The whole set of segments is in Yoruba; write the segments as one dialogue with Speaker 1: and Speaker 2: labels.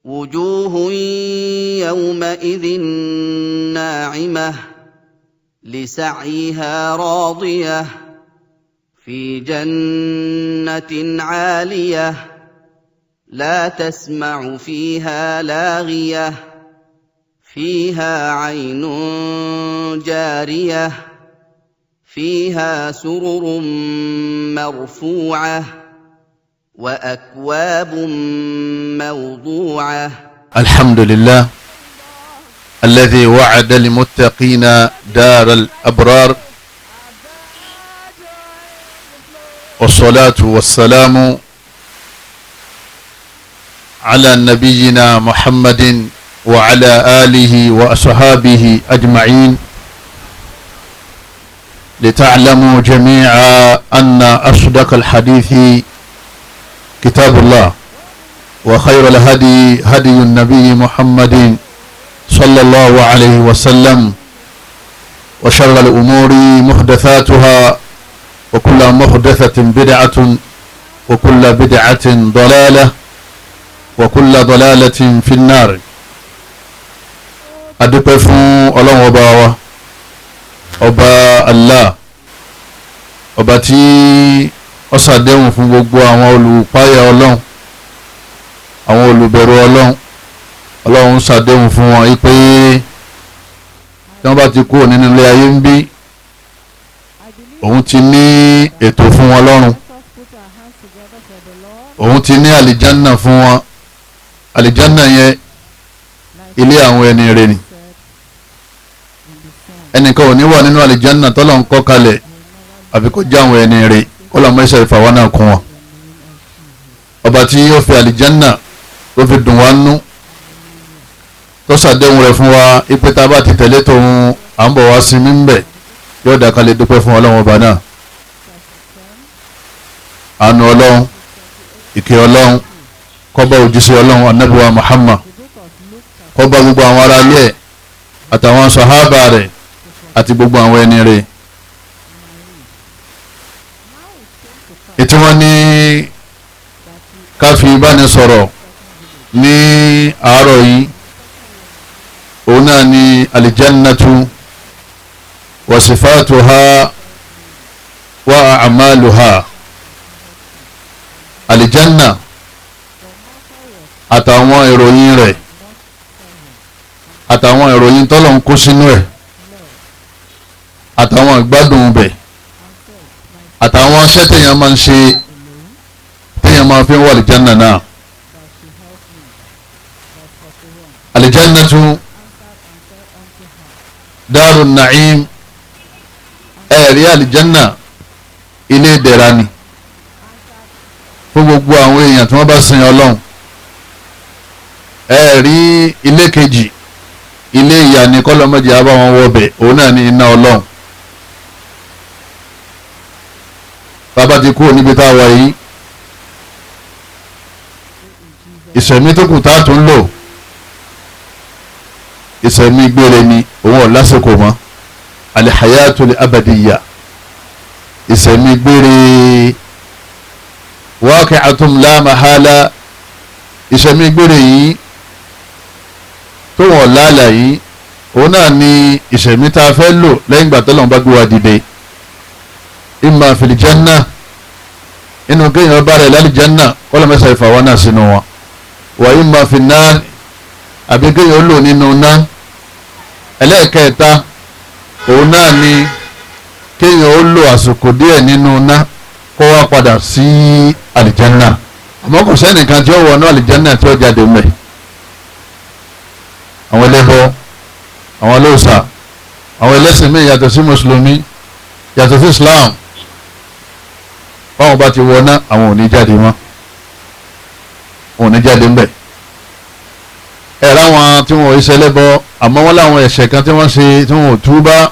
Speaker 1: وجوه يومئذ ناعمة لسعيها راضية في جنة عالية لا تسمع فيها لاغية فيها عين جارية فيها سرر مرفوعة وأكواب موضوعة.
Speaker 2: الحمد لله الذي وعد المتقين دار الأبرار، والصلاة والسلام على نبينا محمد وعلى آله وأصحابه أجمعين، لتعلموا جميعا أن أصدق الحديث كتاب الله، وخير الهدي هدي النبي محمد صلى الله عليه وسلم، وشر الأمور محدثاتها، وكل محدثة بدعة، وكل بدعة ضلالة، وكل ضلالة في النار. Adúpẹ́ fún Ọlọ́run ọba wa, ọba Allah, ọba tí ó ṣàdéhùn fún gbogbo àwọn olùpáyà Ọlọ́run, àwọn olùbẹ̀rù Ọlọ́run. Ọlọ́run ṣàdéhùn fún wọn pé tí wọ́n bá ti kúrò nínú ilé ayé ń bí, òun ti ní ètò fún wọn lọ́run, òun ti ní àlìjánà fún wọn. Àlìjánà yẹn ilé àwọn ẹni rere ni. Ẹnìkan ò ní wà nínú àlìjánà tọ́lọ̀ ń kọ́ kalẹ̀ àfi kó jẹ́ àwọn ẹni rere, kó lọ́mọ iṣẹ́ ìfàwọn náà kún wọn. Ọba tí yóò fi àlìjánà tó fi dùn wá nú, tó ṣàdéhùn rẹ̀ fún wa ipe tá a bá ti tẹ̀lé tòun à ń bọ̀ wá sinmi ń bẹ̀, yóò dá kalẹ̀ dúpẹ́ fún Ọlọ́run ọba náà. Àánú Ọlọ́run, ìkẹ́ Ọlọ́run, kó bá òjíṣẹ́ Ọlọ́run Ànábì wa Muhammad, kó bá gbogbo àwọn ará ilé ẹ̀ àtàwọn sàhábà rẹ̀ àti gbogbo àwọn ẹni rẹ̀. Ètí wọn ní ká fi ìbánisọ̀rọ̀ ní àárọ̀ yìí, òun náà ní aljannatu wa sifatuha wa a'maluha. Aljanna àtàwọn ìròyìn rẹ̀, àtàwọn ìròyìn tọ́lọ̀ ń kó sínú ẹ̀, àtàwọn ìgbádùn bẹ̀, àtàwọn iṣẹ́ téèyàn máa ń ṣe téèyàn máa fi ń wọ àlìjánà náà. Àlìjánà tún dáàrú nàìm, ẹ̀rí àlìjánà ilé ìdẹ̀ra ni fún gbogbo àwọn èèyàn tí wọ́n bá sin Ọlọ́run. Ẹ̀rí ilé kejì, ilé ìyà ni kọ́lọ́mọ́jì á bá wọn wọbẹ̀, òun náà ní iná Ọlọ́run. Bàbá ti kúrò níbi tá a wà yìí, ìṣẹ̀mí tó kù tá a tún lò, ìṣẹ̀mí gbére ni, òun ò lásìkò mọ́. Alihayatul abadiyya, ìṣẹ̀mí gbére, waqi'atun la mahala, ìṣẹ̀mí gbére yìí tó wọ́n lálà yìí, òun náà ni ìṣẹ̀mí tá a fẹ́ lò lẹ́yìn ìgbà tó lọ́n bá gbé wa dìde. Imma fil janna, inú kéèyàn bá rẹ̀ lálẹ́ janna, kọ́lọ́ mẹ́sà ìfàwọ́ náà sínú wọn. Wa imma fin nar, àbí kéèyàn lò nínú ná. Ẹlẹ́ẹ̀kẹta, òun náà ni kéèyàn ó lò àsìkò díẹ̀ nínú ná kó wá padà sí àlìjánná. Àmọ́ kò sẹ́nìkan tí ó wọnú àlìjánná tí ó jáde mẹ́. Àwọn ẹlẹ́bọ, àwọn olóòṣà, àwọn ẹlẹ́sìn míì yàtọ̀ sí mùsùlùmí, yàtọ̀ sí Islam, báwọn bá ti wọná àwọn ò ní jáde mọ́, wọn ò ní jáde ńbẹ̀. Ẹ̀rọ àwọn tí wọn ò ṣe ẹlẹ́bọ, àmọ́ wọn láwọn ẹ̀ṣẹ̀ kan tí wọ́n ṣe tí wọn ò túbá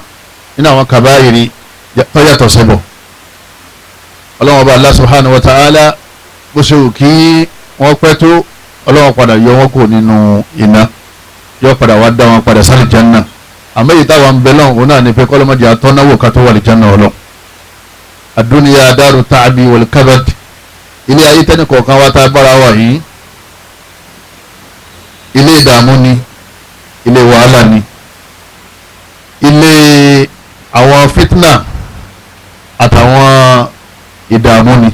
Speaker 2: nínú àwọn kàbáyìrì tó yàtọ̀ ṣẹbọ. Ọlọ́wọ́n bá Allah subhanahu wa ta'ala, bó ṣe wù kí wọ́n pẹ́ tó, Ọlọ́wọ́n padà yọ wọ́n kù nínú iná, yọ padà wá dá wọn padà sálì janna. Àmọ́ èyí táwọn ń bẹ lọ́hùn, òun náà ní pé kọ́lọ́mọdé àtọ́náwó ká tó wà lè janna ọlọ́. Àdúnyà dáru tàbí wal kabad, ilé ayé tẹ́nì kọ̀ọ̀kan wá tá a bára wà yìí, Ilé ìdààmú ni, ilé wàhálà ni, ilé àwọn fitna àtàwọn ìdààmú ni.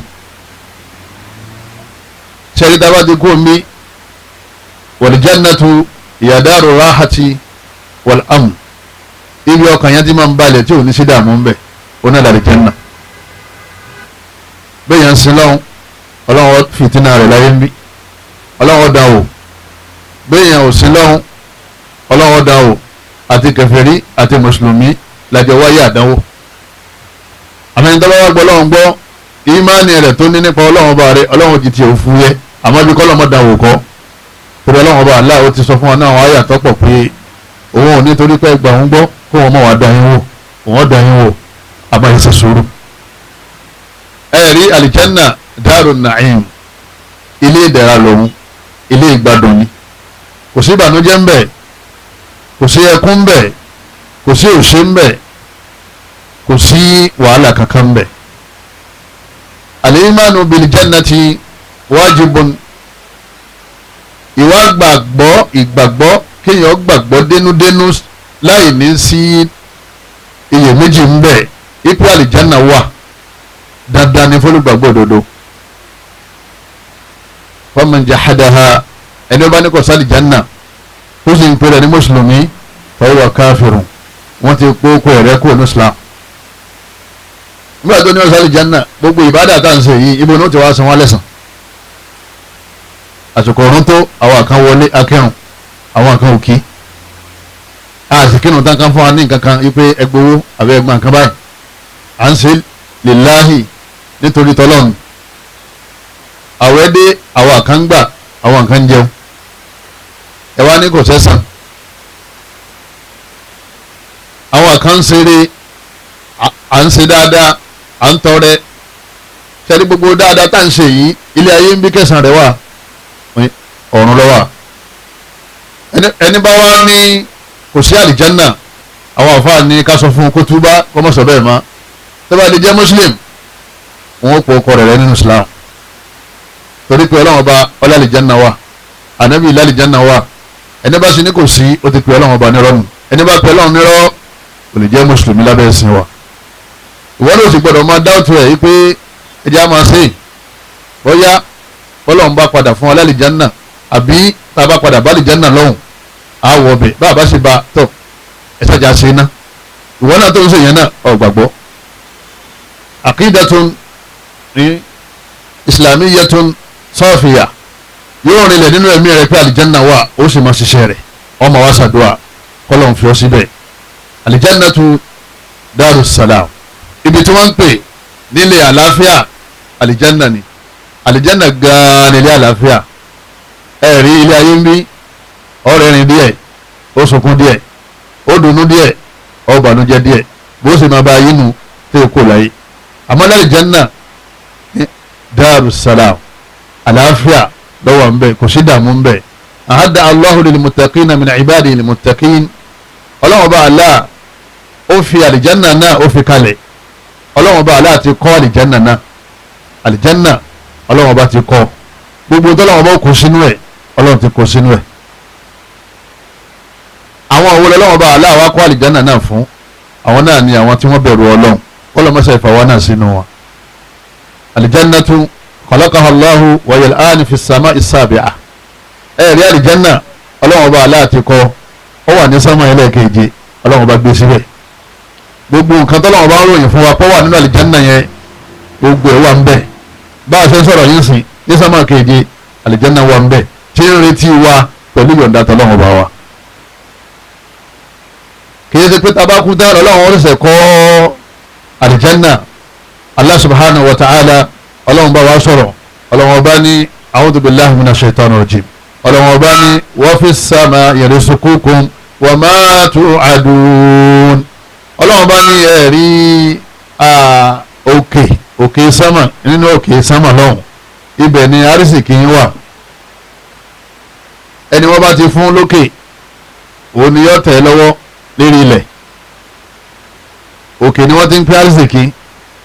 Speaker 2: Ṣẹ́rí tá a bá ti kú omi, wal jannatu hiya daru rahati wal amn, ibi ọkàn yẹn ti máa ń balẹ̀ tí ò ní sí dààmú ń bẹ̀, ó náà lálẹ́ jẹ́nà. Bẹ́ẹ̀ yẹn ń sin lọ́hùn, ọlọ́run fìtínà rẹ̀ láyé ń bí, ọlọ́run dá wò. Bẹ́ẹ̀ yẹn ò sin lọ́hùn, ọlọ́run dá wò. Àti kèfèrí àti mùsùlùmí lájọ wáyé àdánwò. Àmọ́ ẹni tó bá wá gbọ́ ọlọ́run gbọ́, ìmánì rẹ̀ tó ní nípa ọlọ́run ọba rẹ̀, ọlọ́run ti tiẹ̀ òfu yẹ. Àmọ́ bí kọ́lọ́mọ́ dá wò kọ́, torí ọlọ́run ọba Allah ó ti sọ fún wa náà àwọn àyà tó pọ̀ pé òun ò ní torí pé gbà ń gbọ́ kó wọn mọ̀ wá dá yín wò, òun dá yín wò, àmọ́ ẹ ṣe sùúrù. Ẹ rí àlìjánà dáàrú nàìm, ilé ìdẹ̀ra lòun, ilé ìgbádùn ni. Kò sí ìbànújẹ́ ń bẹ̀, kò sí ẹkún ń bẹ̀, kò sí òṣè ń bẹ̀, kò sí wàhálà kankan ń bẹ̀. Al-imanu bil jannati wajibun, ìwà gbàgbọ́, ìgbàgbọ́ kéèyàn gbàgbọ́ dénúdénú láì ní sí iyèméjì ń bẹ̀ ipò àlìjánà wà dandan ní fọlùgbàgbọ́ òdodo. Faman jahadaha, ẹni ó bá ní kò sálìjánà tó sì ń pèrè ní mùsùlùmí, fahuwa káfírun, wọ́n ti kó kó ẹ̀rẹ́ kúrò ní Islam. Nígbà tó ní ọ̀sán àlìjánà, gbogbo ìbádà tá à ń ṣe yìí, ibo ní ó ti wá san wọ́n lẹ́sàn. Àsìkò ọ̀run tó, àwọn kan wọlé akẹ́rùn, àwọn kan ò kí. Àsìkínú tán kan fún wa ní nǹkan kan wípé ẹgbowó àbí ẹgbà nǹkan báyìí. À ń ṣe lillahi, nítorí tọ́lọ́run. Àwẹ̀ dé, àwọn kan gbà, àwọn kan jẹun. Ẹ wá ní kò sẹ́sàn. Àwọn kan ń ṣeré, à ń ṣe dáadáa, à ń tọrẹ. Ṣẹ́ni gbogbo dáadáa tá à ń ṣe yìí, ilé ayé ń bí kẹsàn-án rẹ̀ wà, ọ̀run ló wà. Ẹni bá wá ní kò sí àlìjánà, àwọn àfáà ní ká sọ fún un kó túbá, kó má sọ bẹ́ẹ̀ mọ́. Tó bá lè jẹ́ muslim, wọn ó pọ̀ ọkọ rẹ̀ rẹ̀ nínú Islam, torí pé ọlọ́run ọba ọlálìjánà wà, ànábì ìlàlìjánà wà. Ẹni bá sì ní kò sí, ó ti pè ọlọ́run ọba nírọ́ nù. Ẹni bá pè ọlọ́run nírọ́ kò lè jẹ́ mùsùlùmí lábẹ́ ẹ̀sìn wa. Ìwọ ló sì gbọ́dọ̀ máa dáwọ́tò ẹ̀ yí pé ẹjẹ́ á máa ṣe é, bóyá ọlọ́run bá padà fún ọlálìjánà, àbí tá a bá padà bá àlìjánà lọ́hùn á wọ ọbẹ̀, bá a bá sì ba tó ẹ ṣàjà ṣe iná. Ìwọ náà tó ń ṣe yẹn náà ò gbàgbọ́. Àkídàtun ní islamiyatun sọ́ọ̀fìyà yóò rinlẹ̀ nínú ẹ̀mí rẹ̀ pé àlìjánà wà, ó sì máa ṣiṣẹ́ rẹ̀, ọmọ wa ṣàdúrà kọ́lọ̀ ń fi ọ́ síbẹ̀. Àlìjánà tu darussalam, ibi tí wọ́n ń pè nílé àlàáfíà, àlìjánà ni. Àlìjánà gan-an nílé àlàáfíà. Ẹ rí ilé ayé ń bí, ọ̀rẹ́ rìn díẹ̀, ó sunkún díẹ̀, ó dunnú díẹ̀, ó bànújẹ́ díẹ̀, bó sì máa bá ayé nu tí ó kò láyé. Àmọ́ lálìjánà darussalam, àlàáfíà lọ́wọ́ ń bẹ, kò sí dààmú ń bẹ. Àhádà Allahu lil muttaqina min ibadihi lil muttaqin. Ọlọ́run ọba Allah ó fi àlìjánà náà ó fi kalẹ̀. Ọlọ́run ọba Allah ti kọ́ àlìjánà náà, àlìjánà ọlọ́run ọba ti kọ́. Gbogbo tọ́lọ́run ọba kó sínú ẹ̀, ọlọ́run ti kó sínú ẹ̀. Àwọn òwò ọlọ́run ọba Allah wá kọ́ àlìjánà náà fún, àwọn náà ni àwọn tí wọ́n bẹ̀rù ọlọ́run, kọ́lọ́mọṣẹ́ ìfàwọ́ náà sínú wọn. Àlìjánà tún khalaqaha Allahu wa hiya al-an fi as-sama'i as-sabi'a. Ẹ rí àlìjánà ọlọ́run ọba Allah ti kọ́, ó wà ní sánmà ẹlẹ́ẹ̀keje, ọlọ́run ọba gbé síbẹ̀. Gbogbo nǹkan tọ́lọ́run ọba ń ròyìn fún wa pé ó wà nínú àlìjánà yẹn, gbogbo ẹ̀ wà ń bẹ̀. Bá a ṣe ń sọ̀rọ̀ yín sìn ní sánmà keje, àlìjánà wà ń bẹ̀ tí ń retí wa pẹ̀lú ìyọ̀ǹda tọ́lọ́run ọba wa. Kì í ṣe pé tabakú tán ọlọ́run ó ṣẹ̀ṣẹ̀ kọ́ àlìjánà. Allah subhanahu wa ta'ala, ọlọ́run bá wa sọ̀rọ̀, ọlọ́run ọba ní a'udhu billahi minash shaitani rajim. Ọlọ́run ọba ní wa fis sama'i rizqukum wa ma tu'adun. Ọlọ́run bá ní ẹ̀rí òkè òkè sámà, nínú òkè sámà lọ́hùn, ibẹ̀ ni arísìkí yín wà. Ẹni wọ́n bá ti fún lókè, òun ni yóò tẹ̀ lọ́wọ́ lérí ilẹ̀. Òkè ni wọ́n ti ń pín arísìkí,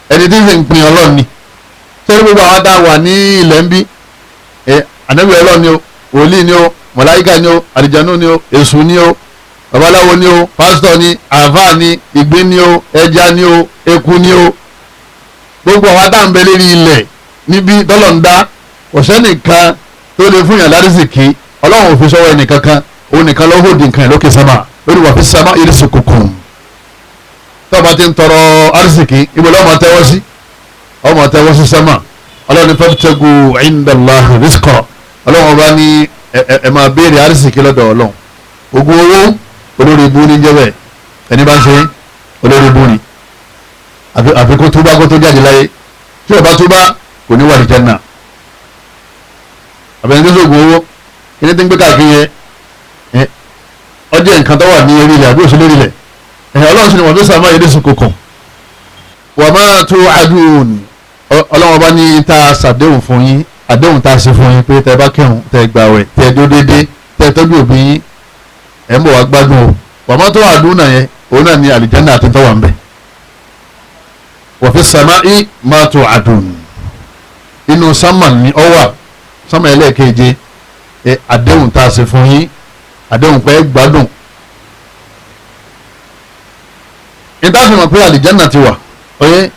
Speaker 2: ẹni tí ń sì ń pín ọlọ́run ni. Sẹ́ni gbogbo àwọn tá a wà ní ilẹ̀ ń bí, ànábì ọlọ́run ni o, wòlíì ni o, Màláíkà ni o, àlìjánu ni o, èṣù ni o, babaláwo ni o, pásítọ̀ ni, àáfàá ni, ìgbín ni o, ẹja ni o, eku ni o. Gbogbo àwọn tá à ń bẹ lérí ilẹ̀ níbi tọ́lọ̀ ń dá, kò sẹ́nìkan tó lè fún yàn lárísìkí. Ọlọ́run ò fi sọ́wọ́ ẹnìkankan, òun nìkan ló hó di nǹkan ẹ̀ lókè sámà lórí wà fi sámà irísìkùkùn. Tọ́ba ti ń tọrọ arísìkí, ibo lọ́mọ tẹ́wọ́ sí? Ọmọ tẹ́wọ́ sí sámà. Ọlọ́run ní fabtagu indallahi rizqa. Ọlọ́run ọba ní ẹ máa béèrè arísìkí lọ́dọ̀ Ọlọ́run. Ogun owó olórí ibú ní jẹ́bẹ̀, ẹni bá ń ṣe olórí ibú ni. Àfi kó túbá kó tó jáde láyé. Tí ó bá túbá kò ní wà ní Jánnà. Àbẹ̀yẹn tó sóògùn owó kíní tí ń gbé káàkiri yẹn, ọjọ́ nǹkan tó wà ní eré ilẹ̀ àbí òṣèlú ilẹ̀. Ọlọ́run sì ni wọ́n fi sàmọ́ yẹn lẹ́sùn kòkàn. Wa ma tu'adun. Ọlọ́run ọba ní ta ṣàdéhùn fún yín, àdéhùn tá a ṣe fún yín pé tẹ bá kírun, tẹ gbàwẹ̀, tẹ dó déédéé, tẹ tọ́jú òbí yín, ẹ̀ ń bọ̀ wá gbádùn o. Wa ma tu'adun náà yẹn, òun náà ní àlìjánnà àti tọ́wà ń bẹ̀. Wa fi sama'i ma tu'adun. Inú sámà ní ọ wà, sámà ẹlẹ́ẹ̀keje, àdéhùn tá a ṣe fún yín, àdéhùn pé gbádùn. Ìtàfihàn mọ̀ pé àlìjánnà ti wà, oyé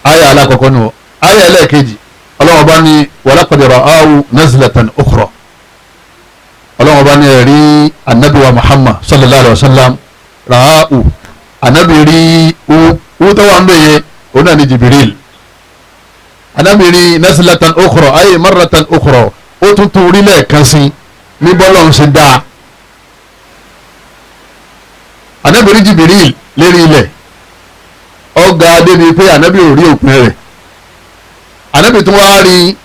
Speaker 2: ayé alákọ̀ọ́kọ́ ni wọ́n. Ayé ẹlẹ́ẹ̀kejì, Ọlọ́run bá ní walaqad ra'ahu nazlatan ukhra. Ọlọ́run bá ní ẹ̀rí anabi wa Muhammad sallallahu alayhi wa sallam ra'ahu, anabi rí u tó wà ń bẹ̀yẹ, òun náà ní Jibril. Anabi rí nazlatan ukhra ayé marratan ukhra, ó tún tún orílẹ̀ kan sí ní bọ́lọ̀ ń ṣe dáa. Anabi rí Jibril lérí ilẹ̀, ọ̀gá débi pé anabi ò rí òpin rẹ̀. Anabi tún wá rí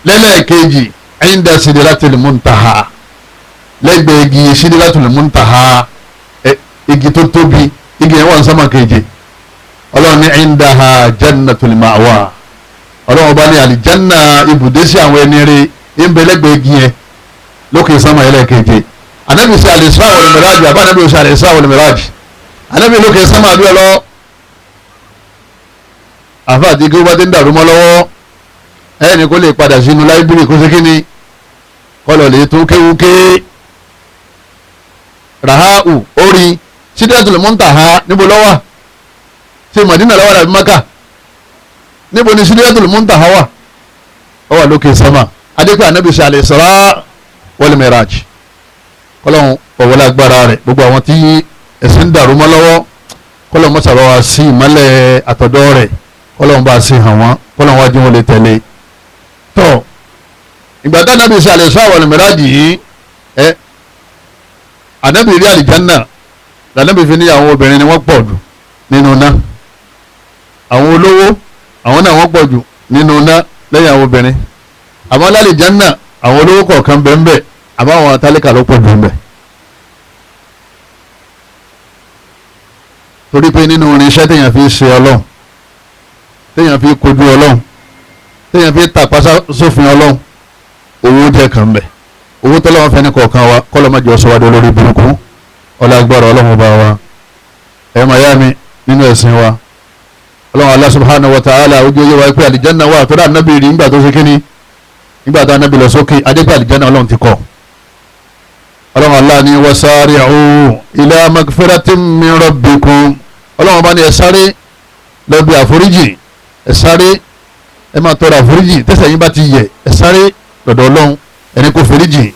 Speaker 2: lẹ́lẹ́kejì inda sidratil muntaha, lẹ́gbẹ̀ẹ́ igi sidratil muntaha, igi tó tóbi, igi yẹn wà ní sámà keje. Ọlọ́run ní indaha jannatul ma'wa. Ọlọ́run bá ní àlìjánná ibùdó sí àwọn ẹni rí ń bẹ lẹ́gbẹ̀ẹ́ igi yẹn lókè sámà ẹlẹ́keje. Anabi ṣe al-Isra wal Miraj, àbá anabi ṣe al-Isra wal Miraj, anabi lókè sámà àbí ọlọ́ àfa àti kí wọ́n bá ti ń dàrú mọ́ lọ́wọ́, ẹni kó lè padà sínú láìbírì kó ṣe kí ni kọlọ̀ lè tún kéwúké. Rahau orí Sidratul Muntaha níbo ló wà? Ṣé Madina ló wà tàbí Maka? Níbo ni Sidratul Muntaha wà? Ó wà lókè sámà. Adékò ànábì ṣe al-Isra wal Miraj. Kọlọ́hún ọ̀wọ́lá agbára rẹ̀, gbogbo àwọn tí ẹ̀sìn ń dàrú mọ́ lọ́wọ́, kọlọ́hún mọ́sàbá wa sí ìmọ́lẹ̀ àtọ̀dọ́ rẹ̀, kọlọ́hún bá sí hàn wọ́n, kọlọ́hún wájú wọn lè tẹ̀lé. Tọ́ ìgbà tá ànábì ṣe al-Isra wal Miraj yìí, ẹ ànábì rí àlìjánà, lànábì fi ní àwọn obìnrin ni wọ́n pọ̀ jù nínú iná, àwọn olówó àwọn náà wọ́n pọ̀ jù nínú iná lẹ́yìn àwọn obìnrin. Àmọ́ lálìjánà àwọn olówó kọ̀ọ̀kan bẹ́ẹ̀, àmọ́ àwọn tálíkà ló pọ̀ jù bẹ́ẹ̀. Torí pé nínú irinṣẹ́ téèyàn fi ṣe Ọlọ́run, téèyàn fi kojú Ọlọ́run, téèyàn fi tàpá sófin Ọlọ́run, owó jẹ́ kan bẹ̀. Owó tọ́lọ́wọ́n fẹ́ ní kọ̀ọ̀kan wa, kọ́lọ́ má jọ sọ wá dé olórí burúkú. Ọlágbára Ọlọ́run bá wa, ẹ̀ máa yá mi nínú ẹ̀sìn wa. Ọlọ́run Allah subhanahu wa ta'ala ojú oyé wa pé àlìjánná wà, tó dá ànábì rí nígbà tó ṣe kíní, nígbà tó ànábì lọ sókè, adé pé àlìjánná Ọlọ́run ti kọ́. Ọlọ́run Allah ní wasari'u ila magfiratin min rabbikum. Ọlọ́run bá ní ẹ sáré lọ bí àforíjì, ẹ sáré, ẹ máa tọrọ àforíjì, tẹ́ṣẹ̀ yín bá ti yẹ, ẹ sáré lọ́dọ̀ Ọlọ́run ẹni kò foríjì.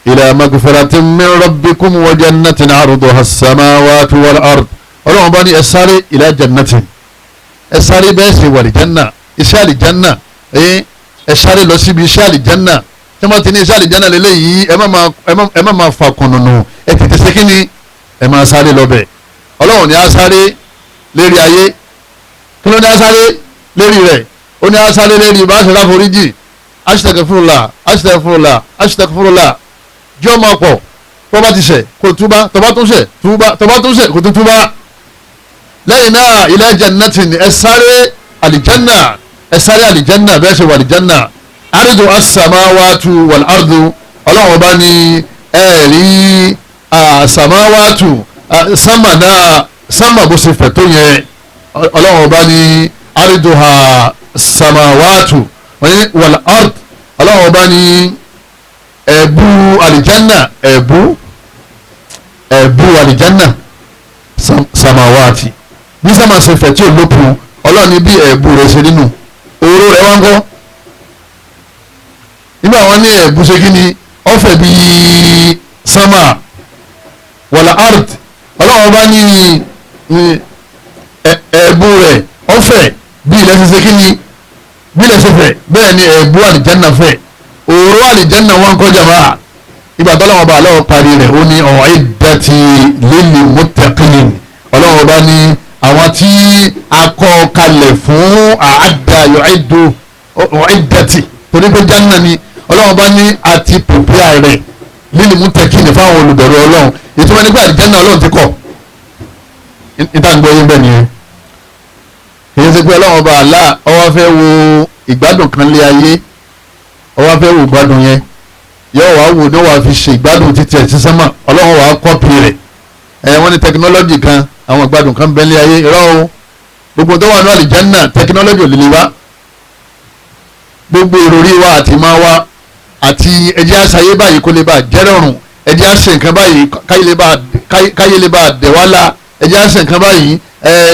Speaker 2: Ila magfiratin min rabbikum wa jannatin 'arduha as-samawati wal ard. Ọlọ́run bá ní ẹ sáré ila jannatin, ẹ sáré bẹ́ẹ̀ sì wà àlìjánná, iṣẹ́ àlìjánná, ẹ sáré lọ síbi iṣẹ́ àlìjánná. Tí wọ́n ti ní iṣẹ́ àlìjánná lélẹ́yìí, ẹ má máa fà kùnùnù, ẹ tètè ṣe kíni, ẹ máa sáré lọ bẹ̀. Ọlọ́run ní á sáré lérí ayé, kí ló ní á sáré lérí rẹ̀? Ó ní á sáré lérí bá a ṣe ráforíjì, astaghfirullah, astaghfirullah, astaghfirullah, jọ́ máa pọ̀. Tó bá ti ṣẹ̀ kó túbá, tó bá tún ṣẹ̀ túbá, tó bá tún ṣẹ̀ kó tún túbá. Lẹ́yìn náà ila jannatin, ẹ sáré àlìjánná, ẹ sáré àlìjánná, bẹ́ẹ̀ ṣe wà àlìjánná. Aridu as-samawatu wal ardu. Ọlọ́run bá ní ẹ rí as-samawatu, sámà náà, sámà bó ṣe fẹ̀ tó yẹn, Ọlọ́run bá ní ariduha samawatu wal ard. Ọlọ́run bá ní Ẹ̀bú àlìjánà, ẹ̀bú ẹ̀bú àlìjánà samawati, bí sáma ṣe fẹ̀ tí ò lópin, ọlọ́run ní bí ẹ̀bú rẹ̀ ṣe nínú òró rẹ̀ wá ń kọ́. Nígbà wọn ní ẹ̀bú ṣe kí ni ọ̀fẹ́ bíi sámà wàlà art, ọlọ́run bá ní ẹ̀bú rẹ̀ ọ̀fẹ́ bí ilẹ̀ ṣe ṣe kí ni bí ilẹ̀ ṣe fẹ̀, bẹ́ẹ̀ ni ẹ̀bú àlìjánà fẹ̀. Òró àlìjánà wọn kọjá máa ìgbà tó lọ́wọ́ bá aláwọ̀ parí rẹ̀, ó ní u'iddati lil muttaqin. Ọlọ́wọ́ bá ní àwọn tí a kọ́ kalẹ̀ fún àádá yu'iddu u'iddati, torí pé jánà ni ọlọ́wọ́ bá ní àti pèpè rẹ̀ lil muttaqin fáwọn olùbẹ̀rù ọlọ́run. Ìtumọ̀ nígbà àlìjánà ọlọ́run ti kọ̀ níta ń gbọ́ yín bẹ́ẹ̀ nìyẹn. Kì í ṣe pé ọlọ́wọ́ bá àlá ọwọ́ fẹ́ wo ìgbádùn kan lé ayé, ọwọ́ fẹ́ wo ìgbádùn yẹn yóò wá wò ní wàá fi ṣe ìgbádùn títí ẹ̀ sísẹ́mà, ọlọ́run wàá kọ́pì rẹ̀. Ẹ wọ́n ní tẹkinọ́lọ́jì kan, àwọn ìgbádùn kan bẹ́ẹ̀ lé ayé irọ́ o. Gbogbo tó wà ní àlìjánà tẹkinọ́lọ́jì ò lè lè wá. Gbogbo ìròrí wa àti máa wá àti ẹjẹ́ àṣàyé báyìí kó lè bá jẹ́rọ̀rùn, ẹjẹ́ àṣẹ nǹkan báyìí káyé lè bá dẹ̀ wá la, ẹjẹ́ àṣẹ nǹkan báyìí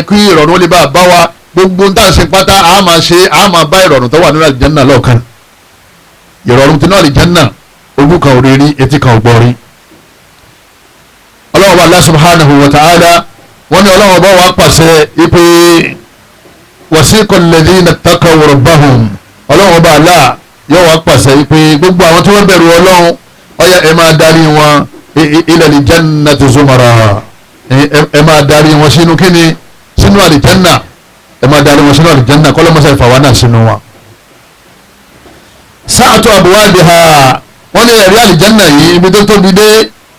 Speaker 2: kí ìrọ̀rùn lè bá bá wa. Gbogbo ń tà ṣe pátá a máa ṣe, a máa bá ìrọ̀rùn tó wà nínú àlìjánà lọ́ọ̀kan. Ìrọ̀rùn tinú àlìjánà ojú kan ò rí rí, etí kan ò gbọ́ rí. Ọlọ́run bá Allah subhanahu wa ta'ala wọ́n ní ọlọ́run bá wà pàṣẹ ipe wasiqa alladhina ttaqaw rabbahum. Ọlọ́run bá Allah yóò wá pàṣẹ ipe gbogbo àwọn tí wọ́n bẹ̀rù ọlọ́run, ọ̀yà ẹ máa darí wọn ila al-jannati zumara, ẹ máa darí wọn sínú kíni, sínú àlìjánà, ẹ máa darí wọn sínú àlìjánà, kọ́lọ́mọṣẹ́ ìfàwọn náà sínú wọn. Sa'atu abwabiha, wọ́n ní ẹ̀rí àlìjánà yìí ibi tó tóbi dé,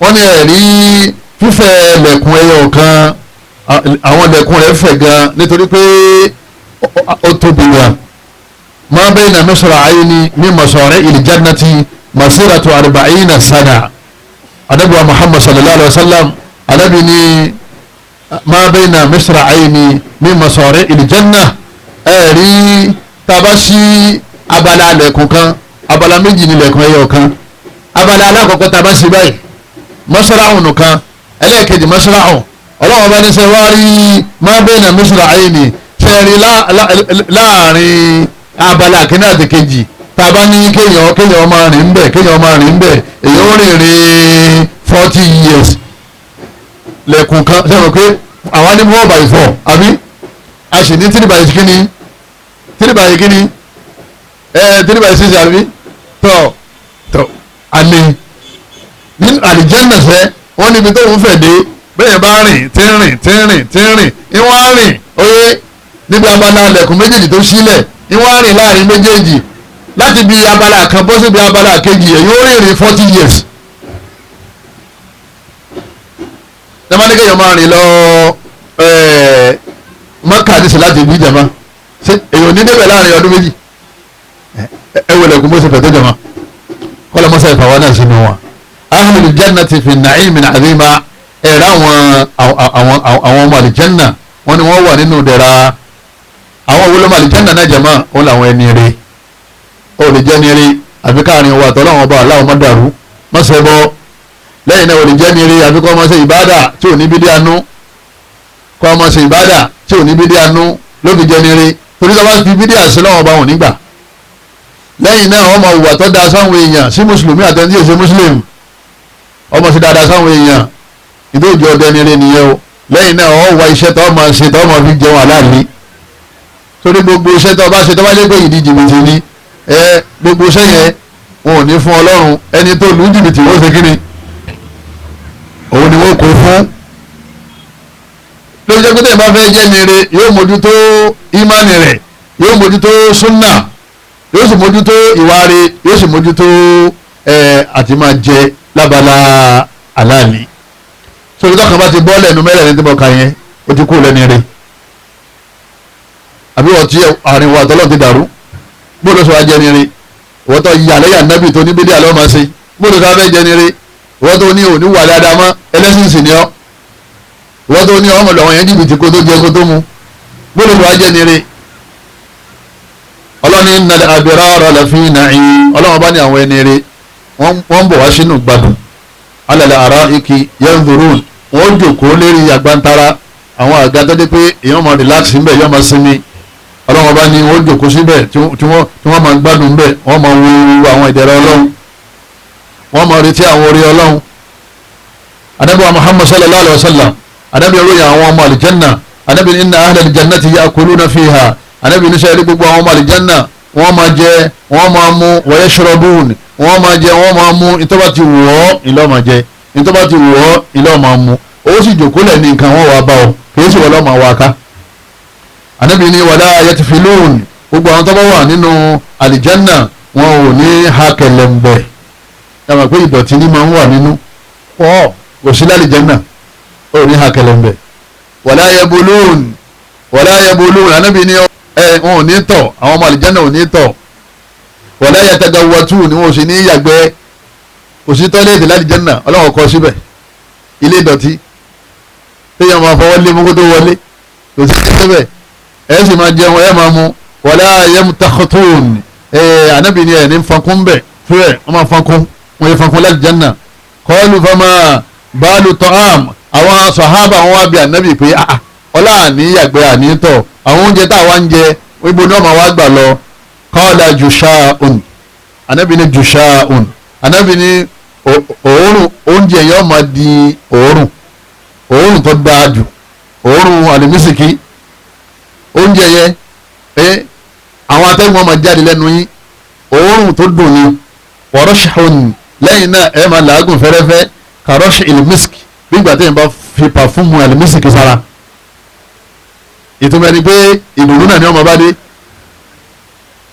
Speaker 2: wọ́n ní ẹ̀rí fífẹ̀ lẹ̀kùn ẹyọ kan, àwọn lẹ̀kùn rẹ̀ fẹ̀ gan nítorí pé ó tóbi gan. Ma bayna misra'ayni min masari'il jannati masiratu arba'ina sana. Anabi wa Muhammad sallallahu alayhi wa sallam, anabi ní ma bayna misra'ayni min masari'il janna, ẹ̀rí taba sí abala lẹ̀kùn kan, abala méjì ní lẹ̀kùn ẹyọ kan. Abala alákọ̀ọ́kọ́ tá a bá ṣe báyìí mọ́sálàhùn kan, ẹlẹ́ẹ̀kejì mọ́sálàhùn. Ọlọ́run bá ní sẹ́ wá rí má bẹ́ẹ̀ náà mọ́sálàhùn ṣe rí láàrin abala kínní àti kejì, tá a bá ní kéèyàn kéèyàn máa rìn bẹ́ẹ̀, kéèyàn máa rìn bẹ́ẹ̀, èyàn ó rìn rìn 40 years lẹ̀kùn kan. Sẹ́wọ̀n pé àwa ní 4 by 4, àbí a sì ní 3 by kíní, 3 by kíní, 3 by 6, àbí tọ́ tọ́ àlè nínú àlìjẹ́nà sẹ́ wọ́n níbi tó ń fẹ̀ dé bẹ́ẹ̀ bá rìn tí ń rìn tí ń rìn tí ń rìn ìwọ́n rìn oyé níbi abala lẹ̀kùn méjèèjì tó sílẹ̀, ìwọ́n rìn láàrin méjèèjì láti bí abala kan bọ́ síbi abala kejì, èyí ó rìn rìn 40 years. Tẹ́mánì kéèyàn máa rìn lọ Mọ́kà ní sèláàtì ìbí jàmá, ṣé èyàn ní débẹ̀ láàrin ọdún 2? Ẹ wọlé kún bó ṣe fẹ̀ tó jàmá, kọ́lá mọ́sá ìfàwọ́ náà sínú wọn. Ahlul jannati fi na'imin azima, ẹ̀rọ àwọn ọmọ àlìjánà wọn ni wọ́n wà nínú dẹ̀ra. Àwọn wo lọ́mọ àlìjánà náà jàmá? Wọn làwọn ẹni rè. Ó lè jẹ́ ní rí àfi káàrin wa àtọ́lọ́wọ́n ọba aláwọ̀ má dàrú má ṣe bọ́. Lẹ́yìn náà ó lè jẹ́ ní rí àfi kọ́ ọmọ ṣe ìbádà tí ò ní bídí anú, kọ́ ọmọ ṣe ìbádà tí ò ní bídí anú ló fi jẹ́ ní rí, torí tó bá fi bídí àṣẹ lọ́wọ́ ọba wọn nígbà. Lẹ́yìn náà ọmọ ìwà tó da sáwọn èèyàn sí mùsùlùmí àtẹni tí èsè mùsùlùmí, ọmọ sí dáadáa sáwọn èèyàn, ìdó ìjọ ọdẹ ní rí nìyẹn o. Lẹ́yìn náà ọ wá iṣẹ́ tó máa ṣe tó máa fi jẹun aláàlí, torí gbogbo iṣẹ́ tó bá ṣe tó bá jẹ́ pé ìdí jìbìtì ni, ẹ gbogbo iṣẹ́ yẹn wọn ò ní fún ọlọ́run. Ẹni tó lù ú jìbìtì wọ́n ṣe kí ni òun ni wọ́n kó fún. Lórí jẹ́ pé tẹ̀ bá fẹ́ jẹ́ ní rí, yóò mójútó ìmánì rẹ̀, yóò mójútó súnà, yóò sì mójútó ìwà rẹ̀, yóò sì mójútó àti máa jẹ lábala aláàlí. Sórí tọkàn bá ti bọ́ lẹ́nu mẹ́rẹ̀ẹ̀rin tí mo kà yẹn, ó ti kú lẹ́ni rẹ̀. Àbí wọ́n ti àárín wa àtọ́lọ́ ti dàrú, bóòlù sọ wá jẹ́ ni rẹ̀? Wọ́n tó yà lẹ́yìn ànábì tó ní bídíà lọ́ọ́ máa ṣe, bóòlù sọ wá fẹ́ jẹ́ ni rẹ̀? Wọ́n tó ní òní wà dáadáa mọ́, ẹlẹ́sìn sì ni ọ́. Wọ́n tó ní ọmọ lọ́wọ́ yẹn jìbìtì kó tó jẹ kó tó mu, bóòlù sọ wá jẹ́ ni rẹ̀? Ọlọ́ni innal abrara lafi na'im. Ọlọ́run bá ní àwọn ẹni rẹ̀ Wọ́n bọ̀ wá sínú gbádùn. Alal araiki yanzurun, wọ́n jòkó lérí agbantara, àwọn àga tó dé pé èèyàn máa relax ńbẹ̀, yóò máa sinmi. Ọlọ́run bá ní wọ́n jòkó síbẹ̀ tí wọ́n máa gbádùn ńbẹ̀, wọ́n máa wo àwọn ìdẹ̀rẹ̀ Ọlọ́run, wọ́n máa retí àwọn orí Ọlọ́run. Ànábì wa Muhammad sallallahu alayhi wa sallam, Ànábì ròyìn àwọn ọmọ àlìjánná. Ànábì inna ahlal jannati ya'kuluna fiha. Ànábì ní sẹ́yìn gbogbo àwọn ọmọ àlìjánná wọ́n máa jẹ, wọ́n máa mu, wa yashrabun, wọ́n máa jẹ, wọ́n máa mu. Ìtọ́ba ti wù ọ́ ìlọ́ máa jẹ, ìtọ́ba ti wù ọ́ ìlọ́ máa mu. Ó sì jòkó lẹ̀ ní nǹkan wọ́n wà bá ọ, kì í sì wọ́n lọ́ máa wà ká. Ànábì ní wala yatfilun, gbogbo àwọn tó bá wà nínú àlìjánná wọn ò ní ha kẹlẹ̀ǹbẹ̀. Yàrá pé ìdọ̀tí ni máa ń wà nínú pọ̀, kò sí lálìjánná, ó ní ha kẹlẹ̀ǹbẹ̀. Wala yabulun, wala yabulun, Ànábì ní wọn ò ní tọ̀, àwọn ọmọ àlìjánná ò ní tọ̀. Wala yatagawwatun, ni wọn ò sì ní yàgbẹ́. Kò sí tọ́lẹ́ẹ̀tì lálìjánná, Ọlọ́run kọ síbẹ̀, ilé ìdọ̀tí téèyàn máa fọwọ́ lé mú kó tó wọlé, kò sí síbẹ̀. Ẹ sì máa jẹun, ẹ máa mu. Wala yamtakhutun, Ànábì ní ẹ ní fankún bẹ̀ fúrẹ̀, wọ́n máa fankún, wọ́n yẹ fankún lálìjánná. Qalu fama balu ta'am, àwọn sàhábà wọn wá bí Ànábì pé ọlá àní yàgbẹ́ àní tọ̀, àwọn oúnjẹ tá a wá ń jẹ ibo ni wọ́n máa wá gbà lọ. Qala jusha'un, Ànábì ní jusha'un, Ànábì ní òórùn oúnjẹ yóò máa di òórùn, òórùn tó dáa jù, òórùn àlùmísìkì oúnjẹ yẹn, àwọn atẹ́gùn máa jáde lẹ́nu yín, òórùn tó dùn ni. Wa rashhun, lẹ́yìn náà ẹ máa làágùn fẹ́rẹ́fẹ́, ka rashhil misk, bí ìgbà téèyàn bá fi pàfúmù àlùmísìkì sára. Ìtumọ̀ ẹni pé ìdùnnú náà ni ọmọ bá dé,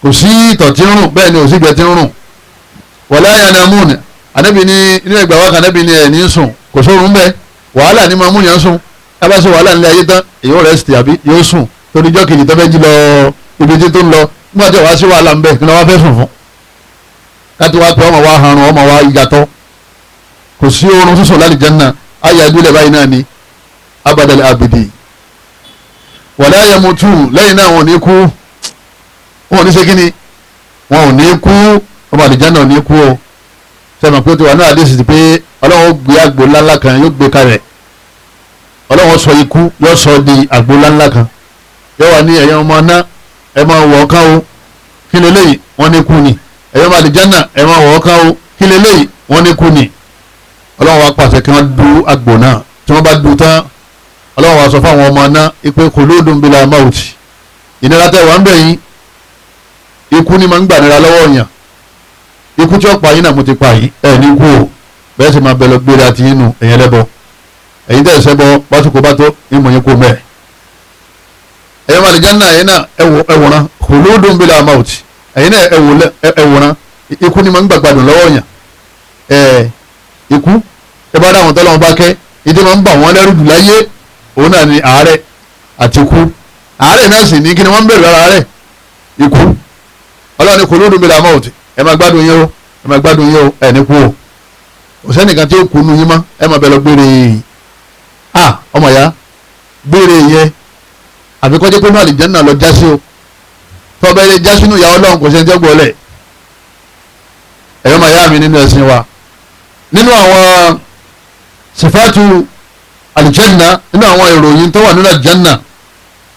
Speaker 2: kò sí ìtọ̀ tí ń rùn, bẹ́ẹ̀ ni ò sí ìgbẹ́ tí ń rùn. Wala yanamun, Ànábì ní inú ẹgbà wa kan, Ànábì ní ẹ̀ ní sùn, kò sórun bẹ́ẹ̀, wàhálà ni máa mú yàn sùn. Ẹ bá ṣe wàhálà nílé ayé tán, èyí ò rẹ́sìtì àbí yóò sùn torí ijọ́ kejì tó fẹ́ jí lọ ibi tí tó ń lọ. Nígbà tí wàá sí wàhálà ń bẹ̀, kí ni wọ́n fẹ́ sùn fún? Káti wá pé ọmọ wa harun, ọmọ wa yàtọ̀, kò sí oorun sísùn lálìjánnà. Ayé adúlẹ̀ báyìí náà ni abadal abidi. Wala yamutu, lẹ́yìn náà wọn ò ní kú, wọn ò ní ṣe kíni, wọn ò ní kú, ọmọ àlìjánnà ò ní kú o. Sẹ́mi pé tiwa náà àdéhùn sí pé Ọlọ́run gbé àgbo ńláńlá kan, yóò gbé kalẹ̀. Ọlọ́run sọ ikú, yóò sọ di àgbo ńláńlá kan, yóò wà ní ẹ̀yin ọmọ náà ẹ máa wọ̀ ọ́ ká o, kí leléyìí, wọ́n ní kú ni. Ẹ̀yin ọmọ àlìjánnà ẹ máa wọ̀ ọ́ ká o, kí leléyìí, wọ́n ní kú ni. Ọlọ́run wa pàṣẹ kí wọ́n du àgbo náà. Tí wọ́n bá du tán, Ọlọ́run wa sọ fáwọn ọmọ náà ipe khuludun bila maut, ìnira tẹ́ wà ń bẹ̀ yín, ikú ni máa ń gbà nira lọ́wọ́ yàn, ikú tí ó pa yín náà mo ti pa yín, ẹ̀ ní kú o, bẹ́ẹ̀ sì máa bẹ lọ gbére àti yín nù, ẹ̀yin ẹlẹ́bọ, ẹ̀yin tẹ̀ ṣẹbọ, básùkò bá tó ìmọ̀ yín kú mẹ́ẹ̀. Ẹ̀yin ọmọ àlìjánnà ẹ̀yin náà ẹ̀wòrán khuludun bila maut, ẹ̀yin náà ẹ̀wòrán, ikú ni máa ń gbàgbàdùn lọ́wọ́ yàn. Ẹ̀ ikú ẹ bá dáhùn tọ́lọ́run bá kẹ́, ìdí máa ń bà wọ́n lẹ́rù jù láyé òun náà ni àárẹ̀ àti ikú. Àárẹ̀ náà sì ní kí ni wọ́n ń bẹ̀rù lára àárẹ̀? Ikú. Ọlọ́run ní khuludun bila maut, ẹ máa gbádùn yín o, ẹ máa gbádùn yín o, ẹ ní kú o, kò sẹ́nìkan tí ó kú nu yín mọ́, ẹ máa bẹ̀ lọ gbére. A ọmọ ya gbére yẹn, àbí kọjá pé náà àlìjánnà lọ já sí o, tọ́ba ilé já sínú ìyá Ọlọ́run, kò sẹ́ni tí ó gbọ́ lẹ̀. Ẹ̀yọ́ máa yá mi nínú ẹ̀sìn wa, nínú àwọn sifatu àlìjánnà, nínú àwọn ìròyìn tó wà nínú àlìjánnà,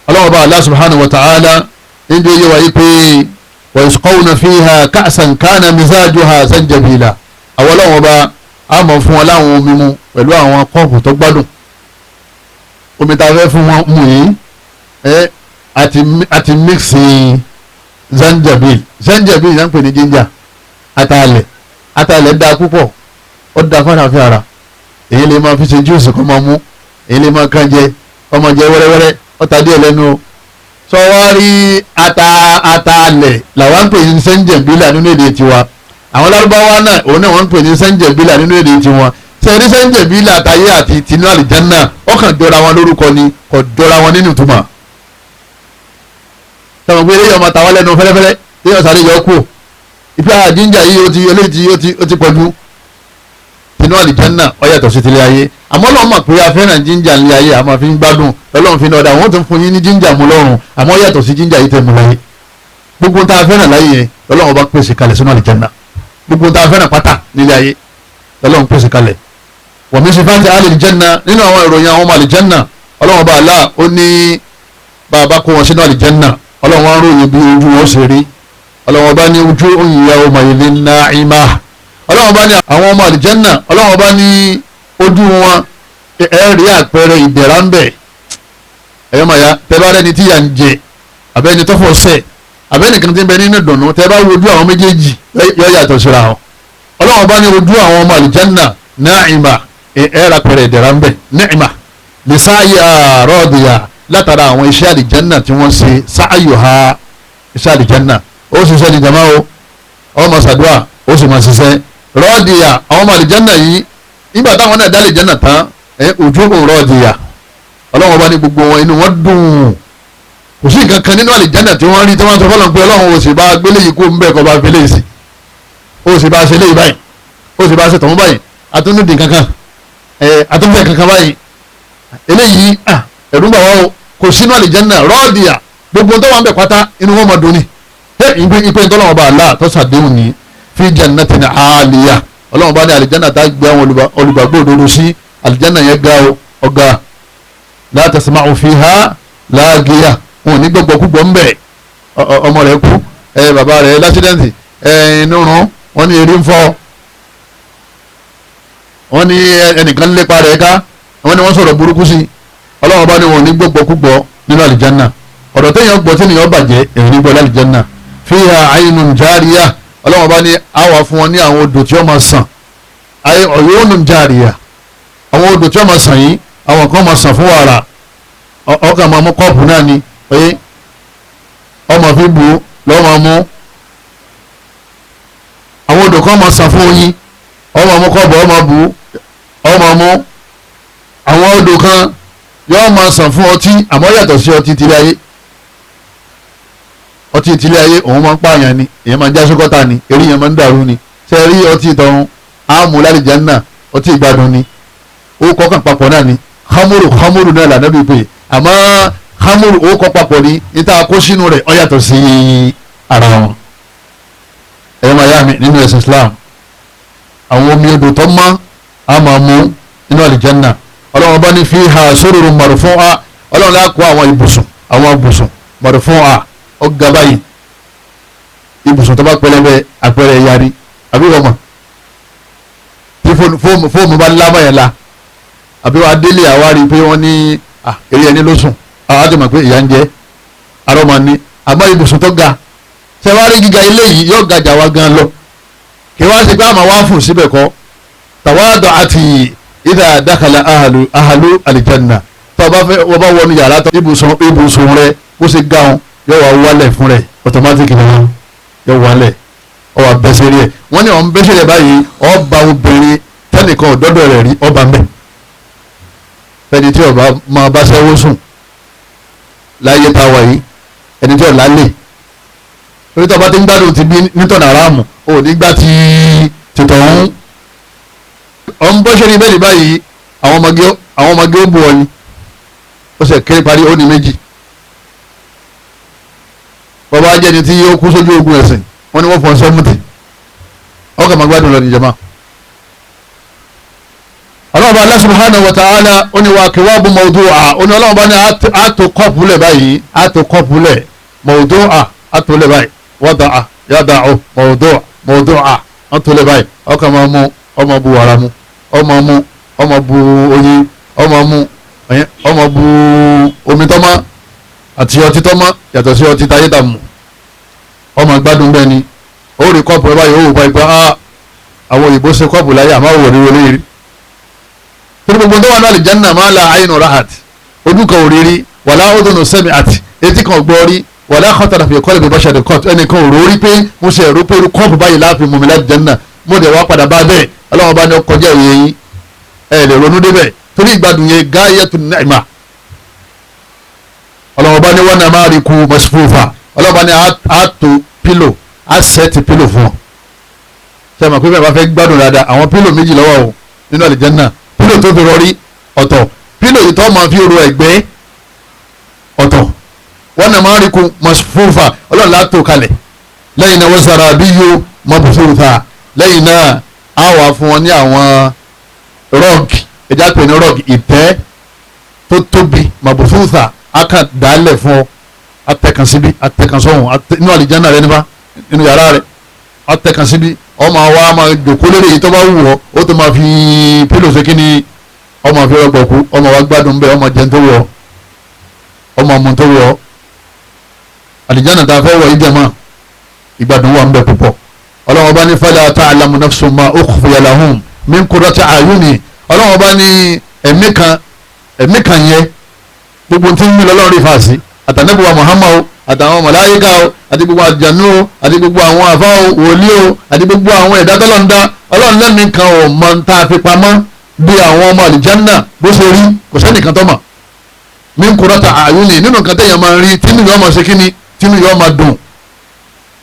Speaker 2: Ọlọ́run bá Allah subhanahu wa ta'ala ń jẹ́ yé wa yí pé wa yusqawna fiha ka'san kana mizajuha zanjabila. Àwọn Ọlọ́run ọba a mọ̀ fún wọn láwọn omi mu pẹ̀lú àwọn kọ́ọ̀pù tó gbádùn. Omi tá a fẹ́ fún wọn mu yìí, àti mixi zanjabil. Zanjabil yẹn ń pè ní ginger, atalẹ̀. Atalẹ̀ dáa púpọ̀, ó dáa fún àlàáfíà ara. Èyí lè máa fi ṣe júùsì kọ́ máa mú, èyí lè máa kàn jẹ, kọ́ máa jẹ wẹ́rẹ́wẹ́rẹ́, ó ta díẹ̀ lẹ́nu o. Sọ wá rí atalẹ̀ làwọn ń pè ní sẹ́ńjẹ̀bílà nínú èdè tiwa. Àwọn Lárúbáwá náà òun náà wọ́n ń pè ní sẹ́ńjẹ̀bílà nínú èdè tiwọn. Sẹ́ni sẹ́ńjẹ̀bílà àtayé àti tinú àlìjánnà ó kàn jọra wọn lórúkọ ni, kò jọra wọn nínú ìtumọ̀. Sọ̀rọ̀ pé eléyìí ọmọ tàwa lẹ́nu fẹ́lẹ́fẹ́lẹ́, eléyìí ọ̀sán yọ kú. Ìpè àjíǹjà yìí ó ti eléyìí ó ti pọ̀jù. Tinú àlìjánnà ó yàtọ̀ sí tilé ayé. Àmọ́ Ọlọ́run mọ̀ pé a fẹ́ràn jíńjà nílé ayé, àmọ́ fi ń gbádùn. Ọlọ́run fi ní ọ̀dà àwọn tó ń fún yín ní jíńjà mú lọ́rùn, àmọ́ yàtọ̀ sí jíńjà yìí tẹ̀ mú láyé. Gbogbo tá a fẹ́ràn láyé yẹn Ọlọ́run bá pèsè kalẹ̀ sínú àlìjánnà. Gbogbo tá a fẹ́ràn pátá nílé ayé lọ́lọ́run pèsè kalẹ̀. Wa min sifati ahli aljanna, nínú àwọn ìròyìn àwọn ọmọ àlìjánná, ọlọ́run bá Allah ó ní bàbá kó wọn sínú àlìjánná, ọlọ́run wọn ròyìn bí ojú wọn ṣe rí. Ọlọ́run bá ní wujuhun yawma'idhin na'imah, ọlọ́run bá ní àwọn ọmọ àlìjánná, ọlọ́run bá ní ojú wọn ẹ rí àpẹẹrẹ ìdẹ̀ra ń bẹ̀. Ẹ̀yọ́ màá ya tẹ́ bá rẹ́ni tí yà ń jẹ àbẹ́ni tọ́fọ̀ sẹ̀ àbẹ́ni kan tí ń bẹ nínú ìdùnnú, tẹ́ bá wojú àwọn méjèèjì yọ yàtọ̀ síra wọn. Ọlọ́run bá ní ojú àwọn ọmọ àlìjánná na'ima, ẹ ra pẹ̀rẹ̀ ìdẹ̀ra ń bẹ̀, ni'ma lè sáàyà rọ́ọ̀dìyà, látara àwọn iṣẹ́ àlìjánná tí wọ́n ṣe sáàyò ha iṣẹ́ àlìjánná. Ó ṣiṣẹ́ ní jama o, ọmọ sàdúà ó sì máa ṣiṣẹ́ rọ́ọ̀dìyà. Àwọn ọmọ àlìjánná yìí nígbà táwọn náà dá àlìjánná tán, ojú òun rọ́ọ̀dìyà, ọlọ́run bá ní gbogbo wọn inú wọn dùn. Kò sí nǹkan kan nínú àlìjánná tí wọ́n rí tí wọ́n sọ fọlọ́n pé ọlọ́run ò sì bá gbélé yìí kó ń bẹ̀ kọ́ bá fi léyìí sí, ó sì bá ṣe léyìí báyìí, ó sì bá ṣe tọ̀hún báyìí, àtúndì kankan, àtúndì kankan báyìí, eléyìí ẹ̀rù ń bà wá o. Kò sínú àlìjánná rọ́ọ̀dìyà, gbogbo tó wà ń bẹ̀ pátá inú wọn máa dùn ni. Ìpè ntọ́lọ́wọ́n bá Allah tó ṣàdéhùn ní fi jannatin àlìyà, ọlọ́wọ́n bá ní àlìjánná tá gbé àwọn olùgbàgbọ́ òdodo sí, àlìjánná yẹn ga o, ọ̀gá la tasma'u fiha láàgìyà, wọn ò ní gbọ́gbọ́ kúgbọ́ ńbẹ̀. Ọmọ rẹ̀ kú, bàbá rẹ̀ lásídẹ̀ǹtì, inú rún, wọ́n ní erí ń fọ́, wọ́n ní ẹnìkan lépa rẹ̀ ká, wọ́n ní wọ́n sọ̀rọ̀ burúkú sí. Ọlọ́wọ́n bá ní wọn ò ní gbọ́gbọ́ kúgbọ́ nínú àlìjánná. Ọ̀rọ̀ téèyàn gbọ́ tí ènìyàn bàjẹ́ èyí ní gbọ́ lálìjánná. Fiha aynun jariya, ọlọ́wọ́n bá ní àwà fún wọn ní àwọn odò tí wọ́n máa sàn, uyunun jariya, àwọn odò tí wọ́n máa sàn yìí, àwọn kan máa sàn fún wàrà, ọkàn máa mú kọ́ọ̀pù náà ni pé ọmọ fi bù lọ́wọ́ máa mú. Àwọn odò kan máa sàn fún oyin, ọmọ mú kọ́ọ̀bù ọmọ bù ọmọ mú. Àwọn odò kan yóò máa sàn fún ọtí, àmọ́ yàtọ̀ sí ọtí tìlẹ̀ ayé. Ọtí tìlẹ̀ ayé òun máa ń pààyàn ni, èèyàn máa ń já sókọ́tà ni, eré yẹn máa ń dàrú ni. Ṣé ẹ rí ọtí tọ̀hún àmú lálìjánnà, ọtí ìgbádùn ni, ó kọ́kàn papọ̀ náà ni. Khamuru khamuru náà lànà bíi pé, àmọ́ khamuru ó kọ́ papọ̀ ni, níta kó sínú rẹ̀ ó yàtọ̀ sí ara wọn. Ẹ̀yọ́ máa yá mi nínú ẹ̀sìn Islam, àwọn omi odò tó mọ́ a máa mú nínú àlìjánnà. Ọlọ́run bá ní fiha sururun marfu'a, ọlọ́run lá kó àwọn ibùsùn, àwọn ibùsùn marfu'a ọ̀gá báyìí, ibùsùn tó bá pẹlẹbẹ àpẹẹrẹ yarí àbí wọ́n mọ̀ tí fóònù bá lábàyàn la, àbí wọ́n adélé àwárí pé wọ́n ní eré ẹni ló sùn, àwọn àti mọ̀ pé ìyá ń jẹ arọ́ máa ní. Àmọ́ ibùsùn tó ga ṣe wá rí gíga ilé yìí yóò ga jà wá gan lọ, kí wọ́n á ṣe pé àmọ́ wá fún síbẹ̀ kọ́. Tàwádọ̀ àti ìdá dákàlà ahalu àlìjánà, tó bá fẹ́ wọ́n bá wọnú yàrá tó ibùsùn rẹ bó ṣe ga wọn yóò wá wálẹ̀ fún rẹ ọ̀tọ̀mátìkì ni yóò wálẹ̀, ọ wà bẹ́sẹ̀ rí ẹ̀. Wọ́n ní ọ̀n bẹ́sẹ̀ rẹ̀ báyìí, ọba obìnrin tẹ́nìkan ọ̀dọ́dọ̀ rẹ̀ rí ọba mẹ́ fẹ́ni tí ọba máa bá sẹ́wó sùn láyé tá a wà yìí, ẹni tí ọ̀la lè torí tí ọba ti ń gbádùn ti bí nítọ̀nà aráàmù ò ní gbá ti tìtọ̀ ọ̀hún. Ọ̀n bọ́sẹ̀ rí bẹ́ẹ̀ ní báyìí, àwọn ọmọge ó bu ọ ni, ó sì kéré parí ó ní méjì. Bàbá ajẹ́ni tí ó kú sójú ogun ẹ̀sìn, wọ́n ní wọ́n fọ́n 70, ọkọ̀ máa gbádùn lọ ní jama. Ọlọ́run bá Allah subhanahu wa ta'ala ó ní wa kiwabu mawdu'a, ó ní ọlọ́run bá ní àtò kọ́ọ̀pù lẹ̀ báyìí, àtò kọ́ọ̀pù lẹ̀ mawdu'a, àtò lẹ̀ báyìí, wada'a yada'u mawdu' mawdu'a, àtò lẹ̀ báyìí, ọkọ̀ máa mú, ọmọ bu wàrà mu, ọmọ mu, ọmọ bu oyin, ọmọ mu, ọmọ bu omi tọ́mọ́ àti ọtí tọ́mọ́ yàtọ̀ sí ọtí táyé dàmú, ọmọ gbádùn bẹ́ẹ̀ ni. Ó rí kọ́ọ̀pù rẹ báyìí, ó wò báyìí pé àwọn òyìnbó ṣe kọ́ọ̀pù láyé àmọ́ òwò ríro lérí. Torí gbogbo tó wà ní àlìjánnà máa la àyìnà rahat, ojú kan ò rí rí, wàlá udhunu sami'at, etí kan gbọ́ rí, wàlá khatara fi qalbi basharin qat, ẹnìkan ò rí pé mo ṣe ẹ̀rú pé irú kọ́ọ̀pù báyìí láàfin mú mi lálìjánnà, mo dẹ̀ wá padà bá bẹ́ẹ̀. Ọlọ́run bá ní ọkọjá òye yín, ẹ lè ronú débẹ̀ torí ìgbádùn yẹn gáyàtun ni'ma. Ọlọ́run bá ní wọn náà máa rí ku masfufa, ọlọ́run bá ní àtò pílò, àṣẹ́tì pílò fún ọ. Ṣé ẹ mọ̀ pé bẹ́ẹ̀ bá fẹ́ gbádùn dáadáa, àwọn pílò méjì lọ́wọ́ o nínú àlìjánnà, pílò tó fi rọrí ọ̀tọ̀, pílò yìí tó máa fi ro ẹ̀gbẹ́ ọ̀tọ̀. Wọn náà máa rí ku masfufa, ọlọ́run látò kalẹ̀. Lẹ́yìn náà wọ́n sara bí yó mabsuta, Lẹ́yìn náà á wà fún wọn ní àwọn rọ́ọ̀gì, ẹja pè ní rọ́ọ̀gì, ìtẹ́ tó tóbi màbùfúnfà, á kàn dálẹ̀ fún ọ, atẹ̀kàn síbi atẹ̀kàn sọ̀hún inú àlìjáná rẹ nípa nínú yàrá rẹ, atẹ̀kàn síbi ọmọ wa máa jòkó lórí èyí tó bá wù ọ́, ó tó máa fi pílò ṣe kí ni, ọmọ fi rọgbọ̀ kú, ọmọ wa gbádùn bẹ́ẹ̀, ọmọ jẹun tó wù ọ́, ọmọ mu tó wù ọ́. Àlìjáná tá a fẹ́ wọ̀ yìí jẹ́ mọ́ ìgbádùn wà ń bẹ púpọ̀. Ọlọ́wọ́n bá ní fala ta'lamu nafsun ma ukhfiya lahum min qurrati a'yuni. Ọlọ́wọ́n bá ní ẹ̀mí kan yẹn gbogbo tí ń mí lọ́lọ́run rí fàásì, àtànẹ́bùwà Muhammad o, àtàwọn màláíkà o, àti gbogbo àjànú o, àti gbogbo àwọn àfá o, wòlíì o, àti gbogbo àwọn ẹ̀dá tọ́lọ́run dá. Ọlọ́run lẹ́mìí kan ò mọ tá a fi pamọ́ bí àwọn ọmọ àlìjánà bó ṣe rí, kò sẹ́nìkan tó mọ̀. Min qurrati a'yuni, nínú nǹkan téèyàn máa ń rí tínú yóò máa ṣe kíni, tínú yóò máa dùn,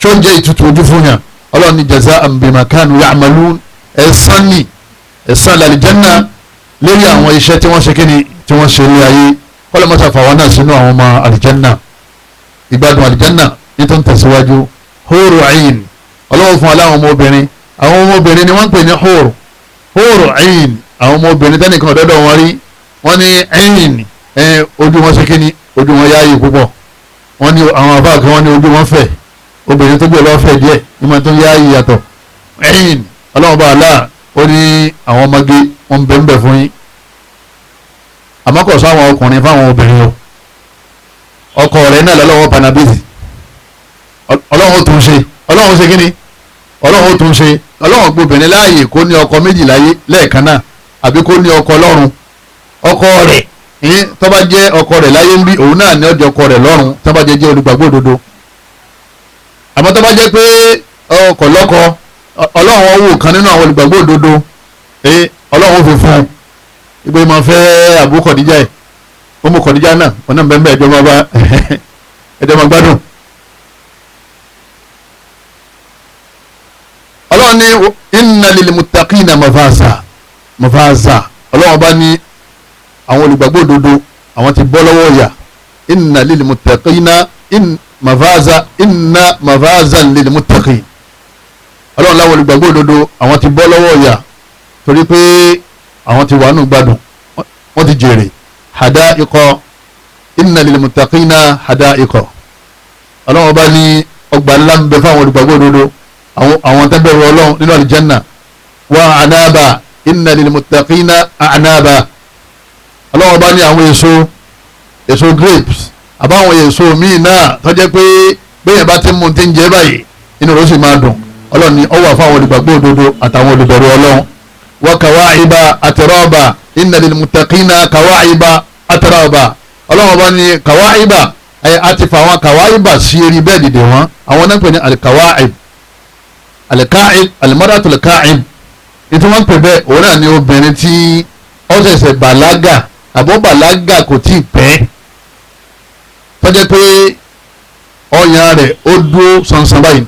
Speaker 2: tí ó jẹ́ ìtutù ojú fún yàn. Ọlọ́run ní jaza'an bima kanu ya'malun, ẹ̀san ni, ẹ̀san làlìjánà lórí àwọn iṣẹ́ tí wọ́n ṣe kíni, tí wọ́n ṣe ní ayé. Kọ́lọ́mọ́sá fàwọn náà sínú àwọn ọmọ àlìjánà. Ìgbádùn àlìjánà ní tó ń tẹ̀síwájú. Hóòrò ayin, ọlọ́wọ́ fún aláwọn ọmọbìnrin. Àwọn ọmọbìnrin ni wọ́n ń pè ní hóòrò. Hóòrò ayin, àwọn ọmọbìnrin tẹ́nìkan ọ̀dọ́dọ̀ wọn rí, wọ́n ní ayin, ojú wọn ṣe kíni, ojú wọn yáàyè púpọ̀. Wọ́n ní àwọn àbá kan wọ́n ní ojú wọn fẹ̀, obìnrin tó gbé lọ́wọ́ fẹ̀ díẹ̀ ìmọ̀ tó yáàyè yàtọ̀. Ayin, ọlọ́wọ́ bá àlá ó ní àwọn ọmọge wọn bẹ̀ ń bẹ̀ fún yín, àmọ́ kò sáwọn ọkùnrin fáwọn obìnrin o. Ọkọ rẹ̀ náà lọ́wọ́ panabisi, ọlọ́run tó ń ṣe, ọlọ́run ṣe kíni, ọlọ́run tó ń ṣe. Ọlọ́run gbobìnrin láàyè kó ní ọkọ méjì láyé lẹ́ẹ̀kan náà, àbí kó ní ọkọ lọ́run. Ọkọ rẹ̀ tó bá jẹ́ ọkọ rẹ̀ láyé ń bí, òun náà ní ọjọ́ ọkọ rẹ̀ lọ́run tó bá jẹ́ olùgbàgbọ́ òdodo. Àmọ́ tó bá jẹ́ pé ọkọ lọ́kọ, ọlọ́run ọwọ́ kan nínú àwọn olùgbàgbọ́ òdodo, ọlọ́run fi fún un ìgbé máa fẹ́ Abu Khadija ẹ̀, Umu Khadija náà wọn náà bẹ́ẹ̀ bẹ́ẹ̀ ẹjọ́ máa bá ẹjọ́ máa gbádùn. Ọlọ́run ní inna lil muttaqina mafaza, mafaza. Ọlọ́run bá ní àwọn olùgbàgbọ́ òdodo àwọn ti bọ́ lọ́wọ́ ìyà. Inna lil muttaqina mafaza, inna mafaza lil muttaqin. Ọlọ́run láwọn olùgbàgbọ́ òdodo àwọn ti bọ́ lọ́wọ́ ìyà torí pé àwọn ti wà nù gbádùn, wọ́n ti jèrè. Hadaiqa, inna lil muttaqina hadaiqa. Ọlọ́run bá ní ọgbà ńlá ń bẹ fáwọn olùgbàgbọ́ òdodo, àwọn tẹ́bẹ̀rù ọlọ́run nínú àlìjánà. Wa a'naba, inna lil muttaqina a'naba. Ọlọ́run bá ní àwọn èso grapes àbáwọn èso míì náà tó jẹ́ pé bẹ́ẹ̀ bá ti mú ti ń jẹ báyìí inú rẹ̀ ó sì máa dùn. Ọlọ́run ní ó wà fáwọn olùgbàgbọ́ òdodo àtàwọn olùbẹ̀rù ọlọ́run. Wa kawaiba atraba, inna lil muttaqina kawaiba atraba. Ọlọ́run bá ní kawaiba, àti fàwọn kawaiba sí eré bẹ́ẹ̀ dìde wọn. Àwọn náà pè ní alkawaib, alkaib, almaratu alkaib. Ètò wọn pè bẹ́ẹ̀ òun náà ní obìnrin tí ó ṣẹ̀ṣẹ̀ bàlágà àbọ̀ bàlágà kò tí ì pẹ́, tó jẹ́ pé ọyàn rẹ̀ ó dúró sànsàn báyìí.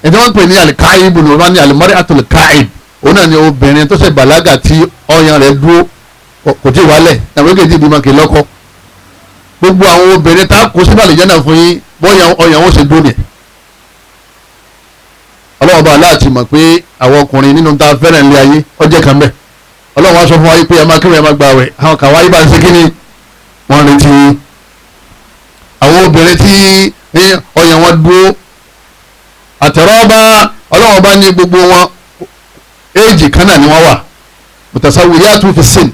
Speaker 2: Ètò wọn pè ní alkaib ní wọn ní almaratu alkaib, òun náà ni obìnrin tó ṣe bàlágà tí ọyàn rẹ̀ dúró kò tí ì wálẹ̀ tàbí kò tí ì bímọ kì í lọ́kọ. Gbogbo àwọn obìnrin tá a kó síbàlì jẹ́ náà fún yín bóyá ọyàn wọn ṣe dúró nìyẹn. Ọlọ́run bá aláàtì mọ̀ pé àwọn ọkùnrin nínú tá a fẹ́ràn ilé ayé ọjẹ́ kan bẹ́ẹ̀. Ọlọ́run wá sọ fún wa pé ẹ máa kírun ẹ máa gbààwẹ̀, àwọn kàwá yìí bá ń ṣe kíni wọ́n retí. Àwọn obìnrin tí ọyàn wọn dúró àtẹ̀rọ́bá, ọlọ́run bá ní gbogbo wọn éèjì kan náà ni wọ́n wà, mutasawiyatu fi sin.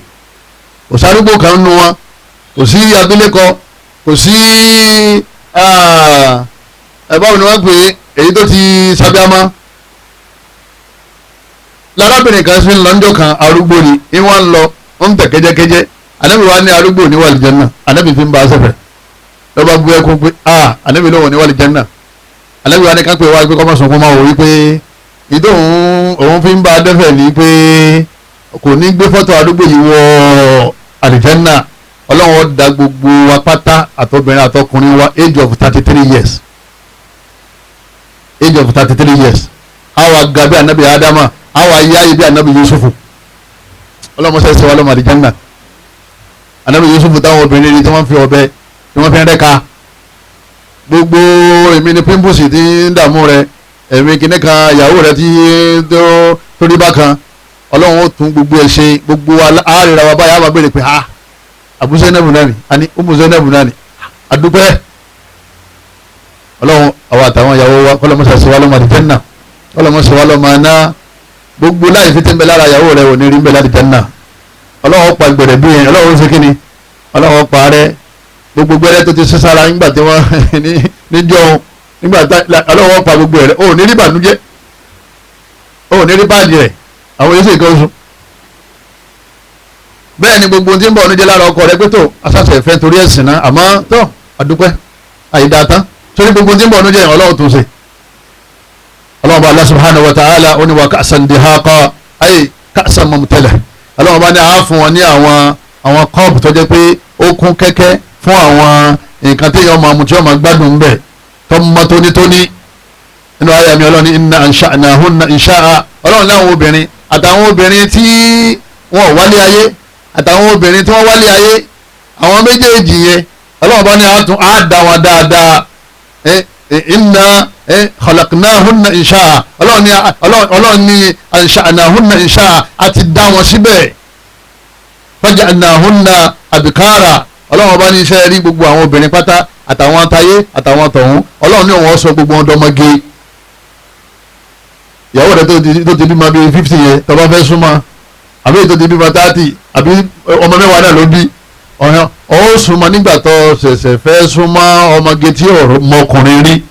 Speaker 2: Kò sárúgbó kan nínú wọn, kò sí abilékọ, kò sí ẹ báwo ni wọ́n pè é èyí tó ti sábíàmọ́. Lárábìnrin kan sí ń lọ níjọ́ kan, arúgbó ni ìwọ́n ń lọ ó ń tẹ̀ kẹ́jẹ́kẹ́jẹ́. Ànábì wa ní arúgbó ní wal janna, ànábì fi ń bá a sẹ̀fẹ̀ lọ́ba bu ẹkún pé a ànábì lóhùn ní wal janna. Ànábì wa ní ká pé wá pé kọ́mọ̀sán kó máa wò wípé ìdó òun fi ń bá a dẹ́fẹ̀ ní pé kò ní gbé fọ́tò arúgbó yìí wọ àlìjánná. Ọlọ́run ó dá gbogbo wa pátá àtọbìnrin àtọkùnrin wa age of 33 years, age of 33 years. Àwa ga bí anabi Adama, àwa yáyé bí anabi Yusufu. Ọlọ́run mọ́sá ẹsẹ̀ wa lọ́mọ àlìjánná. Anabi Yusufu táwọn obìnrin ni tí wọ́n fi ọ̀bẹ tí wọ́n fi ń rẹ́ka gbogbo èmi ni pimples ti ń dààmú rẹ, ẹ̀mí kìnnì kan ìyàwó rẹ tí tó rí bákan, ọlọ́run ó tún gbogbo ẹ̀ ṣe. Gbogbo àárẹ̀ra wa báyà á máa béèrè pé ha, Abu Zainab náà ni, àní Umu Zainab náà ni, àdúpẹ́ ọlọ́run. Àwọn àtàwọn ìyàwó wa kọ́lọ́mọṣà ṣe wá lọ́mọ àlìjánnà, kọ́lọ́mọṣà wá lọ́mọ aná. Gbogbo láì fi tí ń bẹ lára ìyàwó rẹ ò ní rí ń bẹ láti jánnà. Ọlọ́run pa gbẹ̀rẹ̀ bí yẹn, ọlọ́run ṣe kíni, ọlọ́run pa rẹ gbogbo gbẹrẹ tó ti sísára nígbà tí wọ́n níjọ́ nígbà tá ọlọ́run pa gbogbo rẹ, ò ní rí bànújẹ́, ò ní rí báàdì rẹ, àwọn yóò sì kọ́ sùn. Bẹ́ẹ̀ ni gbogbo tí ń bọ̀ oníjẹ́ lára ọkọ rẹ pé tó asáṣẹ ìfẹ́ torí ẹ̀sìn náà, àmọ́ tó àdúpẹ́ àyídá tán torí gbogbo tí ń bọ̀ oníjẹ́ ọlọ́run tó ṣe. Ọlọ́run bá Allah subhanahu wa ta'ala ó ní wa ka'san dihaqa ayé ka'san mumtala. Ọlọ́run bá ní àá fún wọn ní àwọn kọ́ọ̀pù tó jẹ́ pé ó kún kẹ́kẹ́ fún àwọn nǹkan tí èèyàn máa mu tí wọ́n máa gbádùn ń bẹ̀ tó mọ́ tónítóní. Nínú àyà mi ọlọ́run ní inna ansha'nahunna insha'a. Ọlọ́run láwọn obìnrin àtàwọn obìnrin tí wọ́n wálé ayé àtàwọn obìnrin tí wọ́n wálé ayé, àwọn méjèèjì yẹn ọlọ́run bá ní àtún á dá wọn dáadáa. Inna khalaqnahunna insha'a. Ọlọ́run ní ansha'nahunna insha'a, a ti dá wọn síbẹ̀. Faja'nahunna abikara. Ọlọ́run bá ní iṣẹ́ rí gbogbo àwọn obìnrin pátá àtàwọn tayé àtàwọn tọ̀hún, ọlọ́run ní òun sọ gbogbo wọn dọmọge. Ìyàwó rẹ tó ti bímọ bíi 50 yẹn tó bá fẹ́ súnmọ́, àbí tó ti bímọ 30, àbí ọmọ mẹ́wàá náà ló bí, ọ̀hún ó súnmọ́ nígbà tó ṣẹ̀ṣẹ̀ fẹ́ súnmọ́ ọmọge tí ọmọkùnrin rí.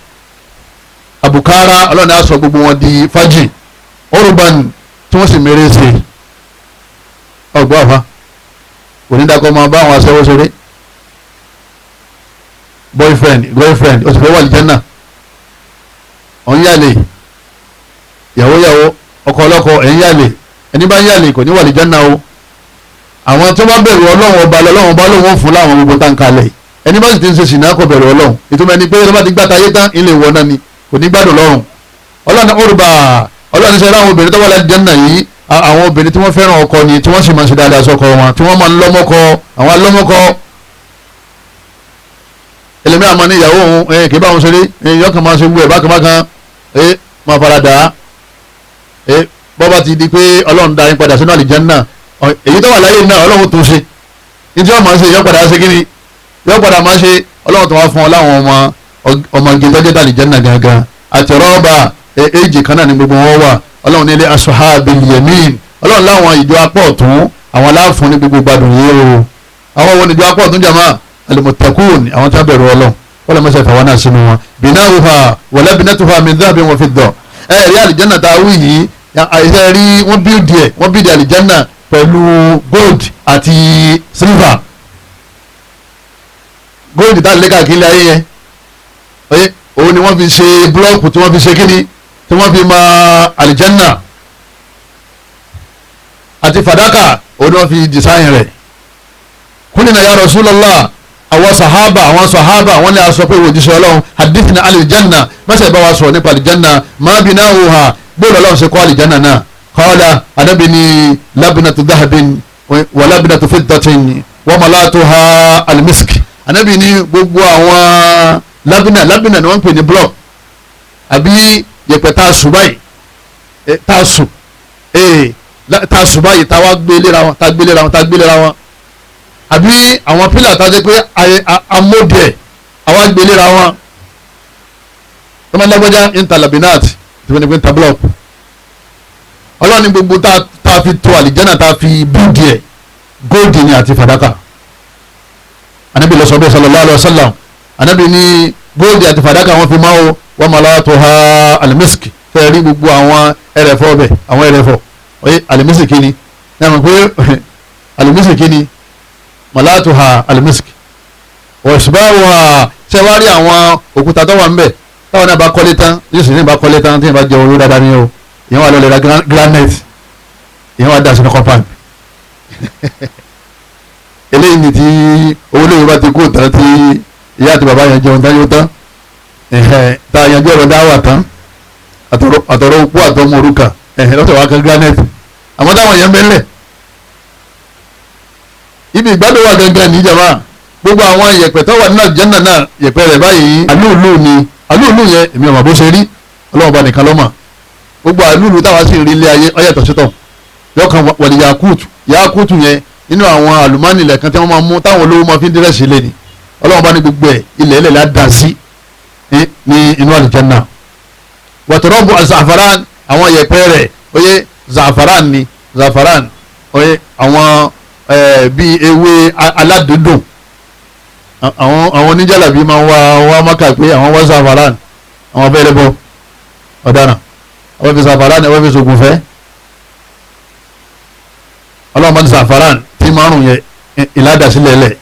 Speaker 2: Àbùkárà, ọlọ́run á sọ gbogbo wọn di fájì orúban tí wọ́n sì mèrè ṣe. Ọgbọ́n àfa onídàkọ́ máa bá àwọn aṣẹ́wó ṣeré, boyfriend girlfriend, ó sì fẹ́ wà lìjánà, ọ̀n yàlè ìyàwó yàwó, ọkọ ọlọ́kọ ẹ̀ ń yàlè. Ẹni bá ń yàlè kò ní wà lìjánà o. Àwọn tó bá bẹ̀rù ọlọ́run ọba lọ́lọ́run ọba lóun fún láwọn gbogbo tá n kalẹ̀. Ẹni bá sì ti ń ṣe ṣìnà kò bẹ̀rù ọlọ́run. Ìtumọ̀ ẹni pé tó bá ti gbàtà ayé tán ilé ìwọ náà ni kò ní gbádùn lọ́run. Ọlọ́run ọ̀rùbà ọlọ́run ṣe láwọn obìnrin tó wà lálìjánnà yìí, àwọn obìnrin tí wọ́n fẹ́ràn ọkọ ni, tí wọ́n sì máa ń ṣe dáadáa sọ́kọ wọn, tí wọ́n máa ń lọ́mọ́kọ, àwọn alọ́mọ́kọ. Ẹlẹ́mí àmọ́ ní ìyàwó òun kì í bá òun ṣeré, yọkàn máa ṣe wú ẹ̀ bákan bákan, máa fara dà á. Bọ́ bá ti di pé ọlọ́run dá yín padà sínú àlìjánnà, èyí tó wà láyé náà ọlọ́run tó ṣe ní tí wọ́n máa ń ṣe yọ padà ṣe kíni, yọ padà máa ṣe. Ọlọ́run tó wá fún ọ láwọn ọmọ igi tó jẹ́ àlìjánnà gangan àti rọ́ọ̀bà èjì kan náà ní gbogbo wọn wà. Ọlọ́run nílé asuhabil yamin, ọlọ́run láwọn ìjọ apá ọ̀tún àwọn aláàfún ní gbogbo gbádùn yìí o. Àwọn wo ni ìjọ apá ọ̀tún jàmá? Alimutakun, àwọn tí wọ́n bẹ̀rù ọlọ́run, wọ́n lè mọ̀ṣẹ́ fàwọn náà sínú wọn. Binauha wa labnatuha min dhahabin wa fidda. Ẹ rí àlìjánnà tá a wí yìí, àìsẹ́ rí wọ́n bíldì ẹ̀, wọ́n bíldì àlìjánnà pẹ̀lú gold àti silver. Gold tá a lé káàkiri ayé yẹn, òun ni wọ́n fi ṣe búlọ́ọ̀kù tí wọ́n fi ṣe kíni, tí wọ́n fi mọ àlìjánà àti fàdákà, òun ni wọ́n fi design rẹ̀. Kúnlẹ̀ náà ya Rasulullah, àwọn sahaba wọ́n ní a sọ pé òjíṣẹ́ ọlọ́run hadithna àlìjánà, mọ́sẹ̀ bá wa sọ̀rọ̀ nípa àlìjánà, má binauha, bóòlù ọlọ́run ṣe kọ́ àlìjánà náà. Qala, Ànábì ní labnatu dhahabin wa labnatu fiddatin wa malatuha almisk. Ànábì ní gbogbo àwọn labina ni wọ́n ń pè ní block àbí yẹ̀pẹ̀ tá a sùn báyìí, tá a sùn báyìí, tá a wá gbé léra wọn, tá a gbé léra wọn, tá a gbé léra wọn, àbí àwọn pílà tá a jẹ́ pé amódìẹ̀ àwa gbé léra wọn. Tọ́mọ lágbájá ń ta labinat tí wọ́n ní pé ń ta block. Ọlọ́run ní gbogbo tá a fi to àlìjánà, tá a fi bíldì ẹ̀, góòdì ni àti fàdákà. Ànábì ló sọ bẹ́ẹ̀ sallallahu alaihi wasallam. Ànábì ní góòdì àti fàdákà wọ́n fi máa wo wọ́n malatuha alimiski. Fẹ́ẹ́ rí gbogbo àwọn ẹrẹ̀fọ́ ọbẹ̀, àwọn ẹrẹ̀fọ́ oye alimisiki ni, ní àwọn pé alimisiki ni malatuha alimiski wọ̀ṣùbáwà. Ṣe wá rí àwọn òkúta tó wà ń bẹ̀ táwọn náà bá kọ́lé tán, yóò sì ní bá kọ́lé tán tí yẹn bá jẹ owó dáadáa ní o, ìyẹn wà lọ́lẹ̀ ra granite, ìyẹn wà dà sínú compound. Eléyìí ni tí owó lóyún bá ti kú tán, tí ìyá àti bàbá yẹn jẹun tán yóò tán, tá a yanjú ọ̀rọ̀ dáwà tán, àtọ̀rọ̀ òkú àtọmọ òrukàn, lọ́sọ̀ wá kan granite. Àmọ́ táwọn yẹn ń bẹ́lẹ̀ ibi ìgbádùn wà gangan níjàmbá. Gbogbo àwọn yẹ̀pẹ̀ tó wà nínú àlùjánnà náà, yẹ̀pẹ̀ rẹ̀ báyìí alúùlù ni, alúùlù yẹn èmi ò mọ̀ bó ṣe rí. Ọlọ́run bá nìkan lọ́mọ. Gbogbo àlúùlù táwa sì rí ilé ayé ọ̀yàtọ̀ sítọ̀. Yọkàn wọ̀lì yakutu yakutu yẹn nínú àwọn àlùmánì ilẹ̀ kan tí wọ́n máa mú táwọn olówó máa fi ń dírẹ́sì lé ni. Ọlọ́run bá ní gbogbo ẹ̀ ilẹ̀ ilẹ̀ la dà sí ní inú àlùjánnà. Wàtúrọ́bù zafaran, àwọn yẹ̀pẹ̀ rẹ̀ oyè zafaran ni zafaran oyè àwọn bíi ewé aládùndùn. Àwọn oníjàlábí máa ń wá Mákà pé àwọn wá zafaran, àwọn abẹ́rẹ́ bọ ọ̀daràn, àwọn fi zafaran, àwọn fi sògùn fẹ́. Ọlọ́run bá ní zafaran tí márùn yẹn ìládàsílẹ̀ lẹ̀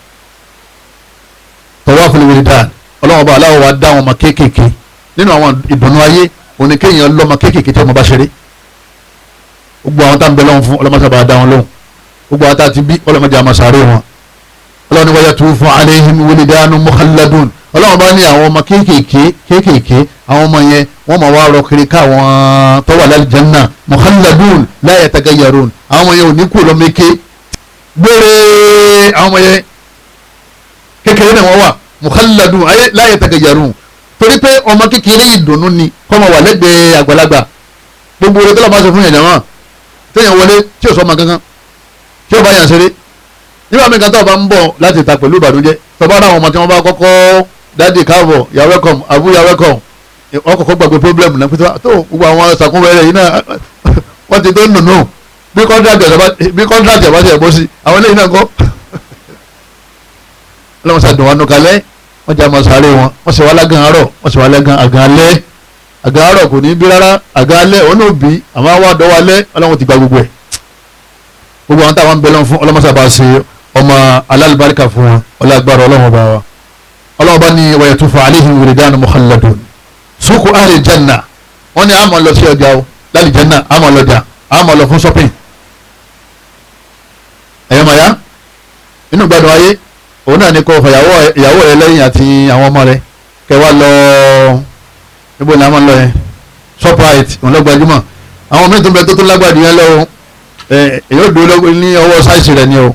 Speaker 2: tawaful wildan. Ọlọ́run bá aláwọ̀ wa dá àwọn ọmọ kéékèèké nínú àwọn ìdùnnú ayé òní kéèyàn lọ́mọ kéékèèké tí ọmọ bá ṣeré. Gbogbo àwọn tá ń bẹ lọ́hùn fún ọlọ́mọ sábà dá wọn lóhùn. Gbogbo àwọn tá ti bí ọlọ́mọdé àmọ́ sàárè wọn. Ọlọ́run ní wa yatufu alayhim wildanun mukhalladun. Ọlọ́run bá ní àwọn ọmọ kéékèèké kéékèèké, àwọn ọmọ yẹn wọ́n máa wá rọ kiri káwọn tó wà lálìjánnà mukhalladun la yatagayyarun. Àwọn ọmọ yẹn ò ní kú lọ́mọké gbére, àwọn ọmọ yẹn kékeré náà wọ́n wà mukhalladun la yatagayyarun. Torí pé ọmọ kékeré ìdùnnú ni kọ́ máa wà lẹ́gbẹ̀ẹ́ àgbàlagbà. Gbogbo oore tó lọ́ máa ṣe fún yẹn jàmá téèyàn wọlé tí ò sọ ọmọ kankan tí ò bá yàn ṣeré. Nígbà míì kan tó bá ń bọ̀ láti ta pẹ̀lú ìbànújẹ́, tó bá rà àwọn ọmọ tí wọ́n bá kọ́kọ́ dáàdì káàbọ̀, you are welcome, abu you are welcome, wọ́n kọ́kọ́ gbàgbé problem náà pété tó gbogbo àwọn ṣàkúnwẹ̀rẹ̀ yìí náà wọ́n ti tó nùnú bí kọ́ńtrátì ọ̀bá ti ẹ̀ bọ́ sí àwọn eléyìí náà kọ́. Ọlọ́run ṣàdùn wa nù kalẹ̀, wọ́n jẹ́ àmọ́ sáré wọn, wọ́n sì wá lágàn àárọ̀, wọ́n sì wá lágàn àgàn alẹ́. Àgàn àárọ̀ kò ní bí rárá, àgàn alẹ́ òun náà bí àmọ́ àwọn àdọ́wọ́ alẹ́ Ọlọ́run ti gba gbogbo ẹ̀. Gbogbo àwọn táwọn ń bẹ lọ́n fún ọlọ́mọṣà bá ṣe ọmọ alálùbáríkà fún wọn, ọlọ́gbàrá Ọlọ́run ọba wa. Ọlọ́run bá ní wa yatufu alayhim wildanun mukhalladun. Suku ahli janna, wọ́n ní àmọ́ lọ sí ọjà o, lálẹ́ janna àmọ́ lọ́jà, àmọ́ lọ fún shopping. Ẹ̀yọ́ màyá nínú gbádùn ayé òun náà ní kó fàyàwó ìyàwó rẹ lẹ́yìn àti àwọn ọmọ rẹ kẹ wá lọ níbo ni a máa ń lọ yẹn, Shoprite òun lọ gbajúmọ̀. Àwọn míì tó ń bẹ tó tó lágbàdo yẹn lọ, èyí ò dúró ní ọwọ́ sáìsì rẹ ni o.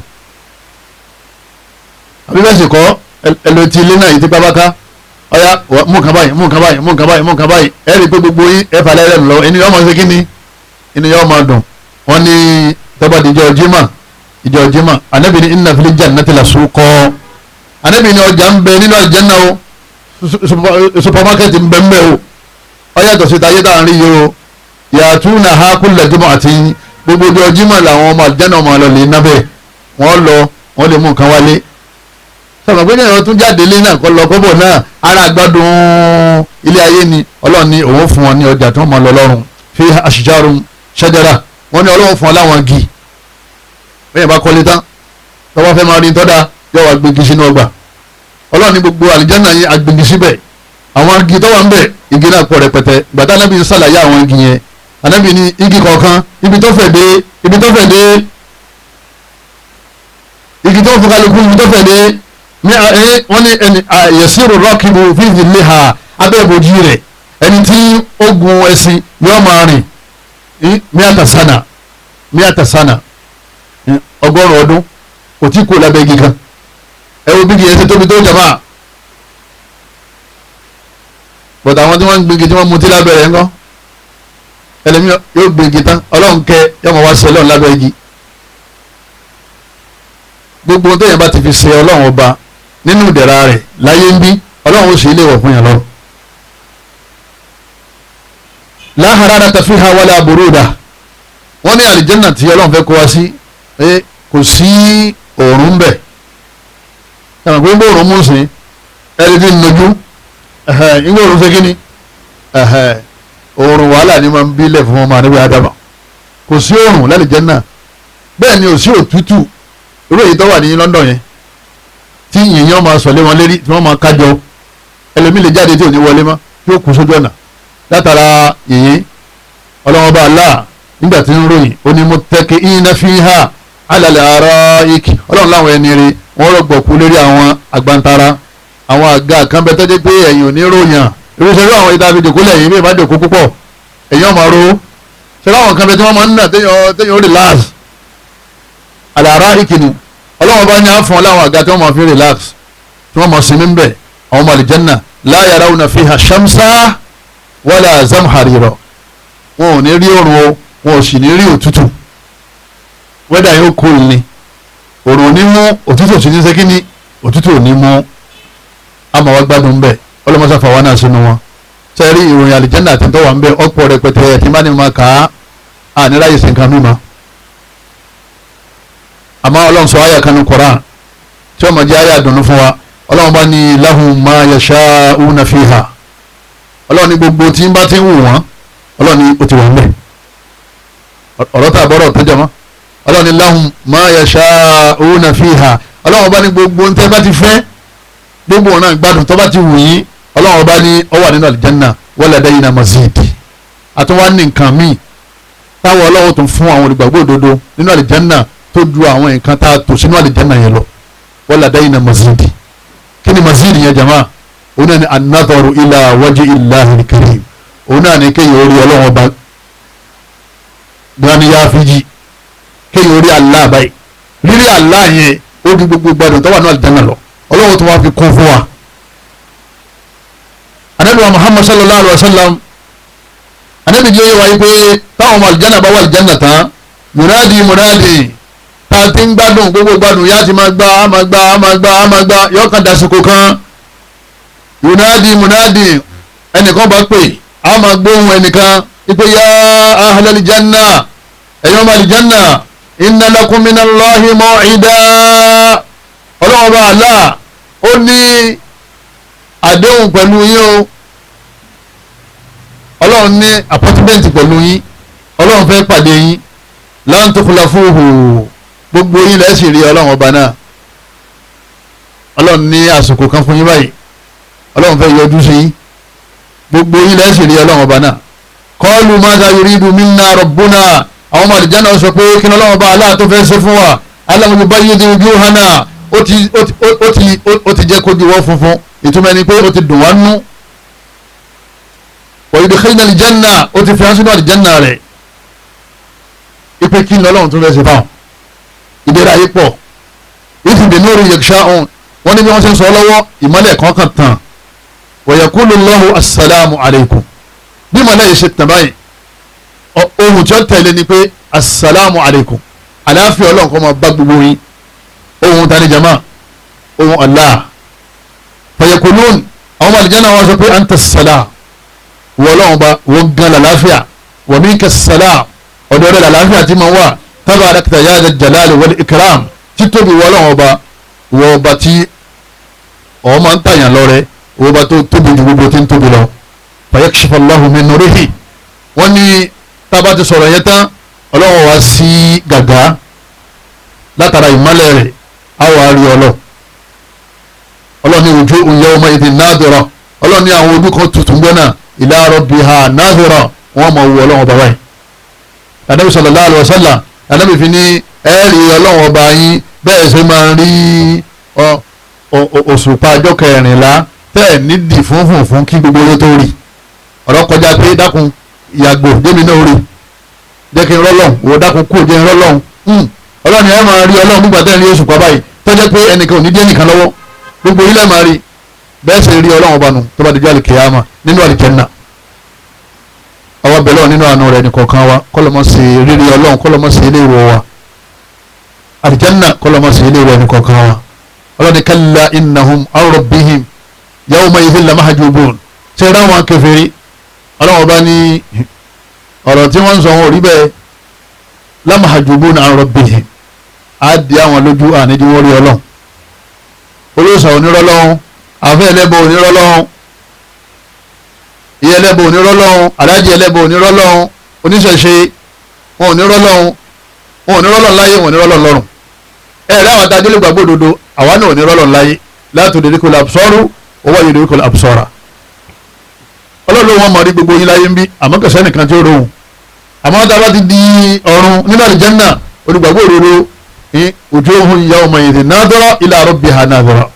Speaker 2: Àbí bẹ́ẹ̀ sì kọ́ ẹlò ti ilé náà yìí ti pápáká ọ̀yá mú nǹkan báyìí mú nǹkan báyìí mú nǹkan báyìí mú nǹkan báyìí, ẹ rí i pé gbogbo yín ẹ falẹ̀ rẹ̀ lọ, inú yóò máa ṣe kí ni, inú yóò máa dùn. Wọ́n ní tọ́ba di ìjọ jimá, Ànábì ní inna fil jannati la suqa. Ànábì ní ọjà ń bẹ nínú àlùjánnà o, supermarket ń bẹ ń bẹ o, ó yàtọ̀ sí tayé tá à ń rí yìí o. Ya'tunaha kulla jumu'atin, gbogbo ọjọ́ jimá làwọn ọmọ àlùjánnà ọmọ lọ lè ná bẹ́ẹ̀, wọ́n lọ wọ́n lè mú nǹkan wálé. Sọ̀rọ̀ pé ní ẹ̀rọ tún jáde lé náà kọ́ lọ kọ́bọ̀ náà, ara àgbàdùn ilé ayé ni. Ọlọ́run ní òun fún wọn ní ọjà tí wọ́n máa lọ lọ́rùn. Fi ashjarun shajara, wọ́n ní Ọlọ́run fún wọn láwọn igi. Bẹ́ẹ̀ bá kọ́lé tán tọ́wọ́ fẹ́ máa rí tọ́da yóò wá gbégi sínú ọgbà. Ọlọ́run ní gbogbo àlìjánnà yẹn agbègi síbẹ̀. Àwọn igi tó wà ń bẹ̀ igi náà pọ̀ rẹpẹtẹ. Gbàtà Ànábì ń ṣàlàyé àwọn igi yẹn, Ànábì ní igi kọ̀ọ̀kan ibi tó fẹ̀ dé, ibi tó fẹ̀ dé, igi tó fún kálukú ibi tó fẹ̀ dé. Wọ́n ní ẹni yasiru rakibu fi dhilliha, abẹ́ ìbòjì rẹ̀ ẹni tí ó gun ẹṣin yóò máa rìn miata sana miata sana, ọgọ́rùn ọdún kò tí kò lábẹ́ igi kan. Ẹ wo bí kìí ṣe tóbi tó jàmbá. Bọ̀dà àwọn tí wọ́n ń gbégi tí wọ́n mutí lábẹ́ rẹ̀ ńkọ́, ẹlẹ́mi yóò gbégi tán, Ọlọ́run kẹ yóò máa wá ṣe Ọlọ́run lábẹ́ igi. Gbogbo ohun téèyàn bá ti fi ṣe Ọlọ́run ọba nínú ìdẹ̀ra rẹ̀ láyé ń bí, Ọlọ́run ó ṣe ilé ìwọ̀ fún yàn lọ. La hararata fiha wala buruda, wọ́n ní àlìjẹ́nà tí Ọlọ́run fẹ́ kó wa sí kò sí òórùn bẹ̀. Ẹ̀rọ pé ń bó òórùn mú sí ẹni tí ń nojú ìgbó òórùn ṣe kíni, òórùn wàhálà ni máa ń bílẹ̀ fún ọmọ àdébẹ̀ àdàbà. Kò sí òórùn lálìjẹ́nà, bẹ́ẹ̀ ni ò sí òtútù irú èyí tó wà ní London yẹn tí yìnyín máa sọ̀lé wọn lérí tí wọ́n máa kájọ. Ẹlòmíì lè jáde tí ò ní wọlé mọ́, tí ó kú sójú ọ̀nà látara yìnyín. Ọlọ́wọ́n bá Allah nígbà tí ń ròyìn ó ní muttaki'ina fiha ala al-ara'ik. Ọlọ́run láwọn ẹni rí wọ́n rọ̀gbọ̀kú lérí àwọn àgbàntara, àwọn àga kan bẹ tọ́jú pé ẹ̀yìn ò ní ròyàn. Irúṣẹ́ irú àwọn ìta fi jòkó lẹ́yìn bí ìbá jòkó púpọ̀ èyàn máa ro. Ṣé láwọn kan bẹ tí wọ́n máa ń nà téèyàn ó relax, al-ara'ik ni. Ọlọ́run bá ní àfọ̀n láwọn àga tí wọ́n máa fi relax tí wọ́n máa sinmi ń bẹ̀. Àwọn ọmọ àlìjẹ́nà la yarawna fiha shamsa Wala zamharira, wọn ò ní rí òrùn o, wọn ò sì ní rí òtútù. Wẹ́dà yóò kó ni, òrùn ò ní mú, òtútù ò sì ní sẹ́kíní, òtútù ò ní mú. Àmọ́ wá gbádùn bẹ́ẹ̀, ọlọ́mọṣá fà wá náà sínú wọn. Sẹ́rí ìròyìn àlìjẹ́nà àti tọ́wà ń bẹ ọ̀pọ̀ rẹpẹtẹ tí má ní ma kà á àníráyè sí nǹkan mímọ́. Àmọ́ Ọlọ́run sọ àyà kan ní Koran tí ọmọ jẹ́ àyà dùnú fún wa. Ọlọ́run bá ní lahum ma yasha'una fiha, Ọlọ́run ní gbogbo tí ń bá ti ń wù wọ́n, Ọlọ́run ní ó ti wà ń bẹ̀. Ọ̀rọ̀ tá a bọ́rọ̀ tó jẹ mọ́. Ọlọ́run ní lahum ma yasha'una fiha, Ọlọ́run bá ní gbogbo tẹ́ bá ti fẹ́, gbogbo ọ̀nà gbádùn tó bá ti wù yín, Ọlọ́run bá ní ó wà nínú àlìjánná. Waladayna mazid, àtúwá ní nǹkan míì táwọn Ọlọ́run tún fún àwọn olùgbàgbọ́ òdodo nínú àlìjánná tó ju àwọn nǹkan tá a tò sínú àlìjánná yẹn lọ. Waladayna mazid, kí ni mazid yẹn jama? Òun náà ni an-nadharu ila wajhi illahil karim, òun náà ni kéèyàn orí Ọlọ́run ọba gbani yá fíjì, kéèyàn orí Allah báyìí. Rírí Allah yẹn ó ju gbogbo gbádùn tó wà ní àlìjánná lọ. Ọlọ́run tó wá fi kún fún wa. Anabi wa Muhammad sallallahu alaihi wa sallam, anabi jẹ́ yẹ wáyé pé táwọn ọmọ àlìjánná bá wà àlìjánná tán, munadi munadi, tá a ti ń gbádùn gbogbo gbádùn yá ti máa gbá á máa gbá á máa gbá á máa gbá, yọ kan dasìkò kan, munadi munadi, ẹnìkan bá pè á máa gbóhùn ẹnìkan ipe ya ahlal janna, ẹ̀yin ọmọ àlìjánná, inna lakum minallahi maw'ida, Ọlọ́run bá àlá ó ní àdéhùn pẹ̀lú yín o, Ọlọ́run ní apọ́tímẹ́ǹtì pẹ̀lú yín, Ọlọ́run fẹ́ pàdé yín, lan tukhlafuhu, gbogbo yín lẹ́sìn rí Ọlọ́run ọba náà. Ọlọ́run ní àsìkò kan fún yín báyìí, Ọlọ́run fẹ́ yọjú sí yín, gbogbo yín lẹ́sìn rí Ọlọ́run ọba náà. Qalu madha yuridu minna rabbuna, àwọn ọmọ àlìjáná sọ pé kí ni Ọlọ́run ọba aláà tó fẹ́ ṣe fún wa, alam yubayyid wujuhana, ó ti jẹ́ kójú wọ́n funfun, ìtumọ̀ ẹni pé ó ti dùn wá nú. Wa yudkhilna al-janna, ó ti fi hàn sínú àlìjánná rẹ̀. Ipe kí ni Ọlọ́run tó fẹ́ ṣe fáwọn ìdẹ́rẹ́ ayé pọ̀. Ìfìdí nóòrù yaghsha'un, wọ́n ní bí wọ́n ṣe ń sọ lọ́wọ́ ìmọ́lẹ̀ kan kan tàn. Wa yaqulu Allahu assalamu alaykum, bí ìmọ́lẹ̀ yìí ṣe tàn báyìí, ohun tí ó tẹ̀lé ni pé assalamu alaykum, àlàáfíà Ọlọ́run kó máa bá gbogbo yín. Ohun tani jama? Ohun Allah. Fayakulun, àwọn ọmọ àlìjánná wọn sọ pé anta salam, wọ́n Ọlọ́run bá wọ́n gan làlàáfíà, wa minka salam, ọ̀dọ̀ rẹ̀ làlàáfíà tí máa wà, tabarakta ya dhal jalali wal ikram, títóbi wọ́n Ọlọ́run ọba, wọ́n ọba tí ọ̀ máa ń tàyàn lọ́rẹ́, wọ́n ọba tó tóbi ju gbogbo tí ń tóbi lọ. Fayakshifu Allahu min nurihi, wọ́n ní tábà ti sọ̀rọ̀ yẹn tán, Ọlọ́run wá sí gàgá látara ìmọ́lẹ̀ rẹ̀, á wà á rí Ọlọ́run. Ọlọ́run ní wujuhun yawma'idhin nadira, Ọlọ́run ní àwọn ojú kan tuntun gbọ́nà, ila rabbiha nadira, wọ́n máa wo Ọlọ́run ọba báyìí. Ànábì sallallahu alaihi wasallam, Ànábì fi ní ẹ̀ẹ́rì Ọlọ́run ọba yín bẹ́ẹ̀ ṣe máa ń rí òṣùpá ọjọ́ kẹrìnlá tẹ́ẹ̀ nídìí fúnfún kí gbogbo owó tó rí. Ọ̀rọ̀ kọjá pé dákun ìyàgbò jẹ́mi náà rí, jẹ́ kí n rọ́lọ́hún, wò dákun kú jẹ́ n rọ́lọ́hún. Ọlọ́run ẹ̀ máa rí Ọlọ́run nígbà tẹ́ẹ̀ rí òṣùpá báyìí tó jẹ́ pé ẹnìkan ò ní dé ẹnìkan lọ́wọ́, gbogbo ilẹ̀ máa rí bẹ́ẹ̀ ṣe rí Ọlọ́run ọba nù tó bá dijọ́ àlìkèyàmà nínú àlìjẹ́nà. Àwọn bẹ̀rẹ̀ nínú àánú rẹ̀ nìkọ̀ọ̀kan wa, kọ́lọ́mọ́ sí rírí Ọlọ́run, kọ́lọ́mọ́ sí ilé ìwọ̀ wa, àlìjẹ́nà kọ́lọ́mọ́ sí ilé ìwọ̀ nìkọ̀ọ̀kan wa. Ọlọ́run kalla innahum an rabbihim yawma idhin lamahjubun, ṣe ráwọn kèfèrí, Ọlọ́run ọba ní ọ̀rọ̀ tí wọ́n ń sọ wọn ò rí bẹ́ẹ̀, lamahjubun an rabbihim, á di àwọn lójú àníjú wọn rí Ọlọ́run. Olóòsàn onírọ́lọ́hún, àfẹ́ ẹlẹ́bọ onírọ́lọ́hún, ìyá ẹlẹ́bọ onírọ́lọ́hún, aláàjì ẹlẹ́bọ onírọ́lọ́hún, oníṣẹ̀ṣe wọn onírọ́lọ́hún, wọn onírọ́lọ́hún láyé, wọn onírọ́lọ́hún lọ́run. Ẹ ẹ̀ láwọn adájọ́ lè gbàgbọ́ òdodo, àwa náà onírọ́lọ́hún láyé. La tudrikul absaru wa huwa yudrikul absara. Ọlọ́run ló wọn mọ̀ rí gbogbo yín láyé ń bí, àmọ́ kẹsàn-án nìkan tí ó rohùn. Àmọ́ tá a bá ti di ọ̀run nínú àlìjánnà, olùgbàgbọ́ òdodo wujuhun yawma idhin nadira ila rabbiha nadira,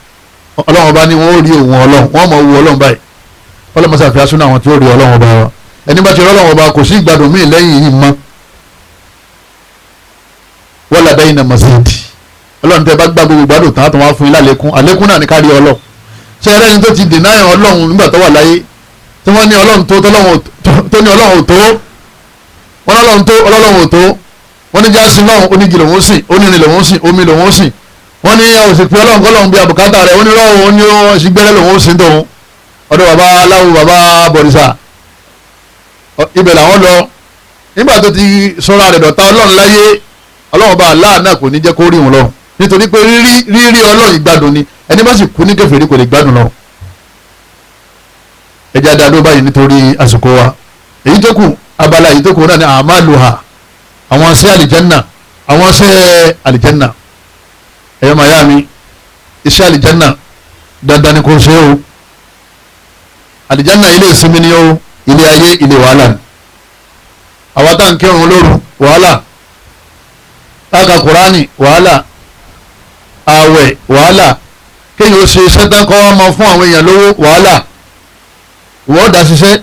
Speaker 2: Ọlọ́run ọba ni wọ́n ó rí òun Ọlọ́run, wọ́n mọ̀ wu Ọlọ́run báyìí. Ọlọ́run mọ̀sá fi asúnà àwọn tí ó rí Ọlọ́run ọba wa. Ẹni bá ti rí Ọlọ́run ọba kò sí ìgbádùn míì lẹ́yìn yìí mọ́. Wala dayna mazid, Ọlọ́run tẹ́ bá gbá gbogbo ìgbádùn tán àtàwọn afún yín lálékún, àlékún náà ní ká rí Ọlọ́run. Ṣé ẹlẹ́ni tó ti dènà Ọlọ́run nígbà tó wà láyé, tí wọ́n ní ọlọ́run tó tó ní ọlọ́run tó wọ́n ní ọlọ́run tó ọlọ́run tó wọ́n ní jásí náà onígi lòun sìn onírin lòun sìn omi lòun sìn wọ́n ní òsìpé ọlọ́run kọ́lọ́run bí abùkátà rẹ̀ onírọ̀rùn ó ní òsìgbẹ́rẹ́ lòun sìn tóun ọ̀dọ̀ bàbá aláwo bàbá bọ̀rìṣà ibẹ̀ làwọn lọ. Nígbà tó ti sọ́ra rẹ̀ dọ̀tá ọlọ́run láyé, ọlọ́run bá aláà náà kò ní jẹ́ kó rí òun lọ, nítorí pé rírí ọlọ́run ìgbádùn ni, ẹni bá sì kú ní kèfèrí kò lè gbádùn lọ. Ẹjẹ́ adá ló báyìí nítorí àsìkò wa. Èyí tó kù abala èyí tó kù náà ni àmàlùhà, àwọn ṣẹ́ àlìjẹ́nà, àwọn ṣẹ́ àlìjẹ́nà. Ẹ̀yọ́ màyá mi, iṣẹ́ àlìjẹ́nà dandan ni kò ṣe o. Àlìjẹ́nà ilé ìsinmi ni o, ilé ayé ilé wàhálà ni. Àwa tá à ń kírun lóru wàhálà, táka kùránì wàhálà, ààwẹ̀ wàhálà, kéèyàn ó ṣe iṣẹ́ tán kọ́ wá máa fún àwọn èèyàn lówó wàhálà. Ìwọ dá ṣiṣẹ́,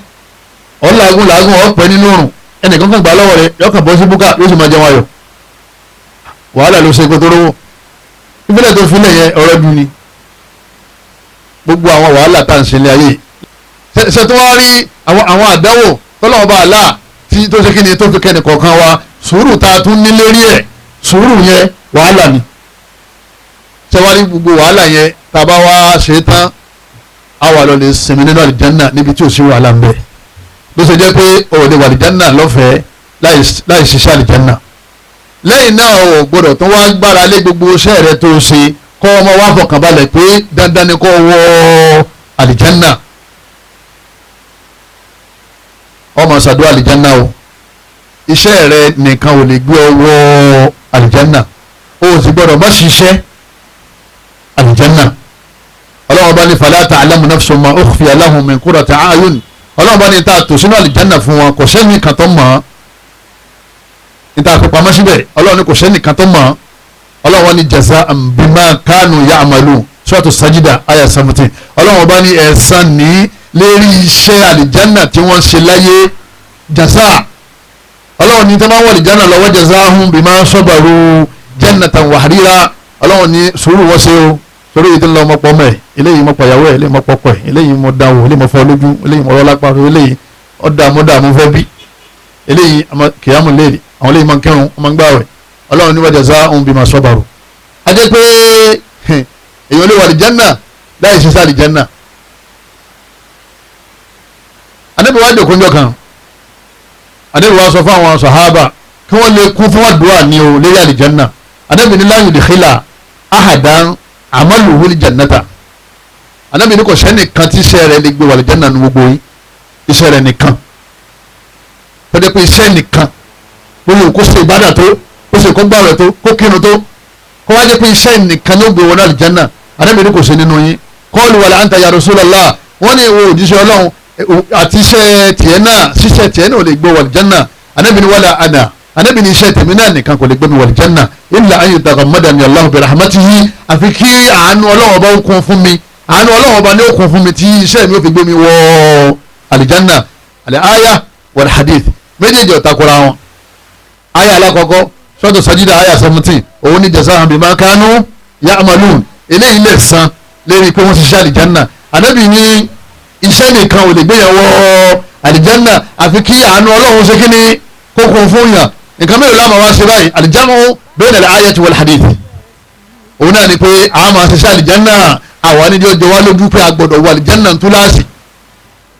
Speaker 2: ọ̀làgùn làágùn ọ̀pẹ nínú òrùn, ẹnìkan kan gbà lọ́wọ́ rẹ̀ yọkàn bọ́ sí búkà yóò sì máa jẹun ayọ̀. Wàhálà ló ṣe kó tó rówó. Ìfilẹ̀ tó filẹ̀ yẹn ọ̀rọ̀ dùn ni. Gbogbo àwọn wàhálà tá à ń ṣe ní ayé ṣe tó wá rí àwọn àdánwò tọ́lọ́wọ́ bá àlá tí tó ṣe kí ni tó fi kẹ́ni kọ̀ọ̀kan wa, sùúrù tá a tún ní lérí ẹ̀, sùúrù yẹn wàhálà ni. Ṣé wá rí gbogbo wàhálà yẹn tá a bá wá ṣe tán, a wà lọ lè sinmi nínú àlìjánà níbi tí ò sí wàhálà ń bẹ. Ló ṣe jẹ́ pé o lè wà àlìjánà lọ́fẹ̀ẹ́ láì ṣiṣẹ́ àlìjánà. Lẹ́yìn náà o gbọ́dọ̀ tó wá gbára lé gbogbo iṣẹ́ rẹ tó ṣe kọ́ ọmọ wa fọkànbalẹ̀ pé dandan ni kó wọ àlìjánà. Ọmọ ṣàdúrà àlìjánà o, iṣẹ́ rẹ nìkan ò lè gbé ọ wọ àlìjánà, o sì gbọ́dọ̀ má ṣiṣẹ́ àlìjánà. Ọlọ́run bá ní fala ta'lamu nafsun ma ukhfiya lahum min qurrati a'yun. Ọlọ́run bá ní ta tò sínú àlìjánà fún wọn, kò sẹ́ni kan tó mọ̀ ọ́. Níta fi pamọ́ síbẹ̀, Ọlọ́run ní kò sẹ́ni kan tó mọ̀ ọ́. Ọlọ́run ní jaza'an bima kanu ya'malun, Suratu Sajida aya 17. Ọlọ́run bá ní ẹ̀san ní lérí iṣẹ́ àlìjánà tí wọ́n ṣe láyé, jaza. Ọlọ́run ní tí wọ́n wọ àlìjánà lọ́wọ́, jazahum bima sabaru jannatan wa harira. Ọlọ́run ní sùúrù wọ́n ṣe o, sórí yìí tó ń lọ ọmọ pọ̀ mọ́ ẹ̀, eléyìí mọ́ pàyàwó ẹ̀, eléyìí mọ́ pọ̀pọ̀ ẹ̀, eléyìí mọ́ dáwọ̀, eléyìí mọ́ fọ́ lójú, eléyìí mọ́ rọ́lápá, eléyìí ọ̀dààmú fẹ́ bí, eléyìí kìyàmù léèrè, àwọn eléyìí máa ń kírun, ọmọ ń gbààwẹ̀. Ọlọ́run ní wa jazahum bima sabaru. A jẹ́ pé èèyàn lè wà àlìjánà láì ṣiṣẹ́ àlìjánà. Ànábì wá jòkó ńjọ́ kan, Ànábì wá sọ fún àwọn sàhábà kí wọ́n lè kún fún àdúrà ní o lérí àlìjánà. Ànábì ní la yudkhila ahadan amaluhu jannata. Ànábì ní kò sẹ́nìkan tí iṣẹ́ rẹ̀ lè gbé wà àlìjánà nu gbogbo yín, iṣẹ́ rẹ̀ nìkan tọ́jú pé iṣẹ́ nìkan gbogbo kó ṣe ìbádà tó, kó ṣe kó gbààwẹ̀ tó, kó kírun tó, kó wá jẹ́ pé iṣẹ́ nìkan ló gbé wọnú àlìjánà. Ànábì ní kò sí nínú yín. Qalu wala anta ya Rasulallah, wọ́n ní ìwọ òjíṣẹ́ Ọlọ́run àti iṣẹ́ tiẹ̀ náà, ṣiṣẹ́ tiẹ̀ náà ò lè gbé wọ àlìjánà. Ànábì ní wala ana, Ànábì ní iṣẹ́ tèmi náà nìkan kò lè gbé mi wọ àlìjánà illa an yataghammadani Allahu bi rahmatihi, àfi kí àánú Ọlọ́run ọba ó kún fún mi, àánú Ọlọ́run ọba ní ó kún fún mi tí iṣẹ́ mi ó fi gbé mi wọ àlìjánà. Al-aya wal hadith méjèèjì ó takora wọn. Aya alákọ̀ọ́kọ́ Suratu Sajida aya 17, òun ní jazahum bima kanu ya'malun, eléyìí lè san lérí pé wọ́n ṣiṣẹ́ àlìjánà. Ànábì ní iṣẹ́ nìkan ò lè gbéyàwó àlìjánà àfi kí àánú Ọlọ́run ṣe kí ni kókó fún yàn. Nǹkan mélòó láàmú wá ṣe báyìí? Àlìjánu bayna al-ayati wal hadith, òun náà ni pé àwọn máa ṣiṣẹ́ àlìjánà, àwọn àníjọ́ jọ wá lójú pé a gbọ́dọ̀ wọ àlìjánà túláàsì.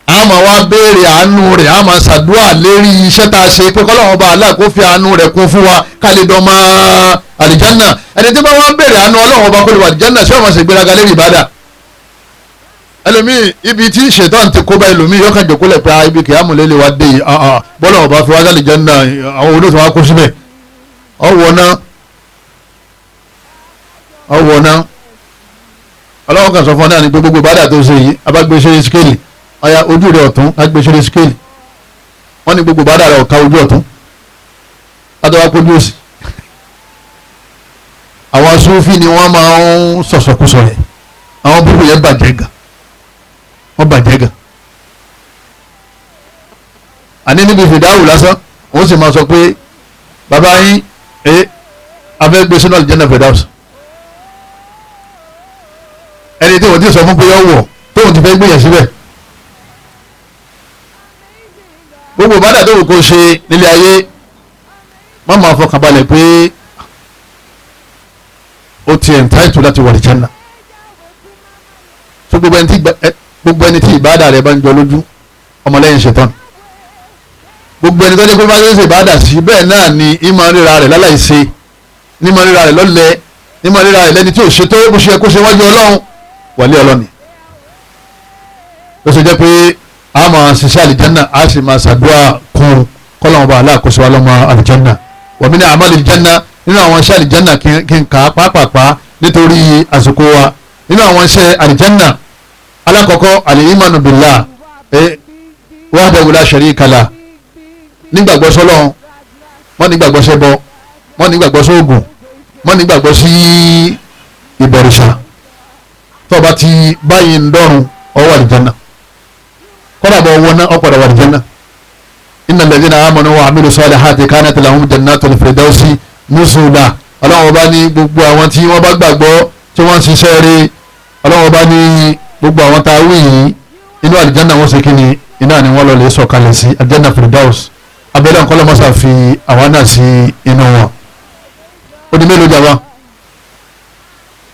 Speaker 2: A máa wá béèrè àánú rẹ̀, a máa ṣàdúrà lérí iṣẹ́ tá a ṣe pé kọ́lọ́run ọba Allah kó fi àánú rẹ̀ kún fún wa ká lè dán mọ́ àlìjánà. Ẹni tí wọ́n wá ń béèrè àánú Ọlọ́run ọba kó lè wà àlìjánà, ṣé wọ́n máa ṣègbéraga lérí ìbádà? Ẹlòmíì ibi tí ṣètọ́n ti kó bá ẹlòmíì yọkàn jòkó lẹ̀ pé ibi kìámù lè lè wá dé yìí, bọ́lá ọba fi wá sálì jẹ́nà, àwọn olóòtú wa kó síbẹ̀. Ọwọ́ náà, ọwọ́ náà, Ọlọ́run kan sọ fún ọ náà ni pé gbogbo ìbádà tó ṣe yìí abágbéṣeré skéèlì, ọ̀ya ojú rẹ̀ ọ̀tún agbéṣeré skéèlì, wọ́n ní gbogbo ìbádà rẹ̀ ọ̀ka ojú ọ̀tún látọwá kójú òsì. Àwọn Súfì ni wọ́n máa ń sọ̀sọ̀kúsọ yẹn, àwọn búburú yẹn bàjẹ́ gan, wọ́n bàjẹ́ gan. Àní níbi fìdáwù lásán òun sì máa sọ pé bàbá yín afẹ́ gbé sínú àlùjánnà fìdáwù, ẹni tí wọ́n ti sọ fún pé yọ wọ̀ tóun ti fẹ́ gbé yẹn síbẹ̀. Gbogbo ìbádà tó wù kó ṣe nílé ayé, má máa fọkàn balẹ̀ pé ó ti entitled láti wà àlìjánná. So gbogbo ẹni tí ìbádà rẹ̀ bá ń jọ lójú, ọmọlẹ́yìn ṣetán. Gbogbo ẹni tó jẹ́ pé bá ṣe ìbádà sí bẹ́ẹ̀ náà ni ìmọ̀ ríra rẹ̀ láláìṣe, nímọ̀ ríra rẹ̀ lọ́lẹ̀, nímọ̀ ríra rẹ̀ lẹ́ni tí ò ṣe tó bó ṣe kó ṣe wájú Ọlọ́run, wàlẹ́ Ọlọ́ni. Ó ṣe jẹ́ pé a máa ṣiṣẹ́ àlìjánná, a sì máa ṣàdúrà kún kọ́lọ́mọba aláàkóso alọ́mọ àlìjánná. Wa min a'mal àlìjánná, nínú àwọn iṣẹ́ àlìjánná kí n kà á pàápàá nítorí àsìkò wa. Nínú àwọn iṣẹ́ àlìjánná, alákọ̀ọ́kọ́ al-imanu billah wahdahu la sharika lah, nígbàgbọ́ sọ́lọ́run, wọ́n nígbàgbọ́ sẹ́bọ, wọ́n nígbàgbọ́ sóògùn, wọ́n nígbàgbọ́ sí ìbọ̀rìṣà. Tó bá ti báyìí ń dọ́run, ó wà àlìjánná. Kọ́dà bọ̀ wọ́n náà ọ̀pọ̀dà wà àlìjánná. Innal ladhina amanu wa amilu salihati kanat lahum jannatul firdausi nuzula. Ọlọ́run bá ní gbogbo àwọn tí wọ́n bá gbàgbọ́ tí wọ́n ń ṣiṣẹ́ rí, Ọlọ́run bá ní gbogbo àwọn tá a wí yìí inú àlìjánná wọn ṣe kí ni, iná ni wọ́n lọ lè sọ̀kalẹ̀ sí àlìjánná firdaus. Abẹ́lẹ́ nǹkan lọ́mọ́sà fi àwọn náà sí inú wọn. Ó di mélòó jàmbá?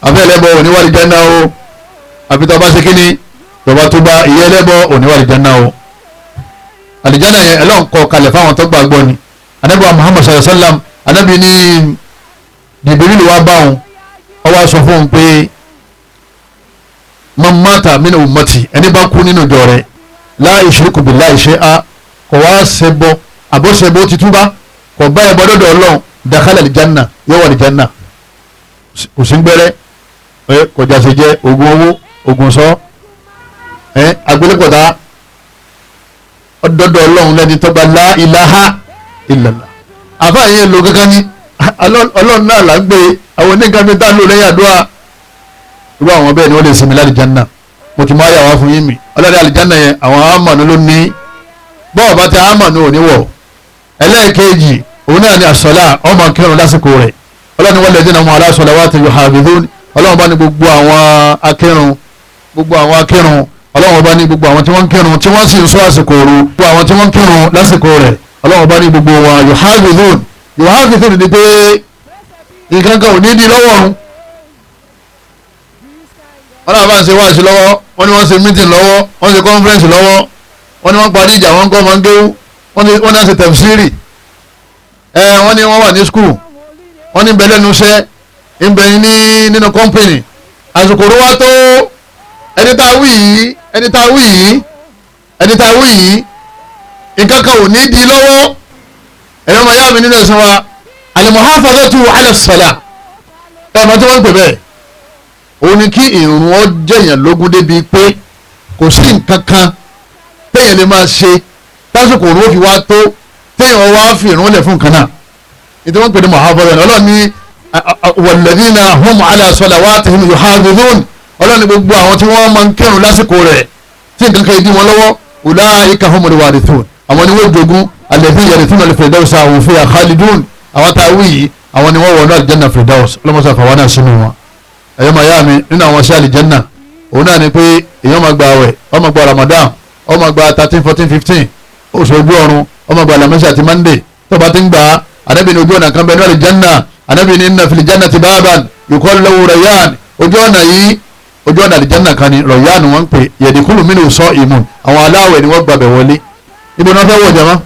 Speaker 2: Abẹ́ ẹlẹ́bọ òní wà àlìjánná o. Àbí tó bá ṣe kí ni, tọba tó bá ìyẹ́ ẹlẹ́bọ òní wà àlìjánná o. Àlìjánná yẹn Ọlọ́run kọ kalẹ̀ fáwọn tó gbàgbọ́ ni. Ànábì wa Muhammad sallallahu alayhi wa sallam, Ànábì ní Jibril wá bá òun, ó wá sọ fún òun pé man mata min ummati, ẹni bá kú nínú ìjọ rẹ̀, la yushriku billahi shay'a, kò wá ṣẹbọ, àbọ̀ṣẹbọ ti túbá, kò bá ẹbọ dọ́dọ̀ Ọlọ́run, dakhala aljanna, yóò wà aljanna. Kò sí gbẹ́rẹ́, kò jáse jẹ́ ogun owó, ogun sọ, agbélépọ̀tà ọdọ́dọ̀ Ọlọ́run lẹ́ni tó gba la ilaha illallah. Àfáà yẹn lò kankan ní Ọlọ́run náà là ń gbé àwọn oníkan mi tá ń lò lẹ́yìn àdúrà. Irú àwọn bẹ́ẹ̀ ni wọ́n lè sinmi lálìjánná. Mo ti mú àyà wá fún yín mi. Ọlọ́dẹ àlìjánná yẹn àwọn àmọ̀nù ló ní, bọ́ọ̀ bá ti àmọ̀nù ò ní wọ̀. Ẹlẹ́ẹ̀kejì òun náà ni àsọlá, ọmọ kírun lásìkò rẹ̀. Ọlọ́ni wọ́n lè dín àwọn aláṣọlá wá ti yuhafidhun. Ọlọ́run bá ní gbogbo àwọn akírun, gbogbo àwọn akírun, Ọlọ́run bá ní gbogbo àwọn tí wọ́n ń kírun tí wọ́n sì ń sọ àsìkò òru, gbogbo àwọn tí wọ́n ń kírun lásìkò rẹ̀, Ọlọ́run bá ní gbogbo wọn yuhafidhun. Yuhafidhun ni pé nǹkan kan ò ní di lọ́wọ́ ọ̀run. Wọ́n náà bá ń ṣe wáàsí lọ́wọ́, wọ́n ní wọ́n ṣe mítìn lọ́wọ́, wọ́n ṣe kọ́nfẹ́rẹ́nsì lọ́wọ́, wọ́n ní wọ́n parí ìjà, wọ́n kọ́ ọmọ ngéwú, wọ́n náà ṣe tẹ̀fsírì, wọ́n ní wọ́n wà ní skul, wọ́n ní bẹ lẹ́nu iṣẹ́, ń bẹ ní nínú kọ́mpìnì. Àsìkò ló wá tó ẹni tá a wí yìí, ẹni tá a wí yìí, ẹni tá a wí yìí, nǹkan kan ò ní di lọ́wọ́. Ẹ̀yọ́ ọmọ yá mi nínú ẹ̀sìn wa, al-muhafazatu ala as-salah, ẹ̀ mọ̀ tí wọ́n ń pè bẹ́ẹ̀, òun ni kí ìrun ọ jẹ̀yàn lógún débi pé kò sí nǹkan kan téèyàn lè máa ṣe lásìkò òun ó fi wá tó téèyàn wá fi ìrun lẹ̀ fún nǹkan náà. Ìdí wọ́n pè ní muhafaza. Ọlọ́run ní walladhina hum ala salawatihim yuhafidhun. Ọlọ́run ní gbogbo àwọn tí wọ́n máa ń kírun lásìkò rẹ̀ tí nǹkan kan dí wọn lọ́wọ́, ulaika humul warithun, àwọn ni wọ́n jogún, alladhina yarithuna al-firdawsa hum fiha khalidun. Àwọn tá a wí yìí, àwọn ni wọ́n wọnú aljanna firdaus. Ọlọ́mọṣà fàwọn náà sínú wọn. Ẹ̀yọ́ máa yá mi nínú àwọn iṣẹ́ àlìjánná, òun náà ni pé èèyàn máa gba àwẹ̀, ó máa gba Ramadan, ó máa gba 13, 14, 15 oṣù ojú ọ̀run, ó máa gba Alámísì àti Monday. Tó bá ti ń gbà á, Ànábì ní ojú ọ̀nà kan bẹ ní àlìjánná. Ànábì ní inna fil jannati baban yuqalu lahu Rayyan. Ojú ọ̀nà yìí, ojú ọ̀nà àlìjánná kan ni Rayyan wọ́n ń pè, yadkhulu minhu sa'imun, àwọn aláwẹ̀ ni wọ́n gbàbẹ̀ wọlé. Ibo ni wọ́n fẹ́ wọ̀ jama?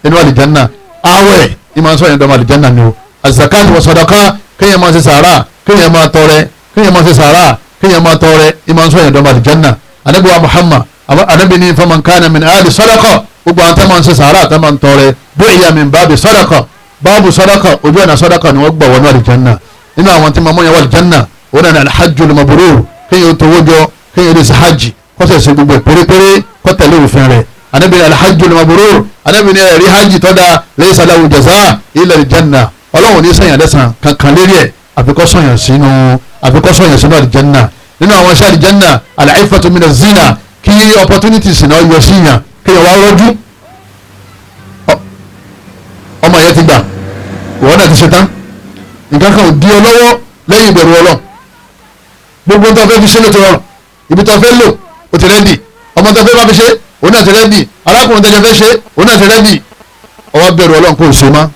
Speaker 2: Inú àlìjánná. Àwẹ̀ ìmọ̀ sọ̀yìn dọ́mọ àlìjánná ni o. Az-zakat wa sadaqa, kéèyàn máa ṣe sàárà, kéèyàn máa tọrẹ, kéèyàn máa ṣe sàárà, kéèyàn máa tọrẹ, ìmọ̀ sọ̀yìn dọ́mọ àlìjánná. Ànábì wa Muhammad, Ànábì ní faman kana min ahli sadaqa, gbogbo àwọn tó máa ń ṣe sàárà tó máa ń tọrẹ, du'iya min babi sadaqa, báàbù sadaqa, ojú ọ̀nà sadaqa ni wọ́n gbà wọnú àlìjánná. Nínú àwọn tí máa mú yẹn wọ àlìjánná, òun náà ní alhajjul mabrur, kéèyàn tó wọ́jọ, kéèyàn lè ṣe hajj, kó sì ṣe gbogbo pérépéré, kó tẹ̀lé òfin rẹ̀. Ànábì ní alhajjul mabrur, Ànábì ní ẹ̀rí hajj tó dáa, laysa lahu jazaa illa aljanna. Ọlọ́run ní sẹ̀yàn lẹ́sàn kankan lérí ẹ̀, àfikọ́ sọ̀yàn sínú, àfikọ́ sọ̀yàn sínú àlìjánná. Nínú àwọn iṣẹ́ àlìjánná, al-iffatu mina zina, kí opportunities náà yọ sí yàn, kéèyàn wá rọ́jú. Ọmọ yẹn ti gbà, ìwọ náà ti ṣe tán, nǹkan kan ò di ọ lọ́wọ́ lẹ́yìn ìbẹ̀rù Ọlọ́run. Gbogbo tó fẹ́ fi ṣe ló ti rọrùn, ibi tó fẹ́ lò ó ti rẹ́dì, ọmọ tó fẹ́ bá fi ṣe òun náà ti rẹ́dì, arákùnrin tẹ́jọ fẹ́ ṣe òun náà ti rẹ́dì. Ọwọ́ bẹ̀rù Ọlọ́run kò ṣe mọ́.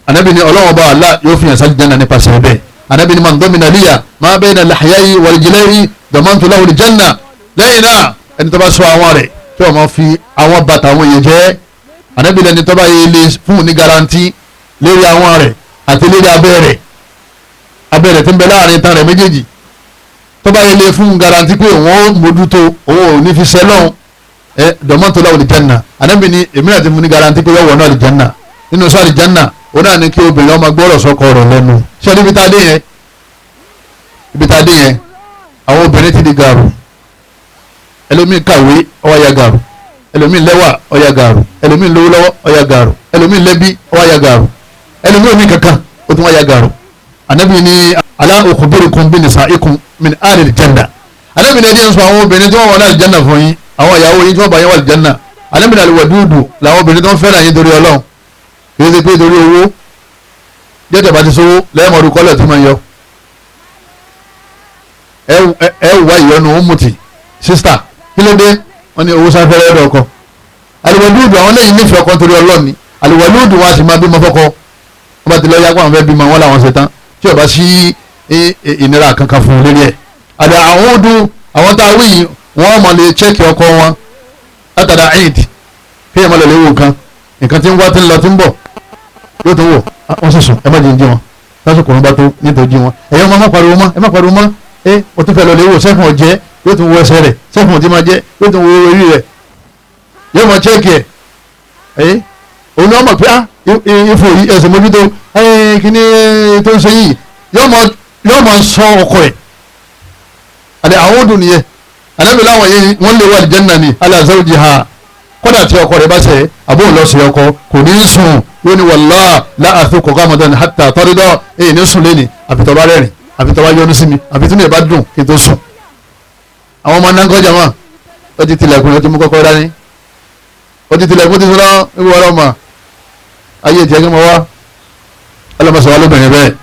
Speaker 2: Ànábì ní Ọlọ́run ọba Allah yóò fi hàn sáájú janna nípasẹ̀ bẹ́ẹ̀. Ànábì ní man domina liya ma bayna lahyayi wa rijlayhi damantu lahu al-janna. Lẹ́yìn náà ẹni tó bá sọ àwọn rẹ̀ tí wọ́n máa fi àwọn bàtà àwọn èèyàn jẹ́, Ànábì lẹni tó bá yẹ lè fún ní garanti lérí àwọn rẹ̀ àti lérí abẹ́ rẹ̀, abẹ́ rẹ̀ tí ń bẹ láàrin tan rẹ̀ méjèèjì, tó bá yẹ lè fún garanti pé òun ó mójútó, òun ò ní fi sẹ́lọ̀n ẹ damantu lahu al-janna. Ànábì ní èmi náà ti fún ní garanti pé yọ̀wọ̀ náà al-janna. Nínú sọ al-janna òun náà ní kí obìnrin ọmọ gbọ́rọ̀ sọ́kọ rẹ̀ lẹ́nu. Ṣé níbi tá a dé yẹn, ibi tá a dé yẹn, àwọn obìnrin ti di gàrú. Ẹlòmíì kàwé ó wá ya gàrú, ẹlòmíì lẹ́wà ó ya gàrú, ẹlòmíì lówó lọ́wọ́ ó ya gàrú, ẹlòmíì lẹ́bí ó wá ya gàrú, ẹlòmíì omi kankan ó tún wá ya gàrú. Ànábì ní ala ukhbirukum bi nisaikum min ahli al-janna. Ànábì ní ẹni ń sọ àwọn obìnrin tí wọ́n wọ̀ ní àlìjánà fún yín, àwọn ìyàwó yín tí wọ́n bá yín wọ àlìjánà. Ànábì ní al-wadudu làwọn obìnrin tó ń fẹ́ràn yín torí Ọlọ́run, kì í ṣe pé torí owó. Jẹ́jọ́ bá ti sówó lẹ́yìn kọ́lẹ̀ tó máa ń yọ. Ẹ wá ìyọnu ọmùtì sísítà, kí ló dé? Wọ́n ní owó sáfẹ́rẹ́ ẹ̀dọ̀ ọkọ. Àlùwàlúùdù àwọn lẹ́yìn nífẹ̀ẹ́ ọkọ torí Ọlọ́run ni. Àlùwàlúùdù wọn a sì máa bímọ fọ́kọ. Wọ́n bá ti lọ yá pé àwọn fẹ́ bímọ wọn làwọn ṣe tán, tí ó bá sí ìnira kankan fún un lérí ẹ̀. Àdà àwọn ọdún àwọn tá a wí yìí wọ́n mọ̀ lè chẹ́kì ọkọ wọn látara aid, kí ẹ̀ mọ̀ lè lè wo nǹkan nǹkan tí ń wá tí ń lọ tí ń bọ̀ yóò tó wò wọ́n sì sùn, ẹ má jẹ́ ń jí wọn lásìkò wọn bá tó nítorí jí wọn. Ẹ̀yọ́ má pariwo mọ́, ẹ má pariwo mọ́, ẹ o tún fẹ́ lọ lè wò sẹ́fún ọ̀jẹ́, yóò tún wo ẹsẹ̀ rẹ̀ sẹ́fún ọ̀tí máa jẹ́, yóò tún wo orí rẹ̀, yóò máa chẹ́kì ẹ̀. Ẹ̀ òun náà mọ̀ pé ifo yìí ẹsẹ̀ mójútó kíní tó ń ṣe yìí, yóò máa sọ ọkọ ẹ̀. Àti àwọn ọdún nìyẹn. Ànábì láwọn yìí wọ́n lè wà àlìjánnà ní ala zawjiha, kódà tí ọkọ rẹ̀ bá ṣe àbóhùn lọ sí ọkọ kò ní í sùn, yóò ní wallahi la athuqu ghamadan hatta tarida, èyí ní sùn lẹ́ni àfi tó bá rẹ́rìn, àfi tó bá yọ́nú sí mi, àfi tí mi bá dùn kí n tó sùn. Àwọn ọmọ náà ń kọjá mọ́, ó ti tilẹ̀kùn, ó ti mú kọ́kọ́ dání, ó ti tilẹ̀kùn, ti sọ́dọ̀ ìwọ ọlọ́mọ ayé ìtì ẹgbẹ́ mọ́ wá ọlọ́mọsọ̀wá lóbìnrin bẹ́ẹ̀.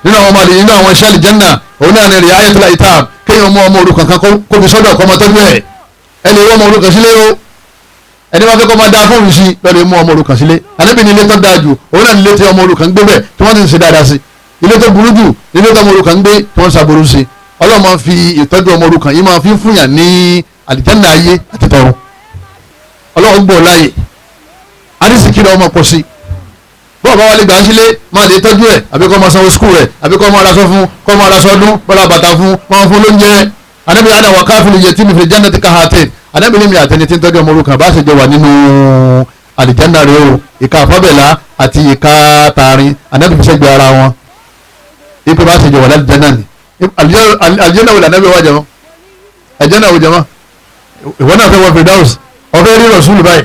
Speaker 2: Nínú àwọn ọmọdé nínú àwọn iṣẹ́ àlìjẹ́nà òun náà ní ri'ayatul aitam, kéèyàn mú ọmọ òrukàn kan kó fi sọ́dọ̀ kọ́ ọmọ tọ́jú ẹ̀. Ẹ lè wọ́ ọmọ òrukàn sílé o, ẹni bá fẹ́ kọ́ máa da fóònù sí lọ́dọ̀ mú ọmọ òrukàn sílé. Ànábì ní ilé tó dáa jù òun náà ní ilé tí ọmọ òrukàn ń gbé bẹ̀ tí wọ́n ti ń ṣe dáadáa sí. Ilé tó burú jù ilé tó ọmọ òrukàn ń gbé tí wọ́n ń ṣàbùrú sí. Ọlọ́run máa fi ìtọ́jú ọmọ òrukàn yìí máa fi fúnyàn ní àlìjánnà ayé àti tọ̀run. Ọlọ́run gbọ́ láàyè arísìkí rẹ̀ ọmọ pọ̀ sí. Bọ́ọ̀ bá wálé gbà ń sílé máa lè tọ́jú ẹ̀, àbí kọ́ máa sanwó skul rẹ̀, àbí kọ́ máa raṣọ fún, kọ́ máa raṣọ ọdún, bọ́lá bàtà fún, máa fún lóúnjẹ. Ànábì ana wa káfílì yẹtí mi fil jannati kahatain. Ànábì ní mi àtẹni tí ń tọ́jú ọmọ òrukàn bá ṣe jọ wà nínú àlìjánnà rẹ̀ o, ìka àfọ́bẹ̀lá àti ìka tààrin Ànábì fi sẹ́gbẹ̀ẹ́ ara wọn, ipe bá ṣe jọ wà lálìjánnà ni. Àlìjánnà wò lànàbì wà jẹmọ́? Àlìjánnà wò jẹmọ́? Ìwọ náà fẹ́ wọ Firdaus, ọ̀fẹ́ rí Rasulu báyìí,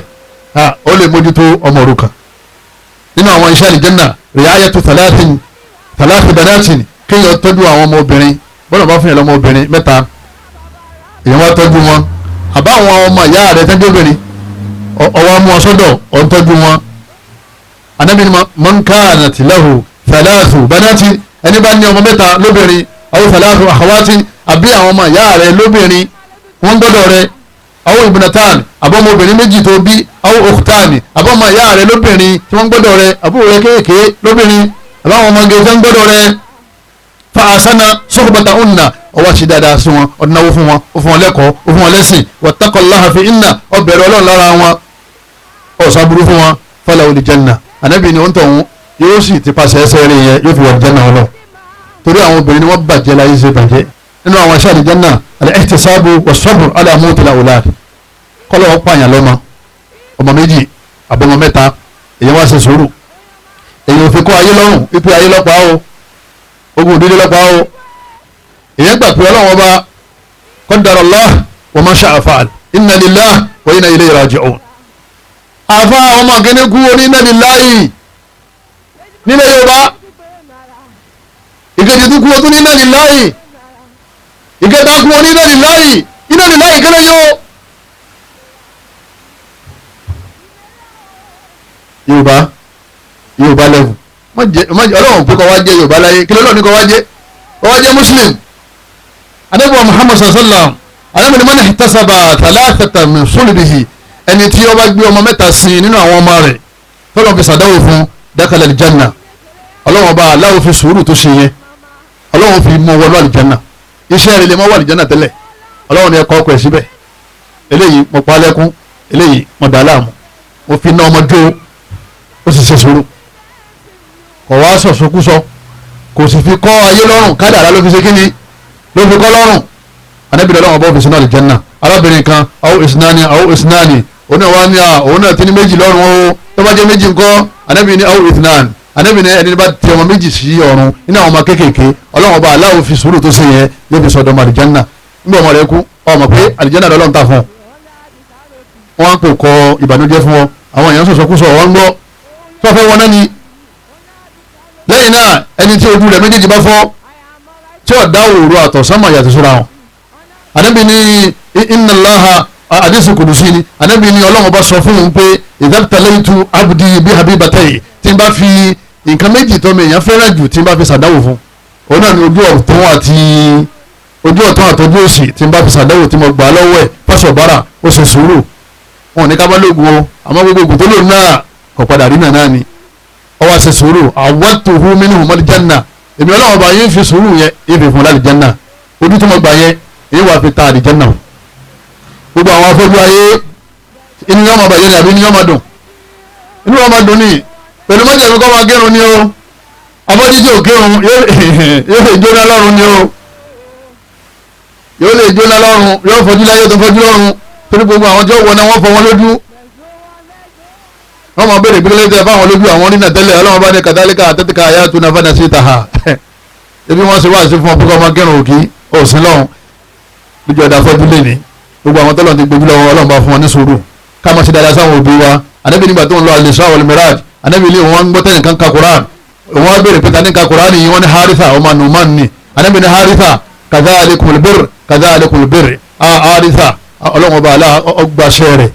Speaker 2: ó lè mójútó ọmọ òrukàn. Nínú àwọn iṣẹ́ àlìjánnà ri'ayatu thalathi banatin, kéèyàn tọ́jú àwọn ọmọ obìnrin. Bọ́lá bá fún yàn lọ́mọ obìnrin mẹ́ta, èèyàn wá tọ́jú wọn, àbá àwọn ọmọ ìyá rẹ̀ tẹ́jú obìnrin ọwọ́ mú wọn sọ́dọ̀ ọ̀ ń tọ́jú wọn. Ànábì ní man kanat lahu thalathu banati, ẹni bá ní ọmọ mẹ́ta lóbìnrin, aw thalathu akhawati, àbí àwọn ọmọ ìyá rẹ̀ lóbìnrin wọ́n gbọ́dọ̀ rẹ̀, aw ibnatan, àbọ̀mọ obìnrin méjì tó bí, aw ukhtani, àbọ̀mọ ìyá rẹ̀ lóbìnrin tí wọ́n gbọ́dọ̀ rẹ̀, àbúrò rẹ̀ kéèké lóbìnrin, àbáwọn ọmọge tó ń gbọ́dọ̀ rẹ̀, fa ahsana suhbatahunna, ọwọ́ ṣe dáadáa sí wọn, ọ̀dùnnáwó fún wọn, ó fún wọn lẹ́kọ̀ọ́, ó fún wọn lẹ́sìn, wattaqallaha fi inna, ọbẹ̀rẹ̀ Ọlọ́run lára wọn, ọ̀sàbúrú fún wọn, falahul janna. Ànábì ni ó ń tọ̀hún yóò sì ti paṣẹ ẹsẹ̀ rẹ̀ yẹn yóò fi wọ janna wọn lọ. Torí àwọn obìnrin ni wọ́n bàjẹ́ láyé ṣe bàjẹ́. Nínú àwọn iṣẹ́ àlìjánná al-ihtisabu was-sabr ala mawtil awlad, kọ́lọ́ wọn pààyàn lọ́mọ, ọmọ méjì àbọ̀mọ mẹ́ta, èyí wá ṣe sùúrù, èyí ò fi kó ayé lọ́rùn wípé ayé lọ́pàá o, ogun òdílé lọ́pàá o. Èyí gbà pé Ọlọ́run ọba qaddara Allah wa ma sha'a fa'al, inna lillahi wa inna ilayhi raji'un. Àfa ọmọ akíní kú oní inna lillahi nílẹ̀ Yorùbá, ìkejì tó kú o tún ní inna lillahi, ìkẹta kú oní inna lillahi, inna lillahi kẹlẹ́ yóò. Yorùbá Yorùbá lẹ́wù Ọlọ́run pé kọ́ wá jẹ́ Yorùbá láyé, kí lọ́lọ́run ní kọ́ wá jẹ́, kọ́ wá jẹ́ Muslim. Ànábì Muhammad sallam, Ànábì ní man ihtasaba thalathatan min sulbihi, Ẹni tí ó bá gbé ọmọ mẹ́ta sin nínú àwọn ọmọ rẹ̀ tọ́lọ́ fi sàdáwò fún dakhala aljanna. Ọlọ́wọ́n bá aláwọ̀ fi sùúrù tó ṣe yẹn, Ọlọ́wọ́n fi mú wọnú àlìjánà. Iṣẹ́ rẹ̀ lè má wọ àlìjánà tẹ́lẹ̀, Ọlọ́wọ́n ni ẹ kọ́ ọkọ̀ ẹ̀ síbẹ̀. Eléyìí mo pa lẹ́kún, eléyìí mo dà á láàmú, mo fi ná ọmọ jó, ó sì ṣe sùúrù, kò wá sọ̀sọ̀kúsọ, kò sì fi kọ́ ayé lọ́rùn. Kádàrá ló fi ṣe kíni, ló fi kọ́ lọ́rùn. Ànábì Ọlọ́run bá fi sínú àlìjánà. Arábìnrin kan aw isnani aw isnani, òun náà wá ní à òun náà ti ní méjì lọ́rùn o, tó bá jẹ́ méjì ńkọ́? Ànábì ní aw ithnan. Ànábì ní ẹni bá ti ọmọ méjì sí ọ̀run nínú àwọn ọmọ kéékèèké, Ọlọ́run bá aláwo fi sùúrù tó ṣe yẹn yóò fi sọ̀dọ̀ ọmọ àlìjánà. Nígbà ọmọ rẹ kú, ọmọ pé àlìjánà lọ́lọ́run ta fún ọ, wọn kò kọ ìbànújẹ́ fún ọ, àwọn èèyàn sọ̀sọ̀kúsọ wọn gbọ́ tó fẹ́ wọn náà ni. Lẹ́yìn náà ẹni tí ojú rẹ̀ méjèèjì bá fọ́, tí ó dá òru àtọ̀sánmà yàtọ̀ síra wọn. Ànábì ní inna Allaha àdísù kùdùsí ni, Ànábì ní Ọlọ́run bá sọ fún un pé idhabtalaytu abdi bi habibatayi, tí n bá fi nǹkan méjì tó mi èèyàn fẹ́ràn jù tí n bá fi sàdáwò fún òun náà ní ojú ọ̀tún àti ojú ọ̀tún àtọ́jú òsì, tí n bá fi sàdáwò tí mo gbà lọ́wọ́ ẹ̀ fásọ̀ bára, ó ṣe sùúrù. Wọn ò ní ká bá lóògùn o, àmọ́ gbogbo ògùn tó lò náà kò padà rí nàná ni. Ó wá ṣe sùúrù, awwatuhu minhum aljanna, èmi Ọlọ́run bá yín fi sùúrù yẹn yín fi fún lálìjánná. Ojú tó mo gbà yẹn èyí wàá fi ta àlìjánná. Gbogbo àwọn afọ́jú ayé inú yọ́n máa bàjẹ́ ni àbí inú yọ́n máa dùn? Inú yọ́n máa dùn ni. Pẹ̀lú májèlé kọ́ máa gẹ́rùn ni o, afọ́jú tí ò gẹ́rùn yóò lè jóná lọ́rùn ni o, yóò lè jóná lọ́rùn, yóò fọ́jú láyé tó fọ́jú lọ́rùn, torí gbogbo àwọn tí ó wọ náà wọ́n fọ́ wọn lójú. Wọ́n máa béèrè ìpínlẹ̀ tẹ́ fáwọn lójú àwọn onínà tẹ́lẹ̀. Ọlọ́wọ́n bá ní kàtàlíkà àtẹ́tìkà àyàtúná fana sí ìtàhà. Ebi wọ́n ṣe wá sí fún ọ pé kọ́ máa gẹ́rùn òkì òsín lọ́hùn lójú ọ̀dà fọ́jú lé ní. Gbogbo àwọn tọ́lọ̀ ti gbójú lọ́wọ́ Ọlọ́run bá fún wọn ní sùúrù. Ká máa ṣe dáadáa sáwọn òbí wa. Ànábì nígbà tó ń lọ al-Isra wal-Miraj, Ànábì ní wọn gbọ́ tẹ́yìn kan ka Quran, wọn á béèrè pé ta ní ka Quran yìí, wọ́n ní Haritha ọmọ Numan ni. Ànábì ní Haritha kadhalikul birr kadhalikul birr. Haritha Ọlọ́run ọba àlá ọgbàṣẹ́ rẹ̀.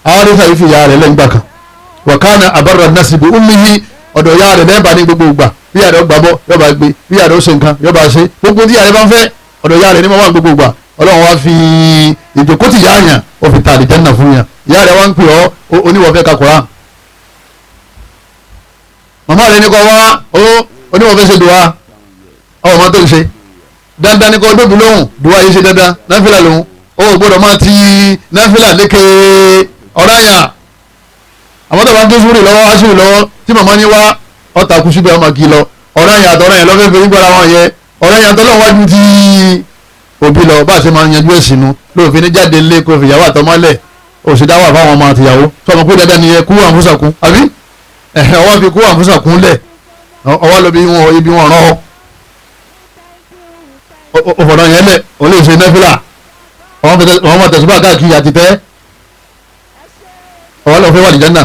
Speaker 2: Haritha yìí fi ìyá rẹ̀ lẹ́yìn gbà kan. Wa kana abarra an-nasi bi ummihi, ọ̀dọ̀ ìyá rẹ̀ lẹ́ẹ̀bà ní gbogbo ìgbà. Bí ìyá rẹ̀ gbà bọ́ yọba gbé, bí ìyá rẹ̀ ó ṣe nǹkan yọba ṣe, gbogbo tí ìyá rẹ̀ bá ń fẹ́ ọ̀dọ̀ ìyá rẹ̀ ní mọ́ wà gbogbo ìgbà. Ọlọ́run wá fi ìjókòó ti yá yàn, ó fi ta àlìjánnà fún yàn. Ìyá rẹ̀ wá ń pè ọ́ oníwọ̀fẹ́ ka Kùránì. Màmá rẹ̀ ní kọ́ wá ó oníwọ̀fẹ́ ṣe dùwà, ọmọ tó ń ṣe dandan ní kọ́ dóbi lóhùn, dùwà yìí ṣe dandan, náfìlà lòun ó gbọ́dọ̀ máa ti náfìlà lékè ọ̀ráyà. Àwọn tó bá ń tó sùúrù lọ́wọ́ á sùúrù lọ́wọ́ tí màmá ní wá ọ̀tà kú síbẹ̀ ọmọ kì í lọ. Ọ̀ráyà àtọ̀ráyà lọ́fẹ́ fi gbọ́ra wọn yẹ, ọ̀ráyà tọ́lọ́wájú ti òbí lọ. Bá a ṣe máa ń yanjú ẹ̀sìn nu lóòfin ní jáde lé kó fìyàwó àtọmọ́lẹ̀ òsì dáwà fáwọn ọmọ àtìyàwó sọmọ pé dandan nìyẹn kú àǹfùsàkún àbí ọwọ́ fi kú àǹfùsàkún lẹ̀, ọwọ́ lọ bí wọn ibi wọn rán ọ òfòdà yẹn lẹ̀, òun lè ṣe nẹ́fìlà, ọwọ́ máa tẹ̀síbà káàkiri àti tẹ́, ọwọ́ lọ fẹ́ wà lìjánà.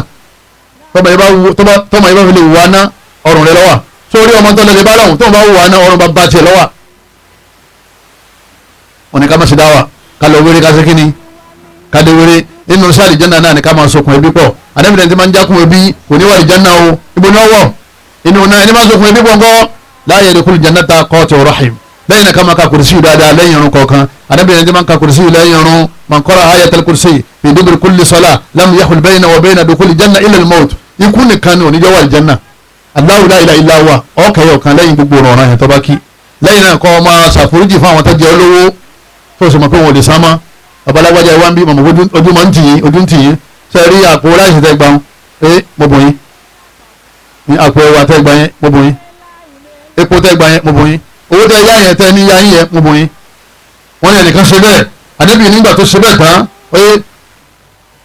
Speaker 2: Tọ́mọ yìí bá fi lè wà ná ọrùn rẹ lọ́wà sórí ọmọ tó lè bá lọ́hùn tó ń bá wà ná ọrùn bá bá tiẹ̀ lọ́wà. Wọ́n ní ká má ṣe dáwà, ká lọ wéré, ká ṣe kíni, ká dé wéré. Nínú sí àlìjánà náà ni ká máa sokùn ẹbí pọ̀. Ànábì tí máa ń jákun ẹbí kò ní wà àlìjánà o, ibo ni wọ́n wọ̀ inú náà ẹni máa sokùn ẹbí pọ̀ ńkọ́, la yadkhulu jannata qati'u rahim. Lẹ́yìn náà ká máa ka kùrìsì dáadáa lẹ́yìn irun kọ̀ọ̀kan. Ànábì tí máa ń ka kùrìsì lẹ́yìn irun, man qara'a ayatal kursi fi duburi kulli salah lam yahul bayna wa bayna dukhuli janna illa al-maut. Ikú nìkan ni oníjọ́ wà àlìjánà. Allahu la ilaha illa huwa ọ̀kẹ́yọ̀ kan lẹ́yìn gbogbo ọ̀ràn yẹn tó bá kí. Lẹ́yìn náà kọ́ máa ṣàforíjì fún àwọn tó jẹ́ olówó tó sì mọ̀ pé wọn ò lè sá mọ́. Babalágbájá ẹ wá ń bí mọ̀mọ́ ojú máa ń tì yín, ojú ń tì yín. Ṣe rí àpò ráìsì tẹ́ gbà ń pé mo bùn yín, ní àpò ẹwà tẹ́ gbà yẹn mo bùn yín, epo tẹ́ gbà yẹn mo bùn yín, owó tẹ́ yá yẹn tẹ́ ní yá yín yẹn mo bùn yín. Wọ́n ní ẹnìkan ṣe bẹ́ẹ̀. Ànábì nígbà tó ṣe bẹ́ẹ̀ tán oye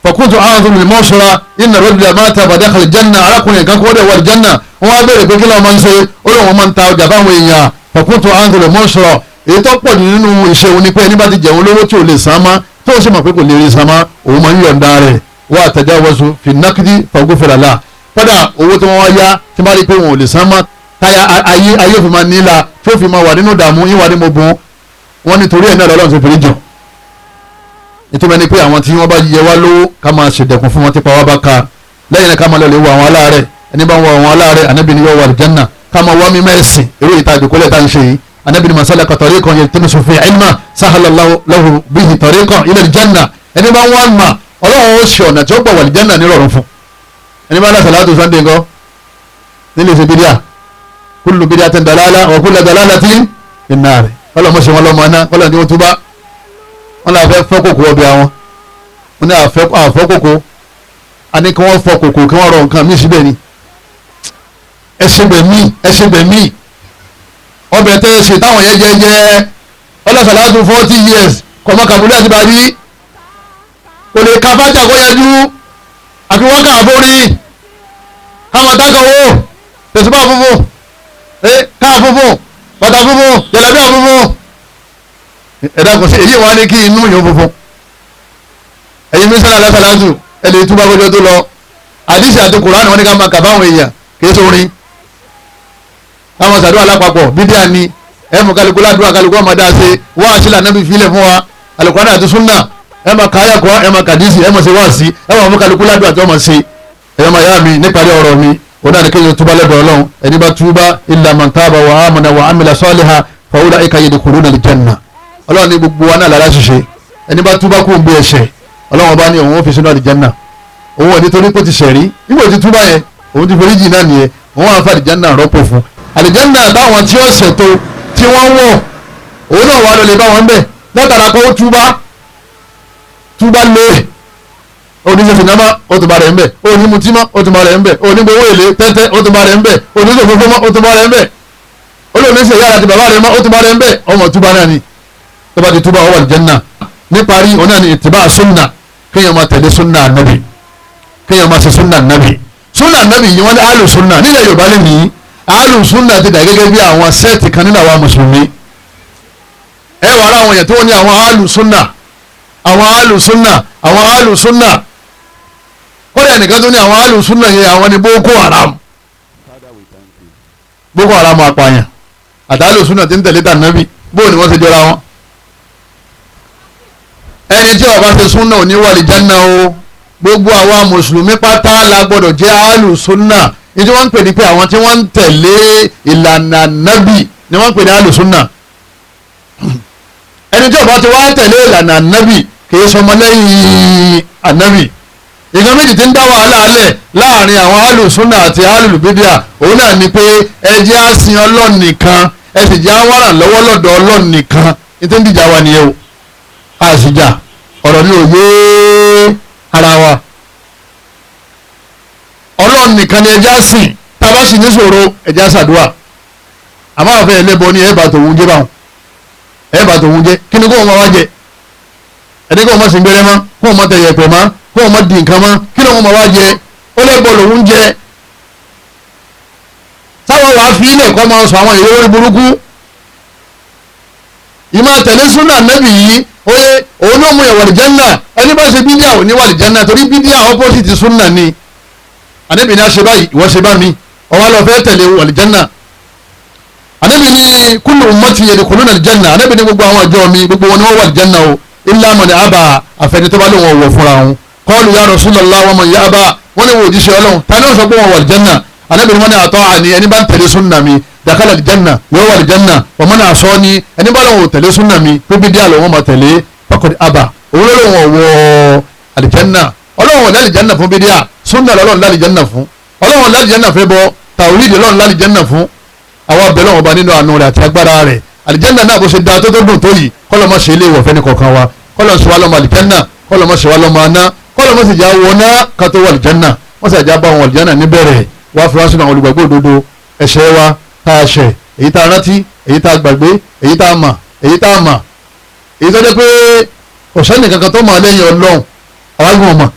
Speaker 2: fọkúntù àwọn mi mọ́ṣọ́ra iná rọ́dìlà máa ta bàdá kàlìjánà. Arákùnrin kan kó dẹ̀ wà lìjánà, wọ́n á béèrè pé kí lóun máa ń ṣe, ó lóun máa ń ta ọjà fáwọn èèyàn. Fọkúntù àwọn mi mọ́ṣọ́ra, èyí tó pọ̀ jù nínú iṣẹ́ òun ni pé ẹni bá ti jẹun lówó tí ò lè san mọ́, tó sì mọ̀ pé kò lè rí san mọ́, òun máa ń yọ̀ǹda rẹ̀. Wá àtẹ̀jáwọ́sọ fi nákìdí fagófèrèlà. Kódà owó tí wọ́n wá yá tí bá rí pé wọn ò lè san mọ́, táyà ayé ayé òfin máa nílà tí ó fi máa wà nínú ìdààmú yín wà ní mo bùn wọn, nítorí ẹ̀ náà lọ́lọ́run ti fèrè jọ. Nítorí ẹni pé àwọn tí wọ́n bá yẹ wá lówó ká máa ṣèdẹ̀kùn fún wọn tí pa wá bá ka. Lẹ́yìn náà ká máa lọ lè wo àwọn aláàárẹ̀, ẹni bá ń wo àwọn aláàárẹ̀ Ànábì ni yóò wà àlùjánnà. Ká máa wá mímọ́ ẹ̀sìn eré ìta àjòkólẹ̀ tá à ń ṣe yìí. Ànábì ni masalaka tariqan yaltamisu fi ilma sahala Allahu lahu bihi tariqan ila aljanna. Ẹni bá ń wá mà Ọlọ́run ó ṣe ọ̀nà tí ó gbà wà lìjánà nírọ̀rùn fún. Ẹni bá lásàlátù Sunday ńkọ́ nílé ṣe bídíà, kullu bid'atin dalalah wa kullu dalalatin fin-nar. Ọlọ́mọ ṣe wọn lọ́mọ aná, ọlọ́run tí wọ́n túbá wọn là fẹ́ fọ́ kòkó ọbẹ̀ àwọn, wọn ní àfọ́ kòkó, a ní kí wọ́n fọ́ kòkó kí wọ́n rọ nǹkan mí síbẹ̀ ni. Ẹsẹ̀ bẹ̀ mí, ẹsẹ̀ bẹ̀ mí, ọbẹ̀ tẹ́ ẹ ṣe táwọn yẹn jẹ jẹ ọlọ́sàlátù 40 years kọ̀mọ́ kàbúlẹ̀ àti bàbí kò lè ka fájà kó yanjú, àfi wọ́n kà àforí káwọn tákà owó tẹ̀síbà funfun, káà funfun, bàtà funfun, jẹ̀lẹ́bíà funfun. Ẹ̀dá kò sí èyí wà ní kí inú yòó funfun. Ẹ̀yin mísírà lásàlátù ẹ̀ lè túbọ̀ kọjọ́ tó lọ. Àdìsí àti Kùránì wọn ní ká máa kà fáwọn èèyàn kì í sórin. Káwọn sàdúrà lápapọ̀ bídíà ni ẹ̀ mú kálukú ládùúgbò kálukú ọmọ dáa ṣe wá àṣìlá nábì fílẹ̀ fún wa Al-Kùránì àti súnà ẹ̀ máa kà áyà kọ́ ẹ̀ máa kàdísì ẹ̀ máa ṣe wáàsí ẹ̀ máa mú kálukú ládùúgbò àti ọmọ ṣe. Ẹ̀yọ́ máa yá mi níparí ọ̀rọ̀ mi òun náà ni kéèyàn túbá lọ́dọ̀ Ọlọ́run. Ẹni bá túbá illa man taba wa amana wa amila salihan fa ulaika yadkhuluna al-janna. Ọlọ́run ní gbogbo wa náà lára ṣiṣẹ́. Ẹni bá túbá kú bí ẹ̀ṣẹ̀, Ọlọ́run bá ní òun ó fi sínú àlìjánà. Òun ò ní torí pé ó ti ṣẹ̀rí, nígbà tí túbá yẹn òun ti forí jì náà nìyẹn, òun á fa àlìjánà rọ́pò fún. Àlìjánà táwọn tí ó ṣètò tí wọ́n wọ̀ òun náà wà lólè bá wọn bẹ̀ látara pé ó túbá túbá lé oníṣẹ́ sinamá ó tún bá rẹ̀ ń bẹ̀, onímutí mọ́ ó tún bá rẹ̀ ń bẹ̀, onígbowó èlé tẹ́tẹ́ ó tún bá rẹ̀ ń bẹ̀, oníṣòfófó mọ́ ó tún bá rẹ̀ ń bẹ̀, olóòníṣẹ́ ìyá àti bàbá rẹ̀ mọ́ ó tún bá rẹ̀ ń bẹ̀. Ọmọ túbá náà ni tó bá ti túbá ó wà àlìjánnà. Níparí òun náà ni ìtìbá súnà, kéèyàn máa tẹ̀lé súnà ànábì, kéèyàn máa ṣe súnà ànábì. Súnà ànábì yìí wọ́n ní àlù súnà nílẹ̀ Yorùbá lè ní àlù súnà ti dà gẹ́gẹ́ bí àwọn sẹ́ẹ̀tì kan nínú àwọn mùsùlùmí. Ẹ wà ara àwọn èèyàn tí wọ́n ní àwọn àlù súnà, àwọn àlù súnà, àwọn àlù súnà. Kódà ẹnìkan tó ní àwọn àlù súnà yẹn àwọn ní Boko Haram, Boko Haram apààyàn àtàlù súnà ti ń tẹ̀lé tànábì, bóò ni wọ́n ṣe jọra wọn. Ẹni tí ó bá ṣe súnà ò ní wà lìjánà o. Gbogbo àwa mùsùlùmí pátá la gbọ́dọ̀ jẹ́ àlù súnà. Ní tí wọ́n ń pè ní pé àwọn tí wọ́n ń tẹ̀lé ìlànà nábì ni wọ́n ń pè ní àlù súnà. Ẹni tí ó bá ti wá tẹ̀lé ìlànà nábì kì í sọmọ lẹ́yìn ànábì. Ìkan méjì tí ń dá wàhálà alẹ̀ láàrin àwọn alùsúnà àti alùbídíà òun náà ni pé ẹ jẹ́ á sin Ọlọ́run nìkan, ẹ sì jẹ́ á wàrà lọ́wọ́ lọ́dọ̀ Ọlọ́run nìkan. Ní tí ń dìjà wa nìyẹn o. A sì jà ọ̀rọ̀ ní òye ara wa. Ọlọ́run nìkan ni ẹ jẹ́ á sìn, tá a bá sì ní ṣòro ẹ jẹ́ á ṣàdúrà. Àmọ́ àfẹ́ ẹlẹ́bọ ni ẹ bá tòun jẹ́ báwọn, ẹ bá tòun jẹ́ kí ni kó wọn wá jẹ? Ẹni kó wọn má sì ń gbẹrẹ mọ́, kó wọn má tẹ yẹ̀pẹ̀ mọ́, kó wọn má di nǹkan mọ́, kí ló wọn má wá jẹ? Ó lẹ́bọ lòun jẹ. Táwọn wàá fi ilẹ̀ kọ́ máa sọ àwọn ìwé orí burúkú. Ìmọ̀ tẹ̀lé súnà nẹ́bì yìí oye òun ló mú yàn wàlìjánà. Ẹni bá ṣe bídíà ò ní wàlìjánà torí bídíà opposite súnà ni. Ànábì ní a ṣe báyìí, ìwọ ṣe bá mi, ọwọ́ lọ fẹ́ tẹ̀lé wàlìjánà. Ànábì ní kullu ummati yadkhuluna àlìjánà. Ànábì ní gbogbo àwọn àjọ mi gbogbo wọn ni wọ́n wàlìjánà o, illa man aba, àfẹni tó bá lóun ọ̀wọ̀ fúnra wọn. Qalu ya Rasulullah wa man ya'ba, wọ́n ní wò jíṣẹ́ Ọlọ́run ta ni ó sọ pé wọ́n wàlìjánà? Ànábì ní wọ́n ní ata'ani, ẹni bá ń tẹ̀lé súnà mi dakhala aljanna yóò wà aljanna, wa man asani, ẹni bá lóun ò tẹ̀lé súnà mi pé bídíà lòun máa tẹ̀lé faqad aba, òun ló lóun ọ̀wọ̀ aljanna. Ọlọ́run ò lálìjánà fún bídíà, súnà lọ́lọ́run lálìjánà fún. Ọlọ́run lálìjánà fẹ́ bọ tàwíìdì Ọlọ́run lálìjánà fún. Àwa bẹ̀rẹ̀ wọn bá nínú àánú rẹ̀ àti agbára rẹ̀. Àlìjánà náà bó ṣe da tó tó dùn tó yìí, kọ́lọ́ mọ́ ṣe ilé ìwọ̀fẹ́ ní kọ̀ọ̀kan wa, kọ́lọ́ ṣe wá lọ́mọ àlìjánà, kọ́lọ́ mọ́ ṣe wá lọ́mọ aná, kọ́lọ́ mọ́ sì já wọná ká tó wọ àlìjánà, wọ́n sì já bá wọn àlìjánà níbẹ̀rẹ̀. Wá fi wá sínú àwọn olùgbàgbọ́ òdodo. Ẹ̀ṣẹ̀ wa tá a ṣẹ̀, èyí tá a rántí, èyí tá a gbàgbé, èyí tá a mà, èyí tá a mà, èyí tó jẹ́ pé kò sẹ́ni kankan tó mọ̀ lẹ́yìn Ọlọ́run, àwa gbọ́n mọ̀.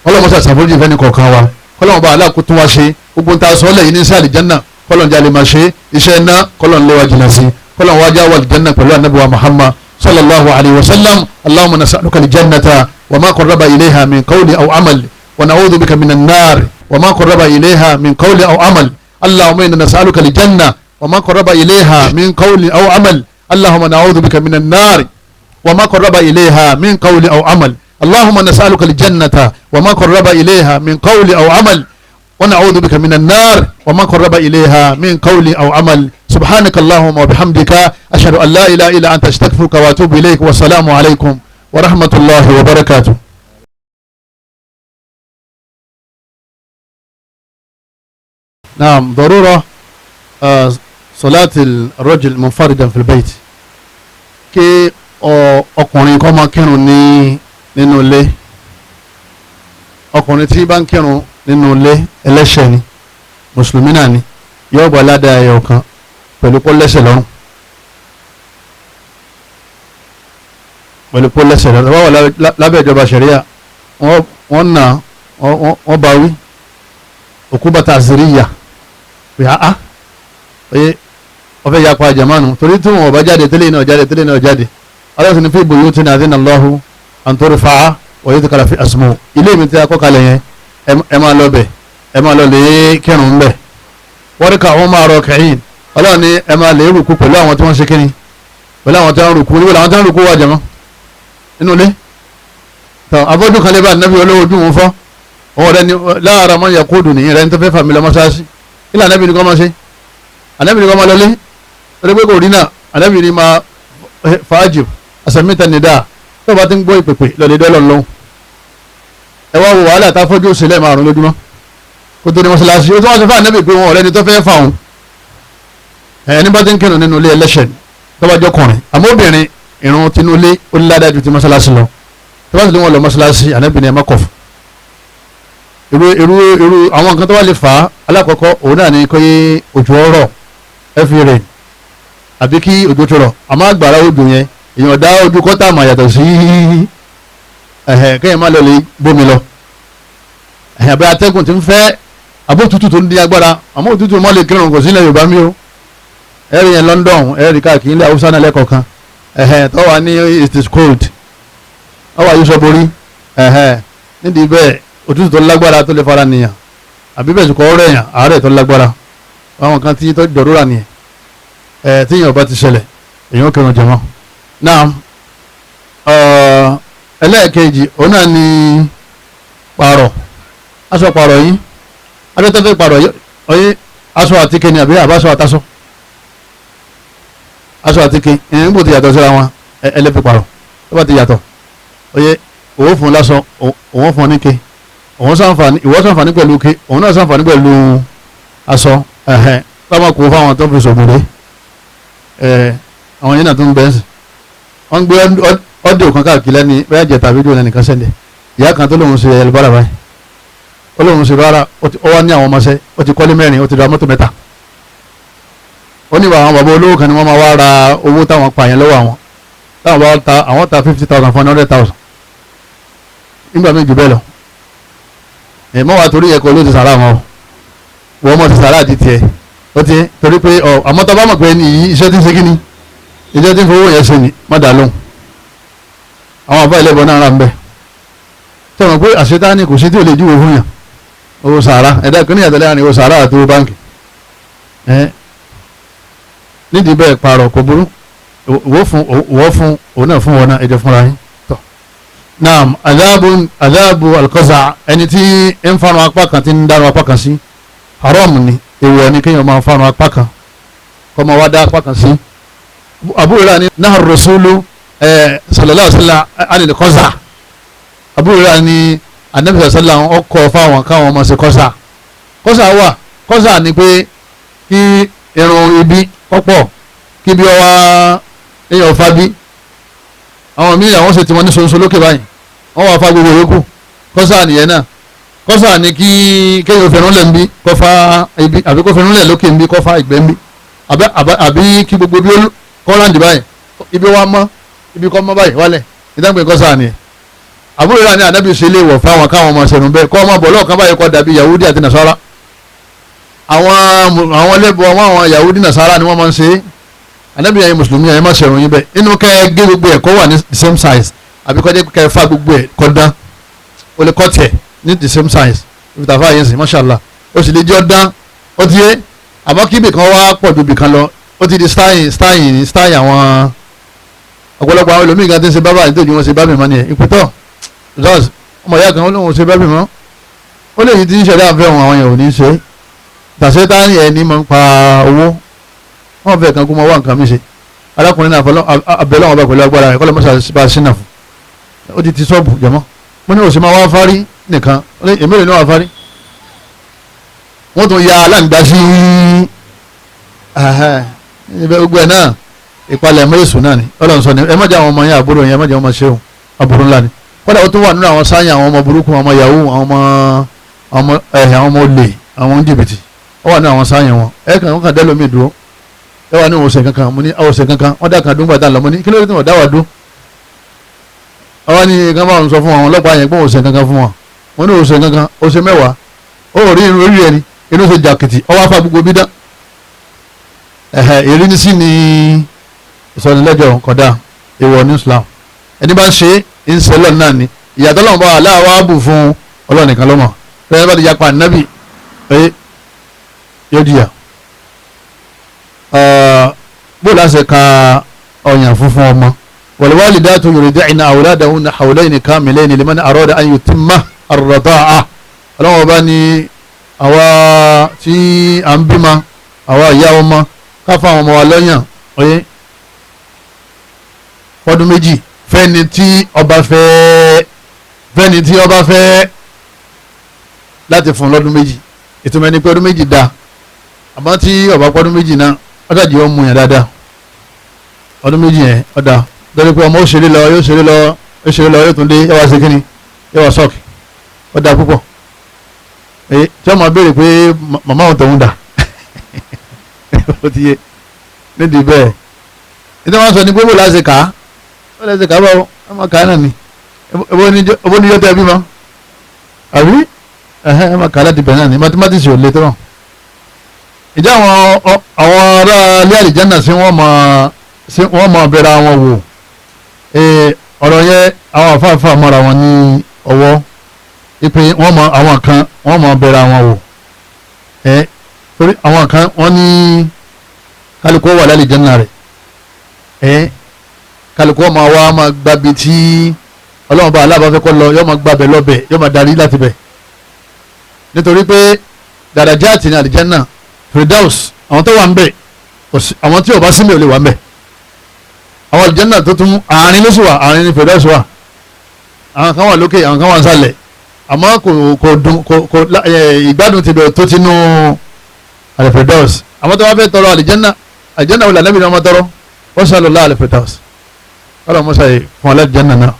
Speaker 2: Ọlọ́run mọ́sá ṣàforíjì fẹ́ni kọ̀ọ̀kan wa, kọ́lọ́run bá aláàkó tún wá ṣe gbogbo ta sọ lẹ́yìn ní sí àlìjánà, kọ́lọ́run jẹ́ àlè máa ṣe iṣẹ́ iná, kọ́lọ́run lé wa jìnnà sí, kọ́lọ́run wá já wà àlìjánà pẹ̀lú ànábì wa Muhammad sallallahu alayhi wa sallam. Allahumma nas'aluka aljannata wa ma qarraba ilayha min qawli aw amal, wa na'udhu bika minan nar wa ma qarraba ilayha min qawli aw amal. Allahumma inna nas'aluka aljanna wa ma qarraba ilayha min qawli aw amal. Allahumma na'udhu bika minan nar wa ma qarraba ilayha min qawli aw amal. Allahumma nas'aluka aljannata wa ma qarraba ilayha min qawli aw amal, wa na'udhu bika minan nar wa ma qarraba ilayha min qawli aw amal. Subhanaka Allahumma wa bihamdika, ashhadu an la ilaha illa anta, astaghfiruka wa atubu ilayk. Wa salamu alaykum wa rahmatullahi wa barakatuh. Naam, darura salati rajul munfaridan fil bayt, kí ọkùnrin kó máa kírun ní nínú ilé. Ọkùnrin tí bá ń kírun nínú ilé ẹlẹ́ṣẹ̀ ni, mùsùlùmí náà ni, yóò gba ládàá ẹyọ kan pẹ̀lú pọ́ lẹ́sẹ̀ lọ́rùn, pẹ̀lú pọ́ lẹ́sẹ̀ lọ́rùn. Wọ́n wà lábẹ́ ìjọba ṣẹ̀ríà, wọ́n nà wọ́n bá wí òkú bàtà àzíríyà pé àá oye ọfẹ́ yapa jàmánu, torí tí wọn ò bá jáde tẹ́lẹ̀ náà jáde tẹ́lẹ̀ náà jáde. Ọlọ́run ní fi buyutin adhina Allahu an turfa'a wa yudhkara fi ismuhu. Ilé mi tí a kọ́ kalẹ̀ yẹn, ẹ máa lọ bẹ̀, ẹ máa lọ lè kírun bẹ̀. Warka'u ma'a raki'in. Ọlọ́run ní ẹ máa lè rúkú pẹ̀lú àwọn tí wọ́n ṣe kíni, pẹ̀lú àwọn tí wọ́n rúkú. Níbo làwọn tí wọ́n rúkú wà jàmọ́? Inú ilé. Tọ́ afọ́jú kan lè bá ànábì olówó ojú wọn fọ́. Òun rẹ ni láàárọ̀ mọ́ yẹ kóòdù nìyẹn rẹ ní tó fẹ́ fàmí lọ mọ́ṣáláṣí. Kí ni ànábì ní kọ́ máa ṣe? Ànábì ní kọ́ máa lọlé. Torí pé kò rí náà, ànábì ní máa fàájì àsàmìtà nìdá tó bá ti ń gbọ́ ìpèpè lọ́lẹ̀ dọ́lọ̀ lọ́hùn. Ẹ wá wo wàhálà tá fọ́jú òsèlè márùn lójúmọ́ kó tó ní mọ́ṣáláṣí. Ó tún wá sọ fún ànábì pé wọn ọ̀rẹ́ ni tó fẹ́ fà òun. Ẹni bá ti ń kírun nínú ilé ẹlẹ́ṣẹ̀ tó bá jọkùnrin, àmọ́ obìnrin ìrun tinú ilé ó ní ládàá ju ti mọ́ṣáláṣí lọ. Tó bá sì ní wọn lọ mọ́ṣáláṣí, ànábì ní ẹ má kọ̀ fún. Irú irú àwọn nǹkan tó wà lè fà á, alákọ̀ọ́kọ́ òun náà ni kó òjò ọ̀rọ̀ heavy rain àbí kí òjò tó rọ̀, àmọ́ àgbàrá òjò yẹn èèyàn dá ojú kọ́tà mà yàtọ̀ sí ẹ̀hẹ̀ kéèyàn má lọ lè bómi lọ. Ẹ̀hẹ̀ àbí atẹ́gùn ti ń fẹ́, àbó òtútù tó ń di agbára, àmọ́ òtútù mọ́ lè kírun kò sí ilẹ̀ Yorùbá mi o. Ẹ̀rí yẹn London, ẹ̀rí káàkiri ilẹ̀ Haúsá náà lẹ́kọ̀ọ̀kan. Ẹ̀hẹ̀ tó wà ní it is cold, ó wà yíṣọ borí. Ẹ̀hẹ̀ nídìí bẹ́ẹ̀ òtútù tó lágbára tó lè fara nìyàn, àbí bẹ́ẹ̀ sùkọ́ ọ̀rẹ́ yàn àárẹ̀ tó lágbára, àwọn kan tí tó dọ̀rọ̀ra nìyẹn. Ẹ̀ tí èèyàn bá ti ṣẹlẹ̀ èèyàn kírun jẹ̀mọ́. Náà ẹlẹ́ẹ̀kejì òun náà ni pààrọ̀ aṣọ pààrọ̀ yìí, adétọ́fẹ́ pààrọ̀ yìí, aṣọ àtíkè ni àbí àbáṣọ àtàṣọ aṣọ àtíkè ẹ̀yìn níbo ti yàtọ̀ síra wọn, ẹlẹ́fẹ́ pààrọ̀ tó bá ti yàtọ̀ oyè òun fún lásọ, òun fún níke, òun ṣàǹfààní, ìwọ ṣàǹfààní pẹ̀lú ke, òun náà ṣàǹfààní pẹ̀lú aṣọ. Ẹ̀hẹ̀n báwọn kò fáwọn tó fi ṣògùn dé ẹ̀ àwọn yẹn náà tó ń bẹ́ẹ̀ sìn. Wọ́n gbé ọ́dẹ̀ kan káàkiri lẹ́ni bẹ́ẹ̀ jẹ́ tàbí jù lẹ́nìkan sẹ́ndẹ̀. Ìyá kan tó lóun ṣe ẹlùbárà báyìí, ó lóun ṣe bára, ó wá ní àwọn ọmọọṣẹ́, ó ti kọ́lé mẹ́rin, ó ti ra mọ́tò mẹ́ta. Ó ní àwọn bàbá olówó kan ni wọ́n máa wá ra owó táwọn pa yẹn lọ́wọ́ àwọn, táwọn bá ta àwọn ta 50,000 fún 100,000 nígbà míì jù bẹ́ẹ̀ lọ. Ẹ̀ mọ́ wa torí ẹ̀kọ́ ló ti sàrà wọn o, wọ́n mọ̀ ti sàrà àti tiẹ̀ ó ti torí pé ọ àmọ́ tó bá mọ̀ pé ní yìí iṣẹ́ tí ń ṣe kí ni iṣẹ́ tí ń fowó yẹn ṣe ni má dà lóhùn. Àwọn àbá ẹlẹ́bọn náà rà ń bẹ̀ tí wọ́n pé àṣetáni kò sí tí ò lè júwe fún yàn. Owó sàrà ẹ̀dá kan ní ìyàtọ̀ láàrin owó sàrà àti owó báǹkì. Ẹ̀ nídìí bẹ́ẹ̀ pààrọ̀ kò burú, ìwọ́ fún òun náà fún wọn náà ẹ̀jẹ̀ fúnra yín tọ̀. Naam, adáàbò alkọ́sà, ẹni tí ń farun apá kan tí ń dárun apá kan sí, haram ni, èèwọ̀ ni kéèyàn máa farun apá kan kọ́ máa wá dá apá kan sí. Abu Hurairah ní nahar rasulu sallallahu alaihi wasallam anil kọ́sà. Abu Hurairah ní anabi sallallahu ọkọ̀ fáwọn káwọn máa ṣe kọ́sà. Kọ́sà wà, kọ́sà ni pé kí irun ibi kọ́pọ̀, kí bí ọwá èèyàn fa bí. Àwọn míì àwọn ṣe tiwọn ní ṣoṣo lókè báyìí, wọ́n wá fa gbogbo yòókù. Kọ́sà nìyẹn náà. Kọ́sà ni kí kéèyàn fẹ̀rún lẹ̀ ń bí kọ́ fa ibi, àbí kó fẹ̀rún lẹ̀ lókè ń bí kọ́ fa ìgbẹ́ ń bí, àbí kí gbogbo bí ó kọ́ láǹdì báyìí, ibi wa mọ́, ibi kọ́ mọ́ báyìí wálẹ̀, ìdáǹgbé kọ́sà nìyẹn. Àbúrò rẹ̀ ní ànábì ṣe lè wọ̀ fáwọn káwọn ọmọ ṣẹ̀rùn bẹ́ẹ̀ kọ́ ọmọ bọ̀ lọ́ọ̀kan báyìí kọ́ dàbí Yahudi àti Nasara. Àwọn lẹ́bọ̀ àwọn Yahudi Nasara ni wọ́n máa ń ṣe é. Ànábì yẹn mùsùlùmí yẹn má ṣẹ̀rùn yín bẹ́ẹ̀, inú kẹ́ ẹ gé gbogbo ẹ̀ kọ́ wà ní the same size, àbí kọ́ jẹ́ kẹ́ ẹ fa gbogbo ẹ̀ kọ́ dán, o lè kọ́ tiẹ̀ ní the same size ibi tàfà yẹn sìn mashallah, o sì lè jẹ́ ọ̀dán ó ti yé. Àmọ́ kí ibìkan wá pọ̀ ju ibìkan lọ, ó ti di style àwọn ọ̀pọ̀lọpọ̀ àwọn ẹlòmíì kan ti ń ṣe bábà nítorí wọn ṣe bábì mọ́ nìyẹn. Ìpìtọ́ zaz ọmọ ìyá kan ó lóun ṣe bábì mọ́, ó lè yí ti ń ṣẹlẹ̀ àfẹ́ wọn àwọn yẹn ò ní ṣe tàṣẹ́tánì ẹni máa ń pa owó wọn fẹ́ kan kó máa wá nǹkan mi ṣe. Arákùnrin náà abẹ́lẹ́ wọn bá pẹ̀lú agbára rẹ̀ kọ́lọ́ mọ́sá bá sínà fún ó ti ti sọ́ọ̀bù jẹ̀mọ́. Mo ní òsì máa wá fárí nìkan, èmi rè ní wà fárí. Wọ́n tún ya aláǹgbá sí ibẹ̀ gbogbo ẹ̀ náà ìpalẹ̀ mọ́ èṣù náà ni. Ọlọ́run sọ ni ẹ má jẹ́ àwọn ọmọ yẹn àbúrò yẹn, ẹ má jẹ́ àwọn ọmọ ṣéun àbúrò ńlá ni. Kódà ó tún wà nínú àwọn sáyẹn àwọn ọmọ burúkú, àwọn ọmọ yahoo, àwọn ọmọ àwọn ọmọ olè, àwọn jìbìtì. Ó wà nínú àwọn sáyẹn wọn. Ẹ kàn wọ́n kàn dẹ́ lómi dúró. Ẹ wà ní òsè kankan, mo ní òsè kankan, wọ́n dá kan dún gbàdá lọ, mo ní kí ló dé tí wọ́n dá wà dún. Àwọn ní kan bá wọn sọ fún àwọn ọlọ́pàá yẹn pé òsè kankan fún wọn. Mo ní òsè kankan, òsè mẹ́wàá. Ó rí irun orí ẹni, inú ṣe jàkìtì, ọwọ́ afá gbogbo bí dá. Ìrínisí ni ìsọnilẹ́jọ́ kódà èèwọ̀ ní Islam. Ẹni bá ń ṣe ń ṣe lọ́nà náà ni ìyàtọ̀ lọ́nà bá aláwa á bù fún Ọlọ́run nìkan lọ́mọ. Bẹ́ẹ̀ bá ti yapa nábì ẹ yóò jìyà. Bó láṣẹ ka ọyàn funfun ọmọ. Wal-walidatu yurdi'na awladahunna hawlayni kamilayni liman arada an yutimma ar-rida'a. Ọlọ́wọ́n bá ní àwa tí à ń bímọ, àwa ìyá ọmọ, ká fún àwọn ọmọ wa lọ́yàn ọyẹ́ fọdún méjì fẹ́ni tí ọba fẹ́, fẹ́ni tí ọba fẹ́ láti fún lọ́dún méjì. Ìtumọ̀ ẹni pé ọdún méjì dáa, àmọ́ tí ọba pọ́dún méjì náà ọ̀dàjì ó mú yàn dáadáa. Ọdún méjì yẹn ọ̀dà lórí pé ọmọ ó ṣeré lọ, yóò ṣeré lọ, yóò ṣeré lọ, yóò tún dé, yóò wá ṣe kíni, yóò wá sọ́ọ̀kì. Ọ̀dà púpọ̀. Tí ọmọ béèrè pé màmá òun tòun dà ó ti yé nídìí bẹ́ẹ̀. Nítorí wọ́n sọ ní pé bó láti kà á, bó láti kà á báwo, wọ́n máa kà á náà ni. Ebó níjọ́ tẹ́ bí ma àbí ẹ máa kà á láti bẹ̀ náà ni. Mathematics ò le tó náà. Ìjẹ́ àwọn ará ilé àlìjánà sí wọ́n máa bẹ̀rẹ̀ àwọn wò. Ọ̀rọ̀ yẹn àwọn àfáàfáà mọ́ra wọn ní ọwọ́ ipe wọ́n mọ àwọn kan wọ́n mọ bẹ̀rẹ̀ àwọn wò. Torí àwọn kan wọ́n ní kálukú wà lálìjánà rẹ̀. Kálukú máa wá máa gbabi tí Ọlọ́run bá aláàbá fẹ́ kọ́ lọ, yóò máa gbabẹ̀ lọ́bẹ̀, yóò máa darí láti bẹ̀. Nítorí pé dàrájáàtì ní àlìjánà Firdaus, àwọn tó wà ń bẹ̀, àwọn tí ò bá sílẹ̀ ò lè wà ń bẹ̀. Àwọn àlìjánà tó tún àárín ló sì wà, àárín ní Firdaus wà. Àwọn kan wà lókè, àwọn kan wà nísàlẹ̀. Àmọ́ kò dùn, kò ìgbádùn ti bẹ̀ tó ti nú Al-Firdaus. Àwọn tó wá fẹ́ tọrọ àlìjánà, àlìjánà wò lànà bí wọ́n máa tọrọ, wọ́n sọ lọ́la Al-Firdaus. Ọlọ́run mọ́sá yìí fún àlìjánà náà.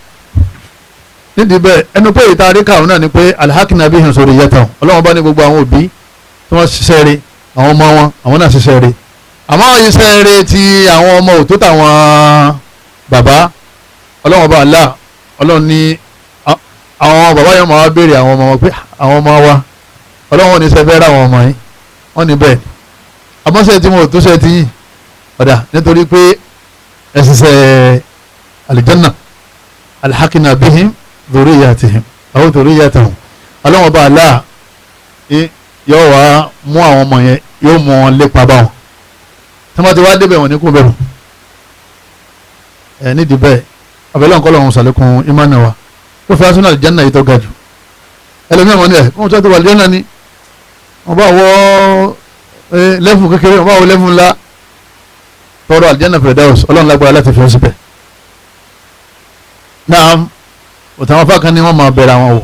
Speaker 2: Nídìí bẹ́ẹ̀ ẹnu pé ìta àríkà òun náà ni pé alhakina bihim suriyatahum. Ọlọ́run bá ní gbogbo àwọn òbí tí wọ́n ṣiṣẹ́ rí, àwọn ọmọ wọn, àwọn náà ṣiṣẹ́ rí. Àmọ́ iṣẹ́ rí ti àwọn ọmọ òtó táwọn bàbá. Ọlọ́run bá Allah, Ọlọ́run ní àwọn bàbá yẹn máa béèrè àwọn ọmọ wọn pé àwọn ọmọ wa, Ọlọ́run ní sẹ́fẹ́ rà àwọn ọmọ yìí, wọ́n ní bẹ́ẹ̀. Àmọ́ ṣe tí wọn ò tó ṣe ti yìn ọ̀dà nítorí pé ẹ ṣiṣẹ́ àlìjánà alhakina bihim dhurriyyatihim aw dhurriyyatahum. Ọlọ́run bá Allah yóò wá mú àwọn ọmọ yẹn, yóò mú wọn lépa bá wọn. Tí wọ́n ti wá débẹ̀ wọn ní kú bẹ̀rù. Nídìí bẹ́ẹ̀ abẹ́lẹ́ ọ̀kọ́ lọ́run sàlékún ìmánì wa ó fi asúnà àlìjánà yìí tó ga jù. Ẹlòmíràn wọn ni ẹ kó tó wà àlìjánà ni wọ́n bá wọ lẹ́fù kékeré, wọ́n bá wọ lẹ́fù ńlá. Tọrọ àlìjánà Firdaus, Ọlọ́run lágbára láti fi ọ́ síbẹ̀. Naam, òtàwọn afákan ni wọ́n máa bẹ̀rẹ̀ àwọn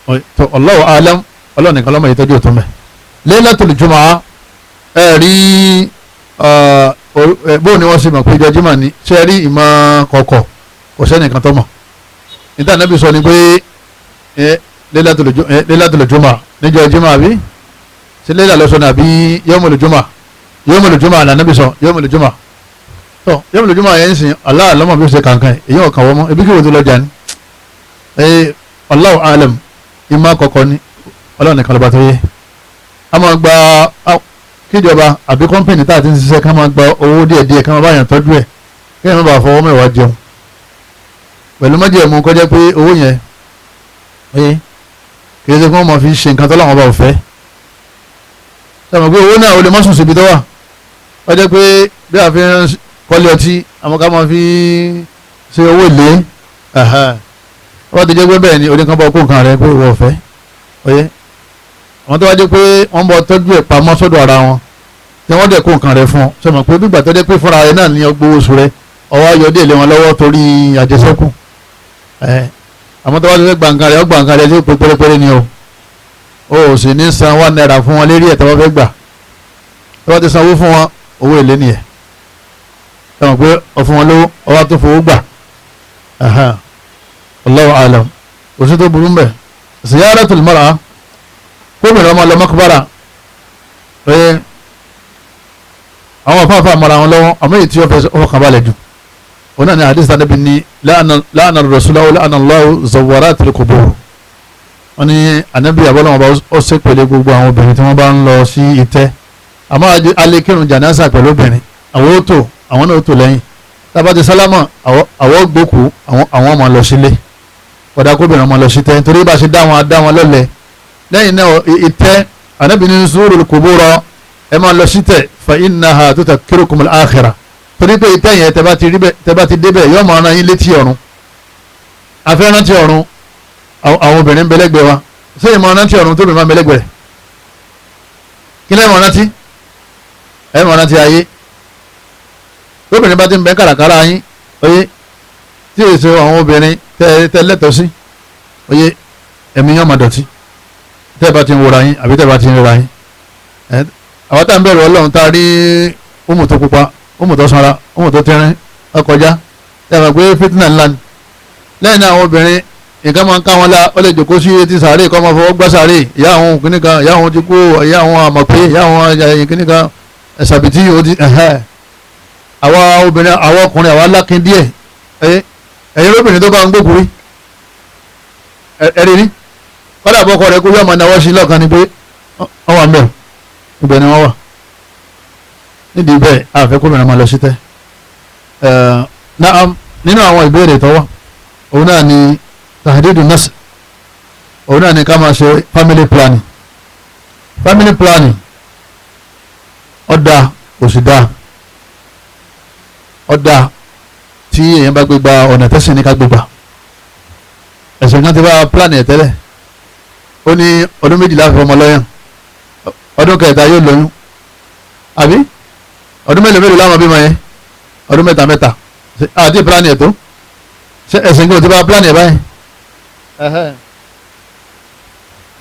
Speaker 2: wò. Allahu alam, Ọlọ́run nìkan lọ́mọ ìtọ́jú òtún mẹ́. Laylatul Jumu'ah, ẹ rí bóun ni wọ́n ṣe mọ̀ pé ìjọ jimá ni, ṣe rí ìmọ̀ kọ̀kọ̀ kò sẹ́nìkan tó mọ̀. Níta Nábì sọ ni pé Laylatul Jumu'ah níjọ jimá àbí ṣe Layla lọ́sọ ní àbí Yawmul Jumu'ah, Yawmul Jumu'ah là Nábì sọ Yawmul Jumu'ah. Tọ́ Yawmul Jumu'ah yẹn ń sìn Allah lọ́mọ bí ó ṣe kàǹkàn èyí ọ̀kan wọ́n mọ́ ebi kí wọ́n ti lọ jà ní. Allahu alam, ìmọ̀ kọ̀kọ̀ ni Ọlọ́run nìkan lọ́ba tó yẹ. A máa gba kíjọba àbí kọ́ńpìnì tá a ti ń ṣiṣẹ́ ká máa gba owó díẹ̀díẹ̀ ká máa bá yàn tọ́jú ẹ̀ kí ẹ̀ má bàa fọwọ́ mẹ́wàá jẹun. Pẹ̀lú májẹ̀mú kọjá pé owó yẹn kì í ṣe kí wọ́n máa fi ṣe nǹkan tó láwọn ọba ò fẹ́. Sọ̀rọ̀ pé owó náà o lè má sùn síbi tó wà. Kọjá pé bí a fi ń kọ́lé ọtí àwọn ká máa fi ṣe owó ìlé. Wọ́n ti jẹ́ pé bẹ́ẹ̀ ni oníkan bá kó nǹkan rẹ pé ìwọ ọ̀fẹ́. Oyé àwọn tó wá jẹ́ pé wọ́n bọ tọ́jú ẹ̀ pamọ́ sọ́dọ̀ ara wọn tí wọ́n dẹ̀ kó nǹkan rẹ fún ọ. Sọ̀rọ̀ pé gbígbà tó jẹ́ pé fúnra rẹ náà ní ọgbó oṣù rẹ ọwọ́ ayọ̀ dé lé wọn lọ́wọ́ torí àjẹsẹ́kù. Àmọ́ tó wá ti fẹ́ gba nǹkan rẹ ó gba nǹkan rẹ tí ó pé pérépéré ni o. O sì ní san 1 naira fún wọn lérí ẹ̀ tí wọ́n fẹ́ gbà. Tí wọ́n ti sanwó fún wọn, owó èlé nìyẹn. Ẹ mọ̀ pé ọ̀fun wọn lówó, ọwọ́ tó fowó gbà. Allahu a'lam. Kò sí tó burú mbẹ̀. Ziyaratul mar'a, kóbìnrin ọmọ lọ mọ́kúbára pé àwọn afáfá mara wọn lọ́wọ́, àmọ́ èyí tí wọ́n fẹ́ ọkàn balẹ̀ jù wọn náà ní hadith Ànábì ní la'ana ar-rasula wa la'ana Allahu zawaratil qubur. Wọ́n ní Ànábì àbọ̀lọ́wọ́n bá ó ṣe pẹ̀lú gbogbo àwọn obìnrin tí wọ́n bá ń lọ sí ìtẹ́. Àmọ́ alẹ́ kírun jànásà pẹ̀lú obìnrin, àwọn ó tò, àwọn náà ó tò lẹ́yìn. Tábà ti sálámà, àwọn gbókù, àwọn ọmọ lọ sílé. Kódà kóbìnrin ọmọ lọ sí tẹ́, nítorí bá ṣe dá wọn lọ́lẹ̀. Lẹ́yìn náà ìtẹ́ Ànábì ní zurul qubura, ẹ máa lọ sí tẹ́, fa innaha tudhakkirukumul akhirah. Torí pé ìtẹ́ yẹn tẹ́ bá ti débẹ̀ yóò máa rán yín létí ọ̀run. Afẹ́rántí ọ̀run, àwọn obìnrin ń bẹ lẹ́gbẹ̀ẹ́ wa. Ṣé ìmọ̀ rántí ọ̀run tóbi máa ń bẹ lẹ́gbẹ̀ẹ́ rẹ̀? Kí lẹ́ẹ̀ mọ̀ rántí? Ẹ mọ̀ rántí ayé. Tóbìnrin bá ti ń bẹ kàràkàrà yín, oyé tí èso àwọn obìnrin tẹ lẹ́tọ̀ọ́ sí, oyé ẹ̀mí yán máa dọ̀tí tẹ́ bá ti ń wòra yín àbí tẹ́ bá ti ń rira yín. Àwọn tá à ń bẹ̀rù Ọlọ́run tá a rí ọmọ tó pupa, ọmọ tó sanra, ọmọ tó tẹ́rín ọkọjá, tẹ́ bá gbé fìtínà ńlá ni. Lẹ́yìn náà àwọn obìnrin nǹkan máa ń ká wọn lá, ó lè jòkó sí etí sàárè kọ́ máa fọwọ́ gbá sàárè. Ìyá àwọn kìnnì kan, ìyá àwọn ti kú, ìyá àwọn àmọ̀pé, ìyá àwọn kìnnì kan ẹ̀sàbìtì ó ti ẹ̀hẹ́. Àwa obìnrin, àwa ọkùnrin, àwa alákin díẹ̀. Ẹ̀yin obìnrin tó bá ń gbókùrí ẹ̀rí ní kọ́dà àbọ̀kọ rẹ̀ kó yọ̀ máa náwó sí lọ́kàn ni pé wọ́n wà mẹ́rin ibẹ̀ ni wọ́n wà. Nídìí bẹ́ẹ̀ àfẹ́ kóbìnrin máa lọ sí tẹ́. Nínú àwọn ìbéèrè tó wà, òun náà ni tahdidu nas, òun náà ni ká máa ṣe family planning. Family planning ọ̀dà kò sì dáa. Ọ̀dà tí èèyàn bá gbégbá ọ̀nà tẹ́sán ní ká gbégbá. Ẹ̀sìn kan ti bá plan ẹ̀ tẹ́lẹ̀. Ó ní ọdún 12 fi ọmọ lọ́yàn, ọdún kẹta yóò lóyún, àbí ọdún mélòó mélòó láwọn bímọ yẹn, ọdún mẹ́ta mẹ́ta. Àti plan ẹ̀ tó ṣe ẹ̀sìn kan ti bá plan ẹ̀ báyìí.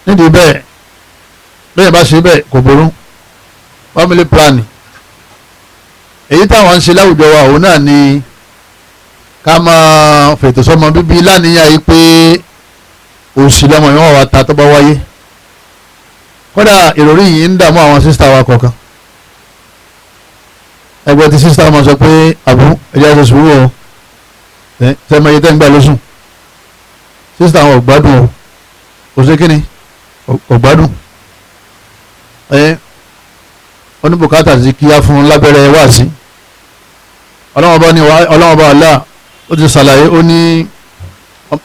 Speaker 2: Nídìí bẹ́ẹ̀ bẹ́ẹ̀ bá ṣe bẹ́ẹ̀ kò burú. Family planning èyí táwọn ń ṣe láwùjọ wa, òun náà ni ká máa fètò sọ́mọ bíbí láníyàn yìí pé òṣì lọ́mọ yẹn wọ́n wá ta tó bá wáyé. Kódà ìròrí yìí ń dààmú àwọn sísá wa kọ̀ọ̀kan. Ẹgbẹ́ tí sísá máa sọ pé àbú ẹ̀jẹ̀ ṣe sùúrù o, sẹ́mi ẹ̀yẹ tẹ́ ń gbà lóṣù. Sísá àwọn ò gbádùn o, kò sí kíni ò gbádùn. Ẹ oníbùkátà sí kí á fún un lábẹ́rẹ́ wáàsí. Ọlọ́wọ́n bá ní Ọlọ́wọ́n bá Allah ó ti ṣàlàyé, ó ní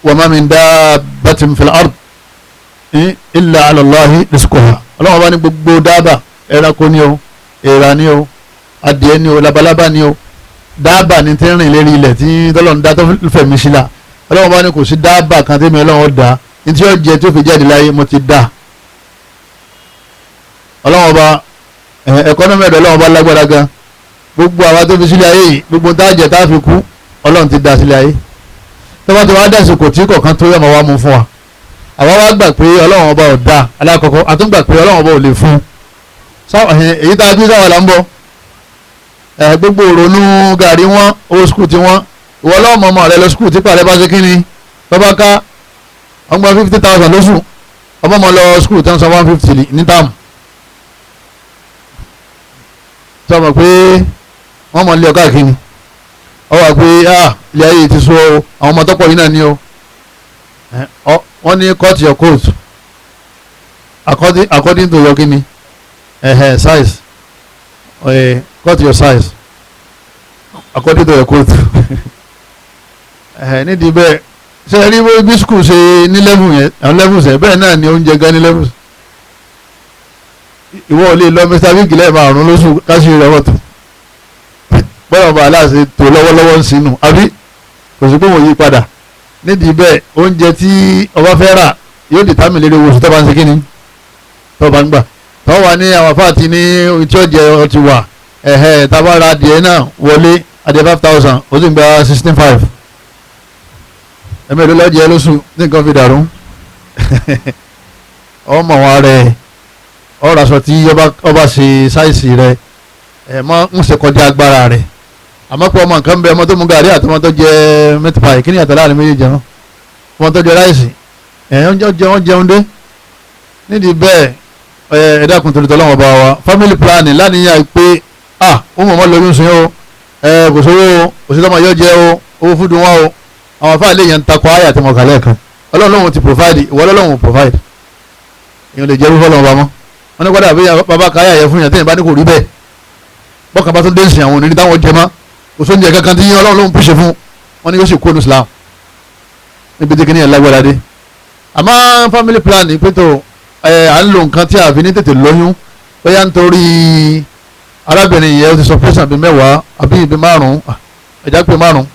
Speaker 2: wa ma min dabbatin fil ard illa ala Allahi rizquha. Ọlọ́wọ́n bá ní gbogbo dábà, ẹranko ni o, èèrà ni o, adìẹ ni o, labalábá ni o, dábà ni tí ń rìn lérí ilẹ̀ tí Ọlọ́run dá tó fẹ̀mí sí la. Ọlọ́wọ́n bá ní kò sí dábà kan tí mi Ọlọ́run dá ní tí ó jẹ tí ó fi jáde láyé mo ti dá. Ọlọ́wọ́n bá ẹ̀kọ́nọ́mì ẹ̀dọ̀ Ọlọ́run bá lágbára gan. Gbogbo àwa tó fi sílẹ̀ ayé yìí, gbogbo tá a jẹ tá a fi kú, Ọlọ́run ti dá sílẹ̀ ayé. Tó bá ti wá dàsìkò tí kọ̀ọ̀kan tó yọ̀ máa wá mú fún wa. Àwa wá gbà pé Ọlọ́run ọba ò dá alákọ̀ọ́kọ́, a tún gbà pé Ọlọ́run ọba ò lè fún. Èyí tá a bí sáwà là ń bọ̀. Gbogbo òrònú gàrí wọn, owó skul ti wọn. Ìwọ ọlọ́mọ ọmọ rẹ lọ skul tí pàrẹ bá ṣe kí ni? Bàbá ká ọgbọ́n 50,000 lóṣù. Ọmọ ọmọ lọ skul tí wọ́n san 150 ní táàmù. Sọ ma pé wọ́n mọ̀ nílé ọ̀ká kìíní, ọ wà pé ilé ayé ti sọ o, àwọn ọmọ tọ́pọ̀ yìí náà ni o. Wọ́n ní cut your coat according to your kìíní size, cut your size according to your coat. Nídìí bẹ́ẹ̀ ṣe rí bí school ṣe ní level yẹn, àwọn levels yẹn bẹ́ẹ̀ náà ni oúnjẹ gan ní levels. Ìwọ ò lè lọ Mr. Big lẹ́ẹ̀márùn lóṣù káṣíìrì rẹ̀ wọ̀tò. Bọ́lá ọba aláṣẹ tó lọ́wọ́lọ́wọ́ ń sinú, àbí kò sí pé wọ́n yí padà. Nídìí bẹ́ẹ̀ oúnjẹ tí ọba fẹ́ rà yóò dìtámì lérí owó oṣù tó bá ń ṣe kíni tó bá ń gbà. Tó wà ní àwọn afáàtì ní tí ó jẹ ọtí wà ẹ̀hẹ́ tábàrà adìẹ náà wọlé adìẹ 5,000 ó sì ń gba 16,500. Ẹ̀mí ìlú lọ́jẹ́ lóṣù ní nǹkan fi dàrú. Ọmọ wọn rẹ ọ̀rọ̀ aṣọ tí ọba ṣe sáìsì rẹ ẹ̀ mọ́ ń ṣe kọjá agbára rẹ̀. Àmọ́ pé ọmọ nǹkan bẹ, ọmọ tó mu gàrí àti ọmọ tó jẹ meat pie, kí ni yàtọ̀ láàrin méjèèjì náà? Ọmọ tó jẹ ráìsì ẹ̀ ń jẹun jẹun dé. Nídìí bẹ́ẹ̀, ẹ dákun torí tọ́lọ́wọ́n bá wa, family planning láníyàn pé ah ó mọ̀ mọ́ lóyún sí o, ẹ kò sówó o, kò sí tọ́mọ yọ jẹ o, owó fúdùn wọn o. Àwọn afáà lè yẹn ń takọ àyà tí mo kà lẹ́ẹ̀kan. Ọlọ́run lóhun ti provide, ìwọ lọ́lọ́run provide. Èèyàn lè jẹ́ rúfọ́ lọ́wọ́ bá mọ́. Wọ́n ní kọ́dà bí bàbá káyà yẹ fún yàn tẹ́yìn bá ní kò rí bẹ́ẹ̀. Bọ́kàn bá tún dé sìn àwọn onírí táwọn jẹ mọ́. Kò sóúnjẹ kankan tí Ọlọ́run lóhun pèsè fún. Wọ́n ní yóò sì kó nu Islam. Níbi tí kìnìyàn lágbára dé. Àmọ́ family planning pé tó ẹ à ń lo nǹkan tí a fi ní tètè lóyún. Bóyá nítorí arábìnrin yẹn ó ti sọ pẹ́sàn bíi 10 àbí ibi 5, ẹ̀já pé 5,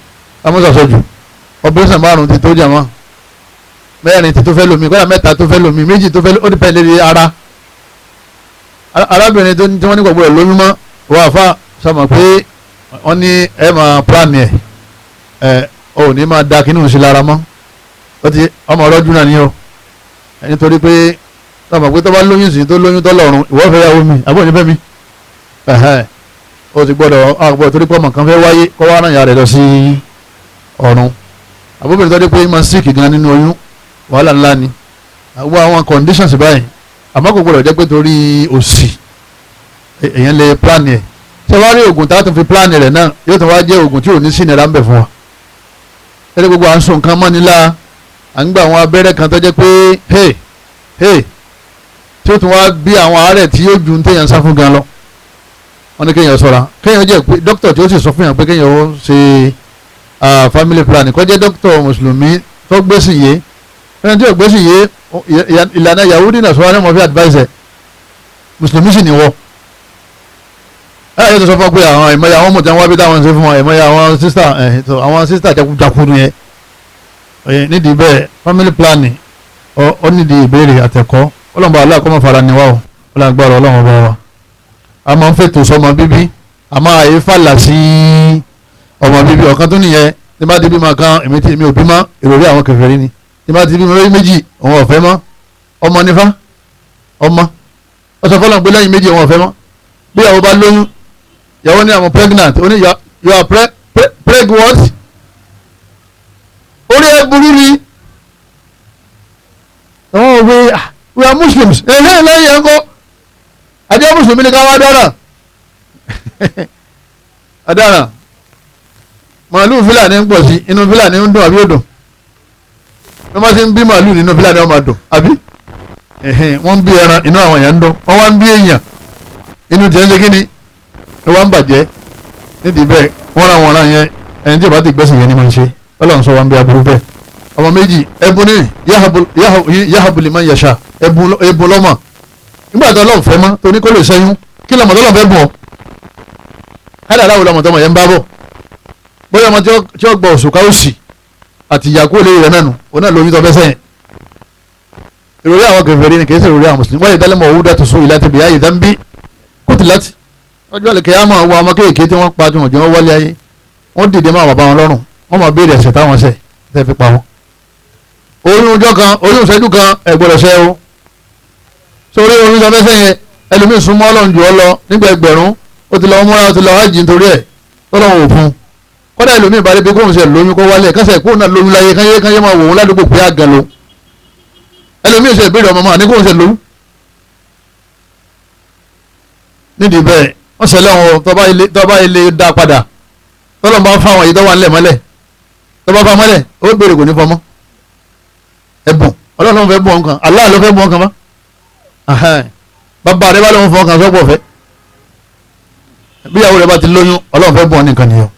Speaker 2: amúsàsọ̀jù ọ̀pẹ́sàn 5 ti tó jàmọ́, 4 ti tó fẹ́ lómi, kọ́dà 3 tó fẹ́ lómi, 2 tó fẹ́, ó dìpẹ́ lérí ara arábìnrin tó tí wọ́n ní gbogbo ẹ̀ lóyún mọ́. Wọ́n àfa sọmọ pé wọ́n ní ẹ máa plan ẹ̀ ẹ̀ ò ní máa da kínní sí lára mọ́. Ó ti ọmọ ọlọ́jú náà ní o, nítorí pé sọmọ pé tó bá lóyún sí tó lóyún tó lọ́rùn, ìwọ fẹ́ yàwó mi àbọ̀ ní fẹ́ mi, ó ti gbọ́dọ̀ àgbọ̀ torí pé ọmọ kan fẹ́ wáyé kọ́ wá ràn yà rẹ̀ lọ sí ọ̀run. Àbúbìnrin tó dé pé máa síìkì gan nínú oyún, wàhálà ńlá ni àwọn conditions báyìí. Àmọ́ kò gbọ́dọ̀ jẹ́ pé torí òsì èèyàn lè plan ẹ̀. Ṣé wàá rí oògùn tá a tún fi plan rẹ̀ náà yóò tún wá jẹ́ oògùn tí ò ní sí ìnira ń bẹ̀ fún wa. Ṣé gbogbo à ń sùn nǹkan mọ́nilá, à ń gba àwọn abẹ́rẹ́ kan tó jẹ́ pé hey hey tí ó tún wá bí àwọn àárẹ̀ tí yóò ju téèyàn sá fún gan lọ. Wọ́n ní kéèyàn ṣọ́ra, kéèyàn jẹ́ pé dókítà tí ó sì sọ fún yàn pé kéèyàn ó ṣe family planning kó jẹ́ dókítà mùsùlùmí tó gbésìn yé. Ẹni tí ò gbésìn yé ìlànà Yahudi náà sọ wọn fi advice ẹ, mùsùlùmí sì ni wọ. Ẹ yóò tó sọ fún ọ pé àwọn ìmọ̀ya àwọn mọ̀tí àwọn wábí táwọn ń ṣe fún wọn, ìmọ̀ya àwọn sísítà àwọn sísítà jakunjakun yẹn. Nídìí bẹ́ẹ̀ family planning ó nídìí ìbéèrè àtẹ̀kọ́. Ọlọ́mọba aláàkọ́ mọ̀ fara ni wá o, ọlọ́gbàrá ọlọ́run bá wa. A máa ń fètò sọmọ bíbí, a máa yẹ fàlà sí ọmọ bíbí. Ọ̀kan tó nìyẹn, tí bá ti bímọ kan èmi tí èmi ò bímọ, ìròrí àwọn kèfèrí ni. Tí bá ti bímọ lórí 2 òun ọ̀fẹ́ mọ́. Ọmọ nífà ọmọ ó sọ fọlọ́n pé lẹ́yìn 2 òun ọ̀fẹ́ mọ́. Bí ìyàwó bá lóyún, ìyàwó ní àwọn pregnant, ó ní you are preg what? Orí ẹ burú ni. Àwọn òwe we are Muslims, ẹ̀hẹ́ lẹ́yìn ẹ̀ ń kọ́ àjẹ́ mùsùlùmí ni ká wá dára adára. Màálù fúlàní ń pọ̀ sí inú fúlàní ń dùn àbí ó dùn? Wọ́n bá ti ń bí màálù nínú fúlàní wọ́n máa dùn àbí? Wọ́n ń bí ẹran inú àwọn èèyàn ń dùn, wọ́n wá ń bí èèyàn inú tiẹ̀ ń ṣe kíni ni wọ́n ń bàjẹ́. Nídìí bẹ́ẹ̀ wọ́n ra wọn ra yẹn, ẹni tí ò bá ti gbẹ́sìn yẹn ni máa ń ṣe. Ọlọ́run sọ wa ń bí aburú bẹ́ẹ̀. Ọmọ 2 ẹbùn ní yahabu liman yasha, ẹbùn lọ́mọ. Nígbà tó Ọlọ́run fẹ́ mọ́ tó ní kó lè ṣẹ́yún, kí lọ́mọ tó lọ́n fẹ́ bùn ọ́? Kádà aláwo lọ́mọ tọmọ yẹn ń bá bọ̀. Bóyá ọmọ tí ó gbọ́ òṣùká òṣì àti ìyàkó lè rẹ̀ nánu, òun náà lóyún tó fẹ́ sẹ́yìn. Ìròrí àwọn kèfèrí ni kì í ṣe ìròrí àwọn mùsùlùmí. Wọ́n yìí dálẹ́mọ̀ owó dàtú sóò ìlà tẹ̀bí ayé dánbí kùtì láti. Ọjọ́ àlèkè á máa wọ ọmọ kéèké tí wọ́n pa tí wọ́n jẹ́ wọ́n wálé ayé. Wọ́n dìde máa bàbá wọn lọ́rùn, wọ́n máa béèrè ẹ̀ṣẹ̀ táwọn ṣẹ̀ tẹ́ fi pa wọn. Oyún ọjọ́ kan, oyún ìṣẹ́jú kan, ẹ gbọ́dọ̀ ṣẹ́ o. Sórí oyún sọ fẹ́ sẹ́yìn, ẹlòmíì súnmọ́ Ọlọ́run jù ọ lọ nígbà ẹgbẹ̀rún, ó ti lọ múra, ó ti lọ hajj nítorí ẹ̀, tọ́lọ́run ò fún un. Kọ́dà ẹlòmíì bá dé pé kóun ṣe lóyún kó wálé, kásẹ̀ kóun náà lóyún láyé, káyé káyé máa wò ó ládùúgbò pé àgàn ló. Ẹlòmíì ṣe ìbéèrè ọmọ máa ní kóun ṣe lóyún. Nídìí bẹ́ẹ̀ wọ́n ṣẹlẹ̀ wọn tọ́ba ilé dá padà, tọ́lọ́n bá fáwọn èyí tó wà nílẹ̀ mọ́lẹ̀, tọ́ba fáwọn mọ́lẹ̀ ó béèrè kò ní fọmọ́. Ẹ̀bùn Ọlọ́run ló fẹ́ bùn ọ̀kan, Allah ló fẹ́ bùn ọ̀kan mọ́. Bàbá rẹ bá lóun fọ ọkàn sọ́pọ̀ fẹ́. Bí ìyàwó rẹ bá ti lóyún, Ọlọ́run fẹ́ bùn ọ nìkan nìyẹn.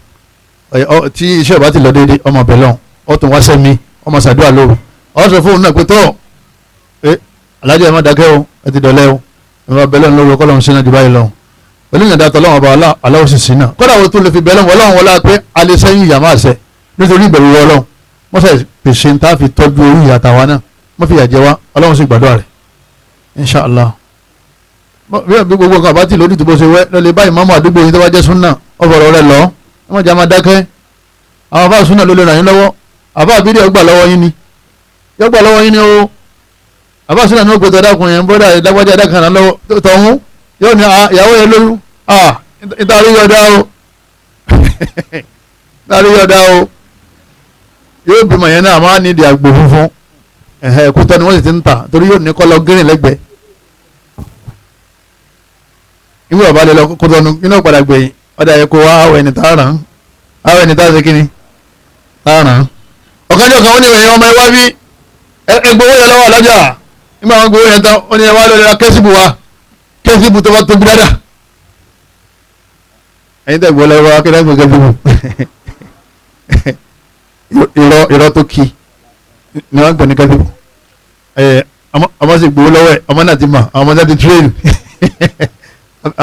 Speaker 2: Tí iṣẹ́ ọba ti lọ déédéé, ọmọ bẹ̀ lọ́hùn, ó tún wá sẹ́mi, ọmọ sàdúrà lóru. Ọ sọ fóun náà pé tọ́ ẹ alájọ ẹ má dákẹ́ o, ẹ ti dọ̀lẹ́ o, ẹ má bẹ̀ lọ́hùn lóru, kọ́lọ́hùn sínú jù báyìí lọ́hùn. Pẹ̀lú ìyànda tọ́lọ́hùn ọba aláwọ̀ sì sínú. Kọ́dà wo tó lè fi bẹ̀ lọ́hùn, Ọlọ́run wọlá pé alẹ́ sẹ́yìn ìyá máa ṣẹ nítorí ìbẹ̀rù Ọlọ́run. Wọ́n sẹ̀ pèsè ń tá fi tọ́jú orí ìyá tàwa náà, wọ́n fi ìyà jẹ wá, Ọlọ́run sì gbàdúrà rẹ̀ inshallah. Bí gbogbo nǹkan àbátì lórí ìdìbò ṣe wẹ́ lọ́lẹ̀ báyìí mọ́mọ́ àdúgbò yín tó bá jẹ́ súnà ọ̀fọ̀rọ̀ rẹ lọ, ẹ má jẹ́ a máa dákẹ́. Àwọn àbá súnà ló lè ràn yín lọ́wọ́, àbá àbídẹ́ ọgbà lọ́wọ́ yín ni, yọgbà lọ́wọ́ yín ni o. Àbá sílẹ̀ ní ó gbé tọ́dákùn yẹn bọ́dà ìdágbájá ẹ̀dákan lọ́wọ́ tọ̀hún yóò ní ìyàwó yẹn lóyún ìtàrí yọ̀dá o ìtàrí yọ̀dá o yóò bímọ yẹn náà máa ní ìdí àgbò funfun ẹ̀kútọ́ ni wọ́n sì ti ń tà torí yóò ní kọ́lọ́ gírìn lẹ́gbẹ̀ẹ́ ìwé ọ̀bá lè lọ kótó nu iná padà gbẹ̀yìn ọ̀dà yẹ kó wá àwọ̀ ẹni tá a ràn án àwọ̀ ẹni tá a ṣe kíni tá a ràn án. Ọ̀kanjọ́ kan ó ní ìròyìn ọmọ ẹ wá bí ẹgbẹ́ owó yẹn lọ́wọ́ alájà nígbà wọn gbowó yẹn tán ó ní ẹ wá lórí ra kẹ́sìbù wa kẹ́sìbù tó bá tóbi dáadáa. Ẹ̀yin tẹ̀ gbọ́ lọ́wọ́ akẹ́lẹ́ kẹ́sìbù irọ́ tó kí ni wọ́n ń pè ní kẹ́sìbù. Ọmọ sì gbowó lọ́wọ́ ẹ̀ ọmọ náà ti mọ̀ àwọn ọmọ náà ti tírèèdì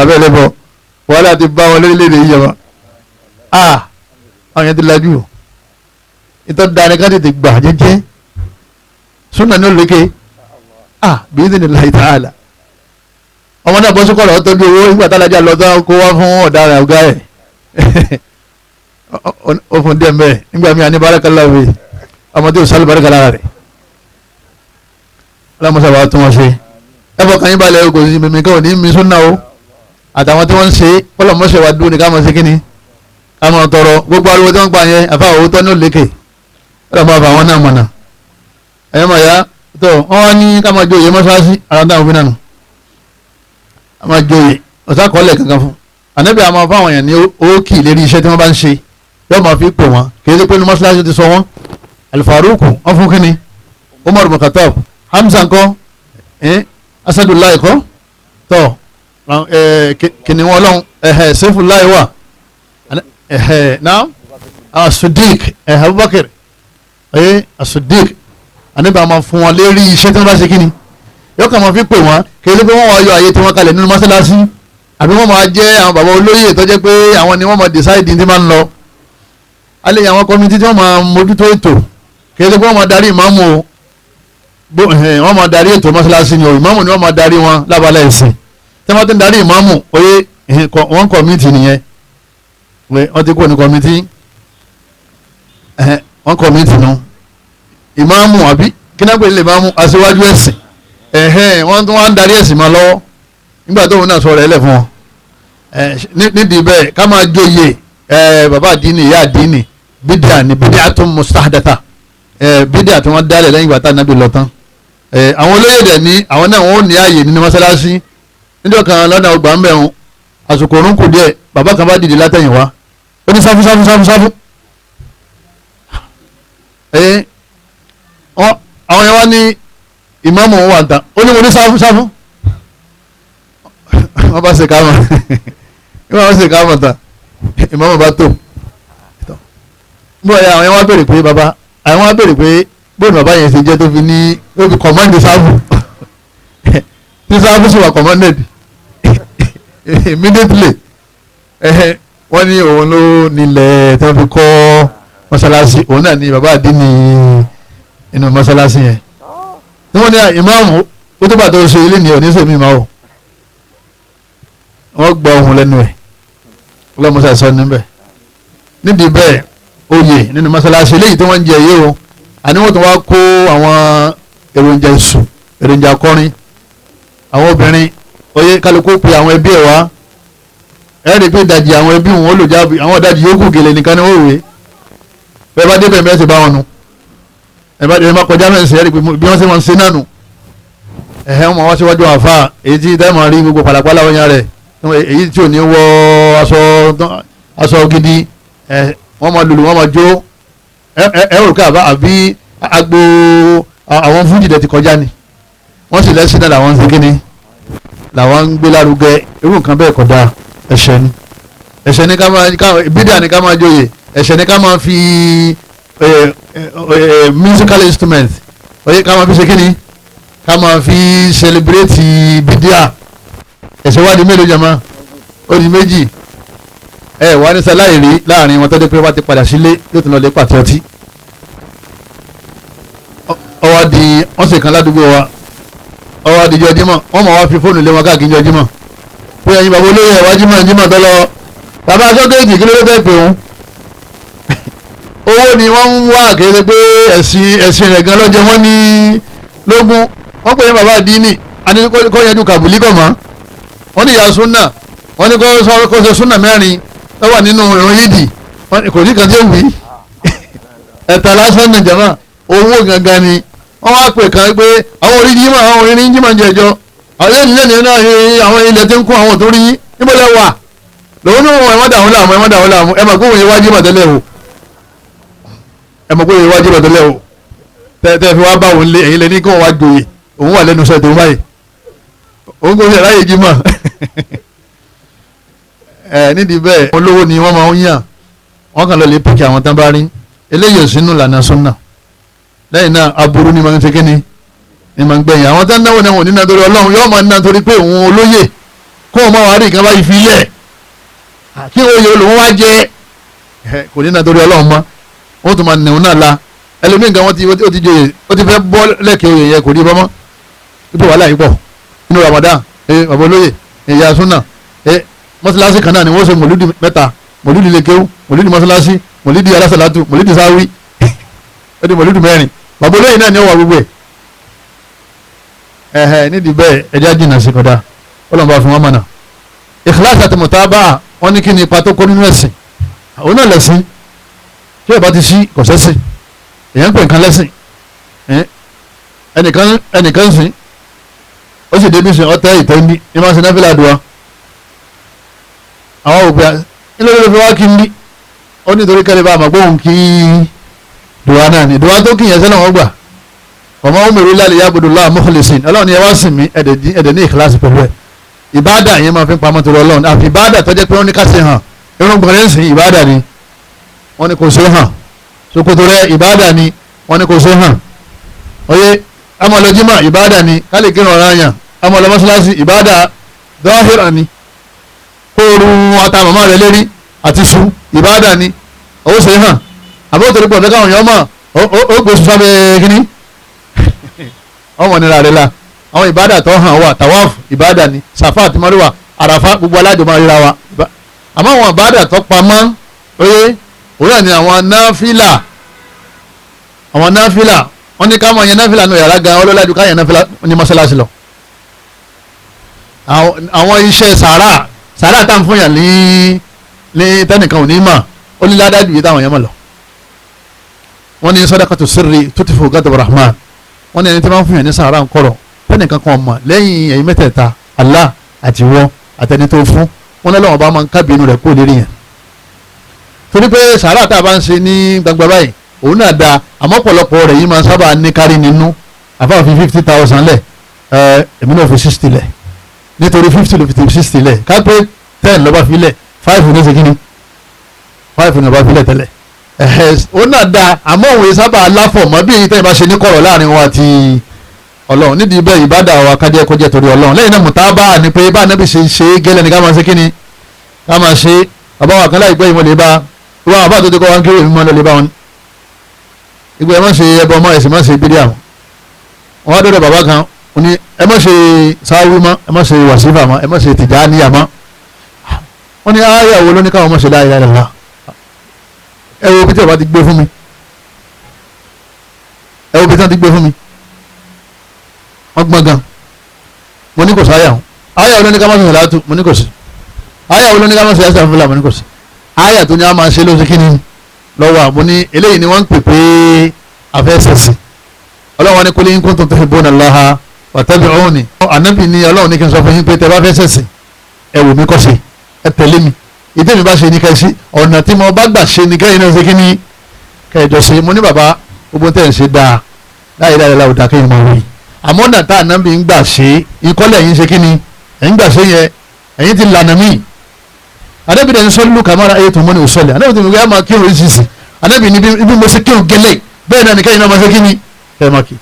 Speaker 2: abẹ́lẹ́ bọ̀ wàhálà ti bá wọn lórílẹ̀‐èdè yìí jọba àwọn yẹn ti lajú ìtọ́ dání ká tètè gbà jẹ́jẹ́ súnà ní olókè bí ní láì tààlà ọmọ náà bọ́ sókòrò ọtọ́jú owó nígbà tálájà lọ tán kó wá fún ọ̀daràn ọ̀gá ẹ̀ ó fún díẹ̀ mẹ́ẹ̀ nígbà míì àní bárakàlá wẹ̀ ọmọ tí ò sálù bárakàlá rẹ̀ ọlọ́mọṣà bá tún wọn ṣe ẹ fọkàn yín balẹ̀ kò sí mímí káwọn ní mi súnà o àtàwọn tí wọ́n ń ṣe kọ́lọ̀mọ́ṣẹ́ wa dúró ní ká máa ṣe kíni ká máa tọrọ gbogbo ariwo tí wọ́n pa yẹn àfa òwò tọ́ ní òlékè kọ́lọ̀ máa fà wọ́n náà mọ̀nà ẹ̀yọ́ màá yá tó wọ́n wá ní ká máa joyè mọ́ṣáláṣí ara táwọn fi nànú ká máa joyè ọ̀sá kọ́lẹ̀ kankan fún ànábì àmọ́ fáwọn èèyàn ní ókì lérí iṣẹ́ tí wọ́n bá ń ṣe yóò máa fi pè wọ́n kì í ṣe pé ní mọ́ṣáláṣí ti sọ wọ́n Al-Faruq wọ́n fún kíni Umar bin Khattab Hamza ńkọ́ Asadulayi kọ́ tọ́ kìnìún ọlọ́run Seifullahi wà náà As-Siddiq Abubakar As-Siddiq àníbà máa fún wọn lérí iṣẹ́ tí wọ́n bá ṣe kíni yóò kàn máa fi pè wọ́n kí ló pé wọ́n wá yọ àyè tí wọ́n kalẹ̀ nínú mọ́ṣáláṣí àbí wọ́n máa jẹ́ àwọn bàbá olóyè tó jẹ́ pé àwọn ni wọ́n máa decide ní ti máa ń lọ alẹ́ àwọn kọ́mítì tí wọ́n máa mójútó ètò kí ló pé wọ́n máa darí ìmáàmù o wọ́n máa darí ètò mọ́ṣáláṣí ni o ìmáàmù ni wọ́n máa darí wọn lábala ẹ̀sìn tí wọ́n ti ń darí ìmáàmù oyè wọ́n kọ̀mítì nìyẹn wọ́n ti kó ní kọ̀mítì wọ́n kọ̀mítì nu ìmáàmù àbí kí náà pè ní ìmáàmù aṣíwájú ẹ̀sìn wọ́n tún wá ń darí ẹ̀sìn máa lọ́wọ́ nígbà tóun náà sọ̀rọ̀ ẹlẹ̀ fún wọn nídìí bẹ́ẹ̀ ká máa jóye bàbá àdínì ìyá àdínì bídíà ni bídíà tó mustahdatha bídíà tí wọ́n dálẹ̀ lẹ́yìn ìgbà tá ànábì lọ tán àwọn olóyè dẹ̀ ní àwọn náà wọ́n ò ní ààyè nínú mọ́sálásí níjọ́ kan lọ́nà ọgbà ń bẹ̀rùn àsìkò òrùn kù díẹ̀ bàbá kan bá dìde látẹ̀yìn wá ó ní sáfù sáfù sáfù sáfù àwọn yẹn wá ní ìmáàmù òun wà ń ta ó ní mo ní sáfù sáfù wọ́n bá ṣe káàmà wọ́n bá ṣe káàmà ta ìmáàmù bá tó bóyá àwọn yẹn wá béèrè pé bàbá àwọn wá béèrè pé bóyá bàbá yẹn ṣe jẹ́ tó fi ní tó fi kọ̀mọ́ndì sáfù tí sáfù sì wà commanded immediately wọ́n ní òun ló nílẹ̀ tí wọ́n fi kọ́ mọ́ṣáláṣí òun náà ní bàbá àdínní inú mọ́ṣáláṣí yẹn tí wọ́n ní ìmáàmù ó tó bàtà oṣù ilé ní oníṣèmí máa wò wọ́n gba ohun lẹ́nu ẹ̀ ọlọ́mọṣá sọ níbẹ̀ nídìí bẹ́ẹ̀ oyè nínú mọ́ṣáláṣí eléyìí tí wọ́n ń jẹ yìí o àní wọ́n tún wá kó àwọn èròjà èṣù èròjà akọrin àwọn obìnrin oyè kálukú pe àwọn ẹbí ẹ̀ wá ẹ̀ rí i pé ìdajì àwọn ẹbí wọn ó lò jáde àwọn ìdajì yòókù gèlè nìkan ni wọ́n wé bẹ́ẹ̀ bá débẹ̀ mẹ́sì bá wọn nu ẹ̀ bá débẹ̀ má kọjá mẹ́sì ẹ̀ rí i pé bí wọ́n ṣe máa ń ṣe náà nù ẹ̀hẹ́ wọn wá síwájú àfa èyí tí táyà máa rí gbogbo pàlàpàlà wọn yàn rẹ̀ èyí tí ò ní wọ aṣọ gidi ẹ̀ wọ́n máa lùlù wọ́n máa jó ẹ rò ká àbí agbo àwọn fújì dẹ̀ ti kọjá ni wọ́n sì lẹ́sìn náà làwọn ń ṣe kíni làwọn ń gbé lárugẹ irú nǹkan bẹ́ẹ̀ kódà ẹ̀ṣẹ̀ ni ẹ̀ṣẹ̀ ni ká máa bídà ni ká máa joyè ẹ̀ṣẹ̀ ni ká máa fi musical instrument oye ká máa fi ṣe kíni ká máa fi celebrate bídíà ẹ̀ṣẹ̀ wá di mélòó jama ó di méjì ẹ wà ní sáláì rí láàrin wọn tọ́jú pé wọ́n ti padà sílé yóò tún lọ lè pàtẹ ọtí ọwọ́ di wọ́n sì kan ládùúgbò wa ọwọ́ adijọ́ jímọ̀ wọ́n máa wá fi fóònù lé wọn káàkiri jọ jímọ̀ pé ẹ̀yin bàbá olóyè ẹ̀wá jímọ̀ jímọ̀ tó lọ bàbá sọ́kèjì kí ló dé pé òun owó ni wọ́n ń wá kéde pé ẹ̀sìn ẹ̀sìn rẹ̀ gan lọ́jọ́ wọ́n ní lógún Wọ́n pè ní bàbá àdínì àní kó yanjú kàbùlí kọ̀ mọ́. Wọ́n ní ìyá súnà, wọ́n ní kó ṣe súnà mẹ́rin tó wà nínú ìrun yídì, kò ní kan tí ó wí. Ẹ̀ta lásán ní jama owó gangan ni. Wọ́n wá pè kan pé àwọn orí jímọ̀, àwọn orí jímọ̀ ń jẹjọ́, àwọn ilé náà àwọn ilẹ̀ tí ń kún àwọn tó rí yín níbo lẹ wà lòun ní wọn. Ẹ má dà wọn láàmú, ẹ má dà wọn láàmú. Ẹ mà gbóhùn yẹn wá jímọ̀ tẹ́lẹ̀ o, ẹ mà gbóhùn yẹn wá jímọ̀ tẹ́lẹ̀ o. Tẹ́ fi wá bá òun lé, ẹ̀yin lẹ ní kí wọ́n wá joyè, òun wà lẹ́nu sẹ́tò báyìí, òun kò ṣe ráyè jímọ̀. Ẹ nídìí bẹ́ẹ̀, olówó ni wọ́n máa ń yàn, wọ́n kàn lọ lè pìkì àwọn tán bá rí. Eléyìí ò sínú lànà súnà. Lẹ́yìn náà aburú ni máa ń ṣe kíni ni máa ń gbẹ̀yìn. Àwọn tán náwó náà wọ́n ní nítorí Ọlọ́run, yóò máa ń ná torí pé òun olóyè kó o máa wà rí nǹkan báyìí fi lẹ̀ kí oyè olùwọ́n wá jẹ́, kò ní nítorí Ọlọ́run mọ́. Wọ́n tún máa nìhun náà la ẹlòmíì nǹkan wọ́n ti joyè, ó ti fẹ́ bọ́ lẹ́kẹ̀ẹ́ oyè yẹn, kò ní bọ́ mọ́. Ipò wàhálà yìí pọ̀ nínú Ramadan. Bàbá olóyè, ìyá súnà, mọ́sálásí kan náà ni wọ́n ṣe mọ̀lúdì mẹ́ta: mọ̀lúdì lẹ́kẹ́wù, mọ̀lúdì mọ́sálásí, mọ̀lúdì alásàlátù, mọ̀lúdì sáwí. Ó di mọ̀lúdì mẹ́rin. Bàbá olóyè náà ni ó wà gbogbo ẹ̀. Ẹ̀hẹ̀ nídìí bẹ́ẹ̀, ẹja jìnnà sí kọ̀dá, Ọlọ́run bá fún wọn mọ̀nà. Ìkíláàsì àti mùtábà, wọn ní kí ni ipa tó kó nínú ẹ̀sìn? Òun náà lẹ̀sìn. Tí ọba ti sí kò sẹ́sìn. Èèyàn ń pè nǹkan lẹ́sìn, ẹnìkan sìn, ó sì débi sìn ọtẹ ìtẹ́ndí ní máa ń sin náfìlà àdúrà. Àwọn òpè nílò ló fi wá kí n bí ó nítorí kẹ́lẹ́ bá a mọ̀ pé òun kí dùwà náà ni dùwà tó kì í yẹn sẹ́lẹ̀ wọ́n gbà. Ọmọ umiru illa liya'budullaha mukhlisin, Ọlọ́run ni ẹ wá sìn mí, ẹ̀dẹ̀ ní ìkíláàsì pẹ̀lú ẹ̀. Ìbáàdà yẹn máa fi pamọ́ torí Ọlọ́run. Àfi ìbáàdà tó jẹ́ pé wọ́n ní ká ṣe hàn. Irun gbọ̀nrẹ́ ń sìn ìbáàdà ni, wọ́n ní kò ṣe hàn. Ṣòkòtò rẹ ìbáàdà ni, wọ́n ní kò ṣe hàn. Oyè amọ̀lọ́jímọ̀ ìbáàdà ni, ká lè kírun ọ̀ràn yàn. Amọ̀lọ́mọ́sálásí ìbáàdà dọ́hìrà ni. Kó o run ata màmá rẹ lérí àti su ìbáàdà ni, ó ṣe hàn. Àbó torí pọ̀ fẹ́ káwọn èèyàn mọ̀, ó gbé sùn sábẹ́ kínní ọmọ nira rẹ la. Àwọn ìbáàdà tó hàn wà, tawaf ìbáàdà ni, safa àti maruwa, àràfà, gbogbo alájọ máa ríra wa. Àmọ́ àwọn ìbáàdà tó pamọ́, oyè òun náà ni àwọn náfìlà. Àwọn náfìlà wọ́n ní ká máa yan náfìlà nù yàrá gan ọlọ́lájú ká yan náfìlà ní mọ́sálásí lọ. Àwọn iṣẹ́ sàrà sàrà tá à ń fún yàn ní tẹnìkan ò ní mà, ó ní ládàá ju yìí táwọn yẹn mọ̀ lọ. Wọ́n ní sadaqatu sirri tutfi'u ghadab rahman. Wọ́n ní ẹni tí wọ́n fún yàn ní sàrà ń kọ̀rọ̀ tẹnìkan kan mọ̀ lẹ́yìn ẹ̀yin mẹ́tẹ̀ẹ̀ta, Allah àti wọ́n àtẹni tó fún wọn, lọ́wọ́ bá máa ń kábínú rẹ̀ kó lérí yẹn. Torí pé sàrà tá a bá ń ṣe ní gbangba báyìí òun náà da, àmọ́ ọ̀pọ̀lọpọ̀ rẹ̀ yìí máa ń sábà ní kárí nínú. Àfáà fi 50,000 lẹ̀, èmi náà fi 60 lẹ̀, nítorí 50 ló fi 60 lẹ̀, ká pé 10 lọ́ba fi lẹ̀, 5 ní ṣe kíni, 5 ní lọ́ba fi lẹ̀ tẹ́lẹ̀. Òun náà da, àmọ́ òun yìí sábà láfọ̀ mọ́ bí èyí tẹ́yìn bá ṣe ní kọ̀rọ̀ láàrin wa àti Ọlọ́run. Nídìí bẹ́ẹ̀ ìbádà wa kájẹ́ kọjá torí Ọlọ́run. Lẹ́yìn náà mùtábà ni pé bá anábì ṣe ṣe gẹ́lẹ́ ni ká máa ṣe kíni, ká máa ṣe. Bàbá wa kan láìpẹ́ yìí mo lè bá wọn, àbá tó ti kọ́ wọn kí èmi máa lọ lè bá wọn. Ìgbà ẹ má ṣe ẹbọ ọmọ ẹsìn, má ṣe bídíà wọn. Wọn wá dọ̀dọ̀ bàbá kan, ó ní ẹ má ṣe sáwí mọ́, ẹ má ṣe wàsífà mọ́, ẹ má ṣe tìjàníyà mọ́. Wọ́n ní ayé wo ló ní káwọn má ṣe la ilaha illallah? Ẹ wo bí tí bàbá ti gbé fún mi, ẹ wo bí tí wọ́n ti gbé fún mi, wọ́n gbọ́n gan. Mo ní kò sáyà wọn. Ayé wo ló ní ká má ṣe sàlátù? Mo ní kò sí. Ayé wo ló ní ká má ṣe astaghfirullah? Mo ní kò sí. Ayé tó ní a máa ṣe ló ṣe kí ni lọ́wọ́ àmú ní eléyìí ni wọ́n ń pè pé afẹ́sẹ̀sì. Ọlọ́run ní kul in kuntum tuhibbuna Allaha fattabi'uni. Ànábì ní Ọlọ́run ní kí n sọ fún yín pé tẹ bá fẹ́ sẹ̀sì, ẹ wò mí kọ́ ṣe, ẹ tẹ̀lé mi, ìdí mi bá ṣe ní ká ṣe, ọ̀nà tí mo bá gbà ṣe ní kẹ́yìn náà ṣe kí ni kẹjọ ṣe. Mo ní bàbá gbogbo tẹ̀ ń ṣe dáa, láyé láyé láwùjọ dáa kéèyàn máa wí, àmọ́ ọ̀nà tá ànábì ń gbà ṣe ìkọ́lẹ̀ yín ṣe kí ni ẹ̀ ń gbà ṣe yẹn, ẹ̀yin ti lànà míì. Ànábì dẹ̀ ń sọ lù kàmára ayé tó mọ́ ní òsọ̀lẹ̀. Ànábì tó ń gbé máa kírun ìsinsìn. Ànábì ní bí mo ṣe kírun gẹ́lẹ́ bẹ́ẹ̀ náà nìkẹ́yìn náà máa ṣe kí ni kẹ́ máa kí.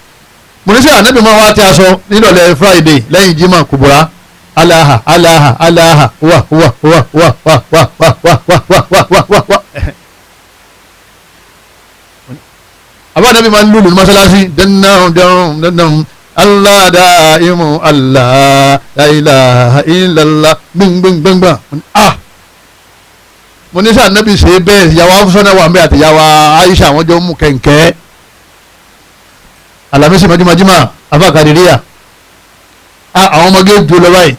Speaker 2: Mo ní sẹ́ ànábì máa wá tí a sọ nírọ̀lẹ́ Friday lẹ́yìn Jímọ̀ kùbùrà aláha aláha aláha wà wà wà wà wà wà wà wà wà wà wà wà wà wà. Àbá ànábì máa ń lùlù ní mọ́ṣáláṣí dandan dandan dandan Allah daimu Allah la ilaha illallah gbẹngbẹngbẹngbà. Ah, mo ní sọ ànábì ṣe bẹ́ẹ̀. Ìyàwó afúnṣọ́nà wà mẹ́ àti ìyàwó Aisha àwọn jọ mú kẹ̀kẹ́ alamisi majumajuma afa kadiriya. Àwọn ọmọge ju lọ báyìí.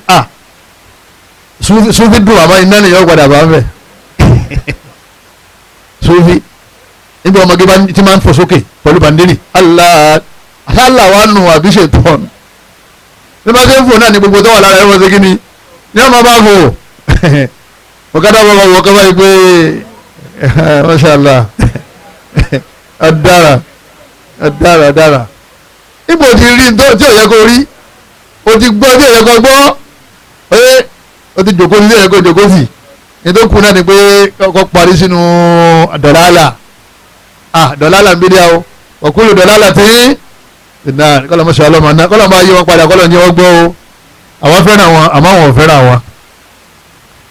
Speaker 2: Sufi dùn àmọ́ iná nìyẹn padà bá ń bẹ̀. Sufi níbi ọmọge bá ti máa ń fò sókè pẹ̀lú bàndínì Allah Allah wa nù àbí ṣètọ́n ní bá ṣe ń fò náà ní gbogbo tó wà lára ẹ̀ wọ́n ṣe kí ni ní ọmọ bá fò ọ̀kadà bá wọ̀ kọ́ báyìí pé mashallah ọ̀dára ọ̀dára ọ̀dára ipò ti rí tí ò yẹ kó rí o ti gbọ́ tí ò yẹ kó gbọ́ oye o ti jòkó sí tí ò yẹ kó jòkó sí ní tó kù náà ni pé kọ́ parí sínú dọ̀làlà dọ̀làlà ń bí díà o ọ̀kúlù dọ̀làlà tí ìná kọ́lọ̀ mọ́ṣọ́ ọlọ́mọ náà kọ́lọ̀ máa yí wọn padà kọ́lọ̀ ní wọ́n gbọ́ o àwọn fẹ́ràn wọn àmọ́ àwọn ò fẹ́ràn wọn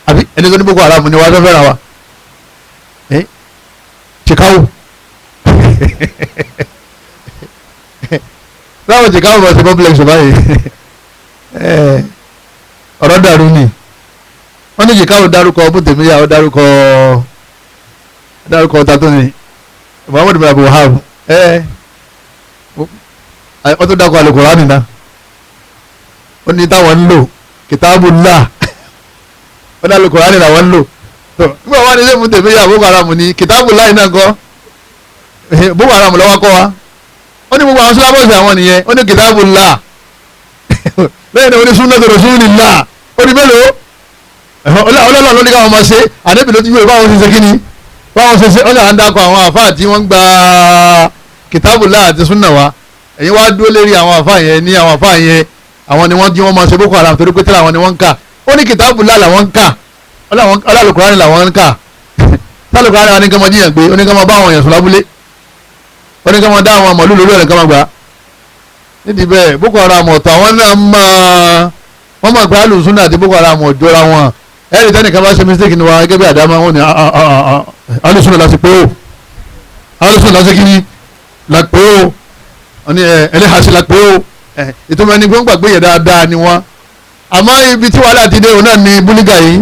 Speaker 2: àbí ẹni tó ní Boko Haram ni wọ́n fẹ́ fẹ́ràn wa Chicago láwọn Chicago bá ṣe complex báyìí ọ̀rọ̀ dàrú ni wọ́n ní Chicago dárúkọ bùtẹ̀míyà ó dárúkọ tatoni Muhammadu bin Abdul Wahab wọ́n tó dákọ̀ Al-Qur'ani náà ó ní táwọn ń lò kitabullah ó ní Al-Qur'ani làwọn ń lò tó nígbà wọn ní sẹ́mu tèmi yà Boko Haram ní kitabullah náà kọ́ Boko Haram lọ́wọ́ kọ́ wa ó ní gbogbo àwọn sílábọ̀sì àwọn nìyẹn ó ní kitabullah lẹ́yìn náà ó ní sunnatu rasulillah ó ní mélòó ọlọ́ọ̀lọ́ ló ní káwọn máa ṣe àdébì ló ti gbé báwọn ṣe ṣe kíni báwọn ṣe ṣe ọlọ́ọ̀ à ń dákọ̀ àwọn àfáà tí wọ́n ń gba kitabullah àti sunna wa ẹ̀yin wá dúró lérí àwọn àfáà yẹn ní àwọn àfáà yẹn àwọn ni wọ́n jí wọ́n máa ṣe Boko Haram torí pé tẹ́lẹ̀ àwọn ni wọ́n ń kà ó ní kitabullah làwọn ń kà ọlọ́àlùkùránì làwọn ń kà tálùkùránì wọn ní kí wọ́n jíyàn gbé ó ní kí wọ́n bá àwọn èèyàn sùn lábúlé ó ní kí wọ́n dá àwọn màlúù lórí ọ̀rẹ́ kí wọ́n gbà nídìí bẹ́ẹ̀ Boko Haram ọ̀tọ̀ àwọn náà máa wọ́n máa gba alùsùnà àti Boko Haram ọ̀jọ́ra wọn ẹ̀rí tẹ́nìkan bá ṣe mistake ni wa gẹ́gẹ́ bí àdámá wọn ni alùsùnà láti pé ó alùsùnà láti kí ni la pé ó wọ́n ní ẹlẹ́hàsí la pé ó ìtumọ̀ ẹni gbọ́n gbàgbé yẹn dáadáa ni wọ́n àmọ́ ibi tí wàhálà ti dé òun náà ni búlígà yìí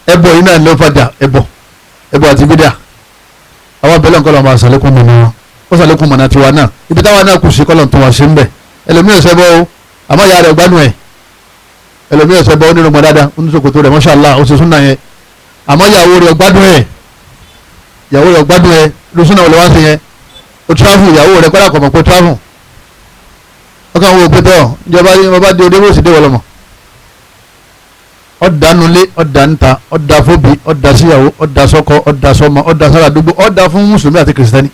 Speaker 2: ẹbọ yìí náà ló fàjà ẹbọ ẹbọ àti bídà àwọn abẹ́lẹ̀ nǹkan lọ́mọ àṣàlékún mọ̀nà wọn ó ṣàlékún mọ̀nà tiwa náà ibi táwa náà kù sí kọ́lọ̀ tó wà sí ń bẹ̀ ẹlòmíì ọ̀sẹ̀ bọ́ o àmọ́ ìyá rẹ̀ gbádùn ẹ̀ ẹlòmíì ọ̀sẹ̀ bọ́ onírúgbọ̀n dáadáa oníṣòkòtò rẹ̀ mọ́ṣáláà ó ṣe súnà yẹn àmọ́ ìyàwó rẹ̀ gbádùn ẹ̀ ìyàwó rẹ̀ gbádùn ẹ̀ lóṣùnà wọlé wá sí yẹn ó travel ìyàwó rẹ̀ kọ́lá kọ̀mọ̀ pé travel ọkàn wo pété ọ ìjọba yìí ọba dé odébó sì dé wọlọmọ ọ̀dà nulẹ̀ ọ̀dà níta ọ̀dà fóbi ọ̀dà síyàwó ọ̀dà sọ́kọ ọ̀dà sọ́mọ ọ̀dà sára àdúgbò ọ̀dà fún mùsùlùmí àti kìrìsìtẹ́nì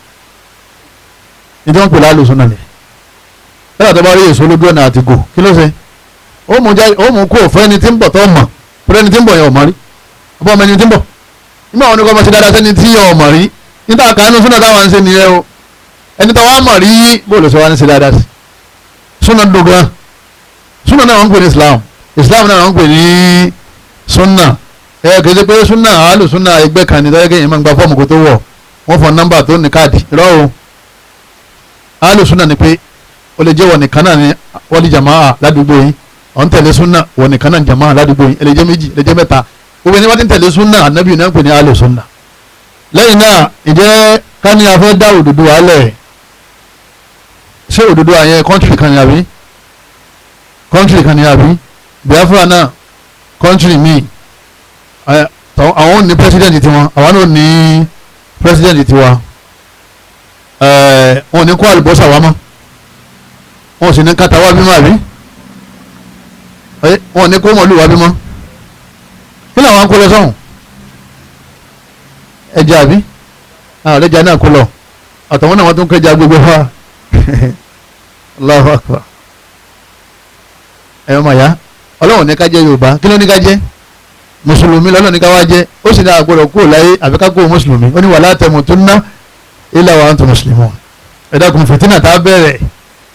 Speaker 2: nítorí wọn pè láàlú sọ́nà ni lọ́dà tó bá rí èso lójú ọ̀nà àti gò kí ló ṣe ó mú kó fún ẹni tí ń bọ̀ tó mọ̀ fún ẹni tí ń bọ̀ yẹn ò mọ̀ rí ọba ọmọ ẹni tí ń bọ̀ nígbà wọn ni kò mọ̀ sí dáadáa sẹ́ni tí ò mọ̀ rí níta kàánú súnà táwọn ń ṣe nìyẹn o ẹni tó wá mọ̀ rí bóòlù sọ wá ní ṣe dáadáa sí súnà dùn súnà náà wọ́n ń pè ní Islam Islam náà wọ́n ń pè ní súnà ẹ kì í ṣe pé súnà àálù súnà ẹgbẹ́ kan ní tọ́jú kéèyàn máa ń gba fọ́ọ̀mù kó tó wọ̀ wọ́n fọ nọ́mbà tó ní káàdì irọ́ o àálù súnà ni pé ó lè jẹ́ wọ̀ nìkan náà ní wọ́n ní jàmáà ládùúgbò yín ọ̀ ń tẹ̀lé súnà wọ̀ nìkan náà jàmáà ládùúgbò yín ẹ lè jẹ́ méjì ẹ lè jẹ́ mẹ́ta gbogbo ẹni wọ́n ti ń tẹ̀lé súnà ànábì náà ń pè ní àálù súnà lẹ́yìn náà ìjẹ́ ká ní a fẹ́ dá òdodo alẹ̀ ṣé òdodo àyẹn kọ́ńtìrì kan ní àbí kọ́ńtìrì kan ní àbí Biafra náà kọ́ńtìrì míì àwọn ò ní pírẹsidẹ́ǹtì tiwọn àwọn náà ní pírẹsidẹ́ǹtì tiwa wọn ò ní kó àlùbọ́sà wa mọ́ wọn ò sì ní kàtà wa bímọ àbí wọn ò ní kó mọ̀lú wa bímọ kí làwọn kó lọ sọ́hùn ẹja àbí àrẹ́jà náà kó lọ àtàwọn náà wọ́n tún kẹja gbogbo wa Allahu Akbar ẹ̀yọ́ màyá ọlọ́run ní ká jẹ́ Yorùbá kí ló ní ká jẹ́ mùsùlùmí lọ́lọ́run ní ká wá jẹ́ ó sì ní àgbọ̀dọ̀ kúrò láyé àbí ká kúrò mùsùlùmí ó ní wala tamutunna illa wa antum muslimun ẹ̀dá kun fìtínà tá a bẹ̀rẹ̀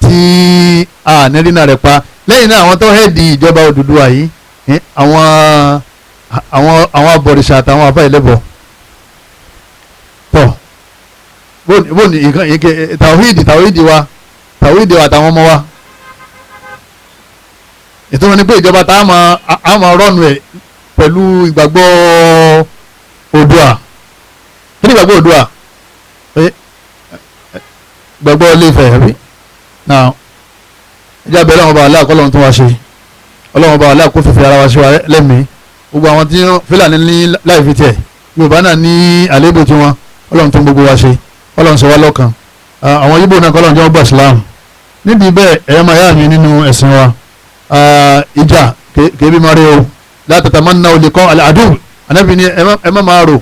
Speaker 2: tí a nírìnà rẹ̀ pa lẹ́yìn náà àwọn tó hẹ́ẹ̀dì ìjọba Odùduwà yìí àwọn àwọn àwọn abọ̀rìṣà àtàwọn àbá ìlẹ́bọ̀ tọ̀ bóni nǹkan tàwíìdì tàwíìdì wa tàwíìdì wa àtàwọn ọmọ wa ìtumọ̀ ni pé ìjọba tá a máa rọ́ọ̀nù ẹ̀ pẹ̀lú ìgbàgbọ́ Oòduà. Kí ni ìgbàgbọ́ Oòduà? Ìgbàgbọ́ Ilé Ifẹ̀ àbí? Náà Ìjà bẹ̀rẹ̀ ọlọ́run ọba aláà kọ́ lọ́run tó wá ṣe, ọlọ́run ọba aláà kó fífi ara wa ṣe wa lẹ́mìí. Gbogbo àwọn tí Fúlàní ní láì fi tiẹ̀, Yorùbá náà ní àléébù tiwọn, ọlọ́run tó ń gbogbo wa ṣe, ọlọ́run ṣe wá lọ́kan. Àwọn Yíbò náà kọ́lọ́run jẹ́ wọ́n gba Islam. Nídìí bẹ́ẹ̀, ẹ̀yọ́ máa yá mi nínú ẹ̀sìn wa, ìjà kèébí máa rí o. La tatamannaw liqa al-adu, Ànábì ní ẹ má máa rò,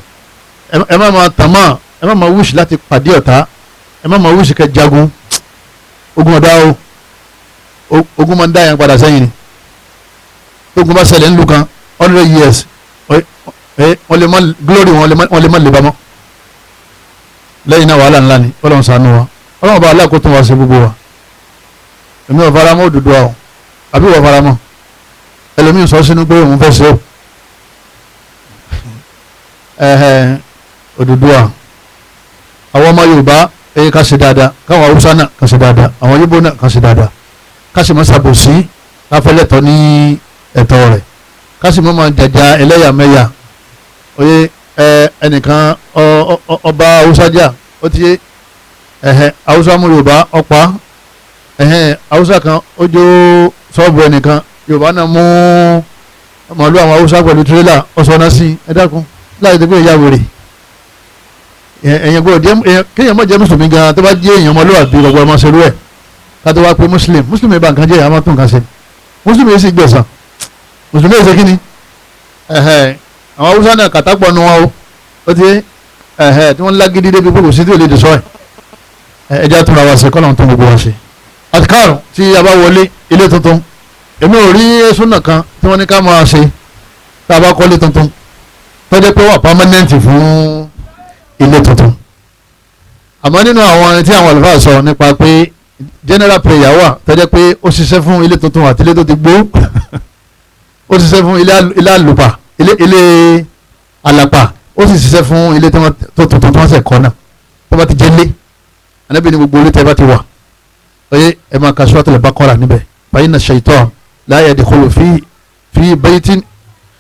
Speaker 2: ẹ má máa tàmá, ẹ má máa wíṣì láti pàdé ọ̀tá, ẹ má máa wíṣì kẹ jagun. Ogun ọ̀dá o, ogun máa ń dá yẹn padà sẹ́yìn ni. Ogun bá ṣẹlẹ̀ ńlù kan 100 years, wọ́n lè má glory, wọ́n lè má lè bámọ́. Lẹ́yìn náà wàhálà ńlá ni, Ọlọ́run ṣàánú wa, Ọlọ́run bá aláàkó tún wá sí gbogbo wa. Èmi ò faramọ́ Odùduwà o, àbí wọ́n faramọ́? Ẹlòmíín sọ sínú pé òun fẹ́ ṣe o. Odùduwà, àwọn ọmọ Yorùbá ẹ̀yẹ ká ṣe dáadáa, káwọn Haúsá náà ká ṣe dáadáa, àwọn Yíbò náà ká ṣe dáadáa, ká sì má ṣàbòsí, ká fẹ́lẹ́tọ̀ ní ẹ̀tọ́ rẹ̀, ká sì má máa jàjà ẹlẹ́yàmẹ̀yà. Oye, ẹnìkan ọba Haúsá jà, ó ti yé, Haúsá mú Yorùbá ọ̀pá, Haúsá kan ó jó ṣọ́ọ̀bù ẹnìkan, Yorùbá náà mú màálù àwọn Haúsá pẹ̀lú tirẹ́là ọ̀sán sí. Ẹ dákun, láì tó pé ìyá wèrè èèyàn gbọ́dọ̀ jẹ́ kéèyàn má jẹ́ mùsùlùmí gan, tó bá jẹ́ èèyàn ọmọlúwàbí gbogbo ọmọ ṣerú ẹ̀. Ká tó wá pé muslim, muslim bá nǹkan jẹ́, èèyàn máa tún nǹkan ṣe, muslim yìí sì gbẹ̀sán, mùsùlùmí yìí ṣe kí ni? Àwọn Haúsá náà kàtàpọ̀ nu wọn o, ó ti tí wọ́n lágídí débi pé kò sí tí ò lè dè sọ ẹ̀. Ẹja túnra wa ṣe, kọ́nà tó gbogbo wa ṣe. Àtikárù tí a bá wọlé ilé tuntun, èmi ò rí súnà kan tí wọ́n ní ká máa ṣe tá a bá kọ́lé tuntun tó jẹ́ pé wà pámánẹ́ǹtì fún ilé tuntun. Àmọ́ nínú àwọn tí àwọn àlùfáà sọ nípa pé general prayer wà tó jẹ́ pé ó ṣiṣẹ́ fún ilé tuntun àti ilé tó ti gbó, ó ṣiṣẹ́ fún ilé àlùpà, ilé àlàpà, ó sì ṣiṣẹ́ fún ilé tó tuntun tó wọ́n ṣẹ̀ kọ́ náà. Tó bá ti jẹ́ lé, Ànábì ní gbogbo ilé tẹ́ bá ti wà, oye, ẹ máa ka Suratul Baqara níbẹ̀. Fa inna shaytan la yadkhulu fi baytin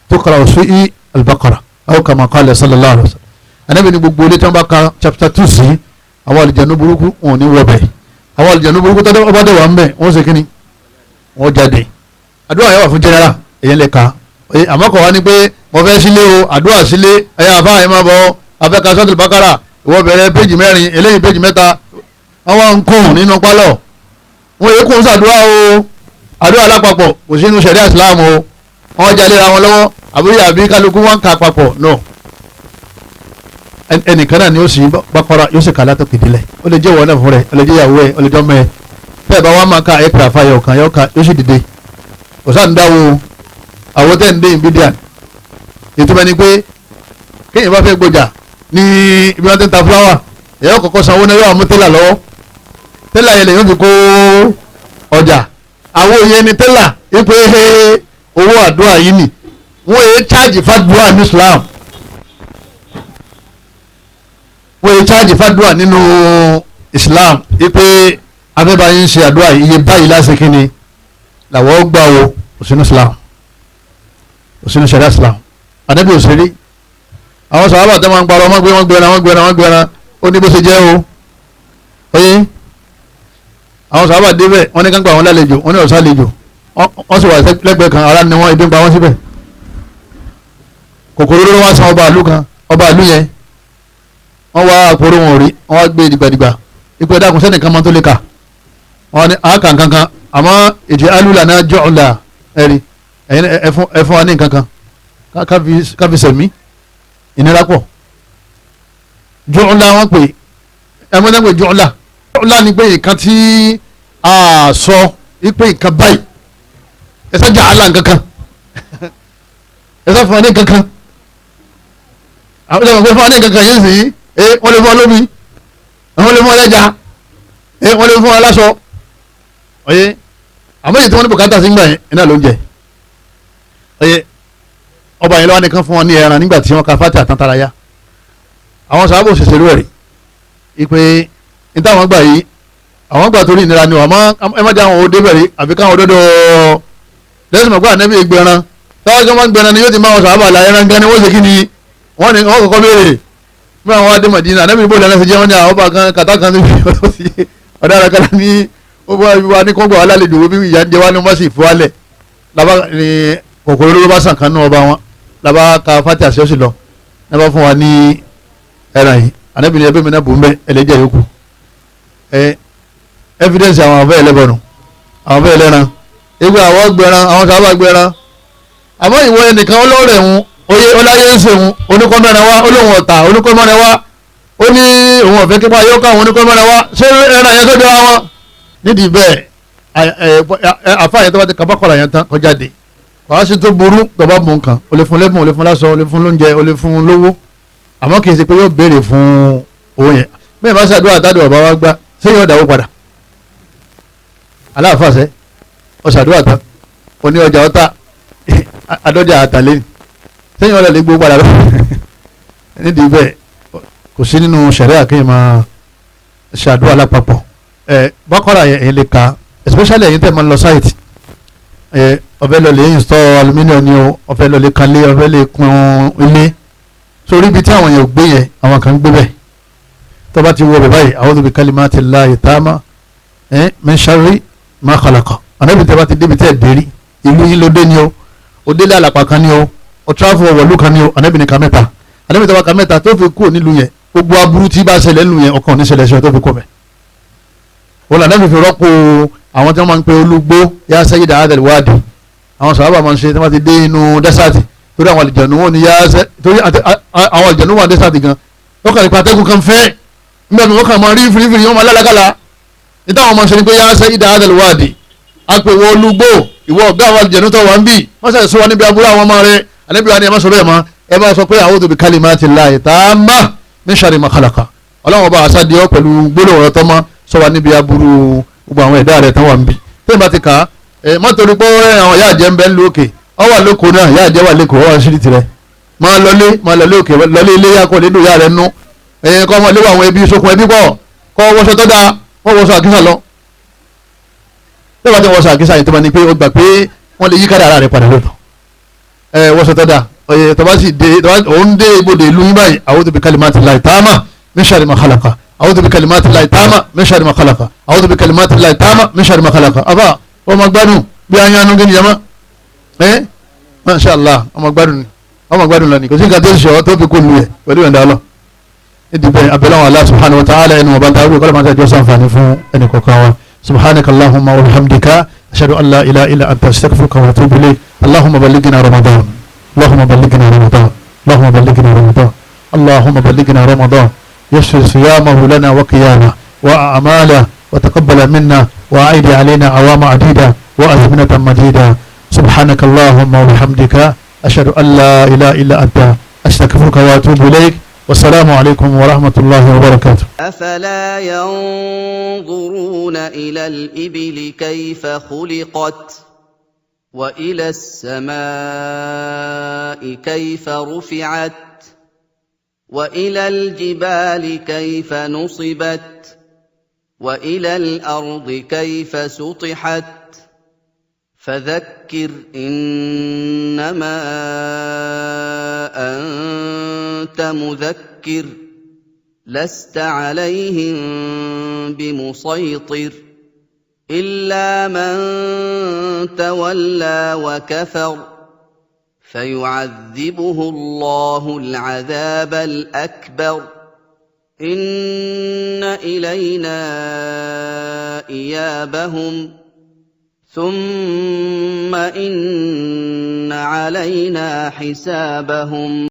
Speaker 2: tuqra'u fihi al-Baqara aw kama qala sallallahu alaihi wasallam. Ànábì ní gbogbo ilé tí wọ́n bá ka chapter 2 sí, àwọn àlùjànnú burúkú wọn ò ní wọbẹ̀. Àwọn àlùjànnú burúkú tó bá dé wà ń bẹ̀, wọ́n ṣe kíni, wọ́n jáde. Àdúrà yẹn wà fún general, èyàn lè ka. Àmọ́ kọ̀ wá ní pé mo fẹ́ sílé o, àdúrà sílé, ẹ̀yà àfa ẹ̀ máa bọ̀, afẹ́ ka Suratul Baqara, ìwọ bẹ̀rẹ̀ péjì 4, eléyìí péjì 3, wọ́n wá ń kùn nínú pálọ̀. Wọ́n yẹ kó ń sàdúrà o, àdúrà lápapọ̀ kò sínú ṣẹ̀ríà Islam o, wọ́n jalè ra wọn lọ́wọ́, àbúrò àbí kálukú wọn kà papọ̀ no. Ẹnìkan náà ni ó sì Baqara, yóò sì kà látòkè délẹ̀. Ó lè jẹ́ ìwọ náà fún rẹ̀, ó lè jẹ́ ìyàwó ẹ̀, ó lè jẹ́ ọmọ ẹ̀. Bẹ́ẹ̀ bá wá máa ka ẹ̀pẹ̀ àfàyọ̀ kan, yóò ka, yóò sì dìde. Kò sáà ń dáwọ́ àwọn tẹ́ ń dé ìbídíà. Ìtumọ̀ ni pé kéèyàn bá fẹ́ gbọjà ní ibi wọn ti ń ta fúláwà, èèyàn kọ́kọ́ sanwó náà, yóò mú tẹ́là lọ́wọ́. Tẹ́là yẹn lèyàn fi kó ọjà. Àwọn yẹn ni tẹ́là wípé owó àdúrà yìí nì. Wọ́n yẹ cháàjì fàdúrà ní Islam, wọ́n yẹ cháàjì fàdúrà nínú Islam wípé afẹ́báyé ń ṣe àdúrà iye báyìí lásìkò ni làwọn gbà wo òsínú Islam, òsínú ṣẹ̀ríà Islam. Ànábì òṣèré àwọn sàhábà tó máa ń parọ́, wọ́n gbé wọ́n gbéra wọ́n gbéra wọ́n gbéra, ó ní bó ṣe jẹ́ o. Oye, àwọn sàhábà débẹ̀, wọ́n ní ká gbà wọ́n lálejò, wọ́n ní ọ̀sán àlejò, wọ́n sì wà lẹ́gbẹ̀ẹ́ kan, ara ni wọ́n ibi ń pa wọ́n síbẹ̀. Kòkòrò ló wá san ọba àlú kan, ọba àlú yẹn wọ́n wá àpòrò wọn rí, wọ́n wá gbé dìgbàdìgbà ipò ẹ̀dá kùn sẹ́nìkan máa tó lè kà. Wọ́n ní àákà kankan, àmọ́ èdè alúlà náà jọ ọ̀la ẹ̀rí ẹ̀yin ẹ̀fún wa ní nǹkan kan káfi sẹ̀mí ìnira pọ̀. Jọ̀ọ́lá wọn pè ẹ̀mọ́ náà pè jọ̀ọ́lá. Jọ̀ọ́lá ni pé nǹkan tí a sọ wípé nǹkan báyìí, ẹ̀sẹ̀ jà á là nǹkan kan, ẹ̀sẹ̀ fún wa ní nǹkan kan, àwọn ìjọba pé fún wa ní nǹkan kan yẹn sì é, wọ́n lè fún wa lómi, wọ́n lè fún wa lẹ́ja, wọ́n lè fún wa láṣọ. Ọ̀yẹ́ àmọ́ èyí tí wọ́n ní bùkátà sí ń gbà yẹn iná ló ń jẹ. Ọ̀yẹ́ ọba yẹn lọ́wọ́ nìkan fún wọn ní ẹran nígbà tí wọ́n ka fati àtàntara ya. Àwọn sábà òṣèṣe rẹ̀ rí ipe ní táwọn gbà yìí, àwọn gbà torí ìnira ni àmọ́ ẹ má jẹ́ àwọn òde bẹ̀rẹ̀ àbí káwọn òdodo lẹ́sìn mọ̀gbà nẹ́bí ìgbẹ̀ran táwọn kan máa ń gbẹran ni yóò ti máa wọn sábà la ẹran gan ni wọ́n ṣe kí ni wọ́n ní wọ́n kọ́kọ́ béèrè bí àwọn adé Mọ̀dínà nẹ́bí ìbò lẹ́nu ṣe jẹ́ wọ́n ní àwọn ọba kan kàtá kan níbi ọ̀daràn kan ní Ó bá wa ní kọ́ńgbà wa lálejò bí ìyá ń jẹ wá ní wọ́n sì fi wálẹ̀ lábá ní kòkòrò ló bá sàn kan nú ọba wọn lábá ka fati àṣẹ òsì lọ ní wọ́n fún wa ní ẹran yìí. Ànábì ní ẹbí mi náà bù ń bẹ ẹlẹ́jẹ̀ yòókù. Ẹ evidence àwọn afẹ́ ẹlẹ́bọ̀nù àwọn afẹ́ ẹlẹ́ran ìgbà àwọn gbẹran àwọn sábà gbẹran. Àmọ́ ìwọ ẹnìkan ọlọ́rẹ̀ ń oyè ọláyé ń sèwọ̀n oníkọ́mẹ́rin wa olóhùn ọ̀tà oníkọ́mẹ́rin wa ó ní òun ọ̀fẹ́ kípa yóò káwọn oníkọ́mẹ́rin wa ṣé ẹran yẹn tó jọra wọn. Nídìí bẹ́ẹ̀ àfa yẹn tó bá ti kaba kọ̀ọ̀lá yẹn tán kọjá de wàá sí tó burú tó bá mú nǹkan o lè fún lẹ́bùn, o lè fún lásọ, o lè fún lóúnjẹ, o lè fún lówó, àmọ́ kì í ṣe pé yóò béèrè fún owó yẹn. Bẹ́ẹ̀ bá ṣàdúrà tádùn ọ̀bá wa gbá ṣé yóò dáwó padà? Aláàfàṣẹ ọ̀ṣàdúrà tán oní ọjà ọ̀tá adọ́jà àtàlẹ́ sẹ́yìn ọ̀lẹ́ lè gbó padà lọ. Nídìí bẹ́ẹ̀ kò sí nínú ṣẹ̀ríà kéèyàn máa ṣàdúrà lápapọ̀. Ẹ bákọ́rà yẹn èyí lè ka, especially ẹ̀yin tẹ́ máa ń lọ sáìtì. Ẹ ọ̀fẹ́ lọ lè install aluminium ni o, ọ̀fẹ́ lọ lè kanlé, ọ̀fẹ́ lè kun ilé. Sórí ibi tí àwọn èèyàn gbé yẹn, àwọn kan gbé bẹ́ẹ̀. Tó bá ti wọ bẹ̀ báyìí, a'udhu bi kalimatillahi taama min sharri ma khalaqa. Ànábì tẹ́ bá ti débi tẹ́ ẹ̀ dérí ìlú yín ló dé ni o, ó délé àlàpà kan ni o, ó tráfù ọ̀wọ̀lú kan ni o, ànábì ní ka mẹ́ta. Ànábì tẹ́ bá ka mẹ́ta tó fi kúrò nílùú yẹn, gbogbo aburú tí bá ṣẹlẹ̀ nílùú yẹn ọkàn ní ṣẹlẹ̀ ṣe tó fi kó mẹ́. Wọn lànà fífi rọ́pò àwọn tí wọ́n máa ń pe olúgbó yá sayyida hadal wadi. Àwọn sàhábà máa ń ṣe tí wọ́n ti dé inú dẹ́sàtì torí àwọn àlìjànú wọn ni yá sẹ́, torí àwọn àlìjànú wà dẹ́sàtì gan, wọ́n kàn nípa atẹ́gùn kan fẹ́ nígbà tí wọ́n kàn máa rí fìrífìrí wọn máa lálàkàlà. Níta àwọn máa ń ṣe ni pé yá sayyida hadal wadi, apèwọ̀ olúgbó ìwọ ọ̀gá àwọn àlìjànú tó wà ń bì wọ́n sẹ̀ sọ wọn níbi aburú àwọn ọmọ rẹ̀. Ànábì wa ni ẹ má sọ bẹ́ẹ̀ mọ́, ẹ bá sọ pé a'udhu bi kalimatillahi tamma min sharri ma khalaqa. Ọlọ́run ọba àṣàdìọ́ pẹ̀lú gbólóhùn ọ̀rọ̀ tọ́mọ́ sọ wa níbi aburú gbogbo àwọn ẹ̀dá rẹ̀ tán wà ń bì. Tẹ́yìn bá ti kà á ẹ má torí pé àwọn ìyá àjẹ́ ń bẹ ń lu òkè, ọ wà lóko náà, ìyá àjẹ́ wà lẹ́kọ̀ọ́, ọ wà sírí tirẹ̀. Máa lọlé, máa lọlé òkè, lọlé ilé yá kọ́ lédò ìyá rẹ̀ nú. Ẹ kọ́ ọmọ léwọ àwọn ẹbí sókun ẹbí pọ̀, kọ́ wọṣọ tó dáa, wọ́n wọṣọ àkísà lọ. Tẹ́yìn bá ti wọṣọ àkísà yìí tó máa ní pé ó gbà pé wọ́n lè yí kádàrá rẹ̀ padà lóòótọ́. Ẹ wọṣọ tó dáa, ọyẹ tó bá sì dé, òun dé ibodè ìlú yín báyìí, a'udhu bi kalimatillahi taama min sharri ma khalaqa, a'udhu bi kalimatillahi taama min sharri ma khalaqa, a'udhu bi kalimatillahi taama min sharri ma khalaqa. Afa ọmọ gbádùn bí anyanu gẹ́ni jama ẹ masha Allah, ọmọ gbádùn ni, ọmọ gbádùn lọ ni, kò sí nǹkan tó ṣe ọ tó fi kó lu yẹ pẹ̀lú ìyọ̀ǹda ọlọ́. Ìdìbẹ̀ abẹ́lẹ́ Allah subhanahu wa ta'ala ẹnu ọba ta wíwọ́n kọ́lá máa jọ sànfàní fún ẹnì kọ̀ọ̀kan wa. Subhanaka Allahumma wa bihamdika ashhadu an la ilaha illa anta astaghfiruka wa atubu ilayk. Allahumma ballighna Ramadan, Allahumma ballighna Ramadan, Allahumma ballighna Ramadan, Allahumma ballighna Ramadan, yassir siyamahu lana wa qiyamah wa a'mala wa taqabbal minna wa a'id alayna awama adida wa azminatan madida. Subhanaka Allahumma wa bihamdika ashhadu an la ilaha illa anta astaghfiruka wa atubu ilayk. والسلام عليكم ورحمة الله وبركاته.
Speaker 1: أفلا ينظرون إلى الإبل كيف خلقت وإلى السماء كيف رفعت وإلى الجبال كيف نصبت وإلى الأرض كيف سطحت فذكر إنما أنت مذكر لست عليهم بمسيطر إلا من تولى وكفر فيعذبه الله العذاب الأكبر إن إلينا إيابهم ثم إن علينا حسابهم.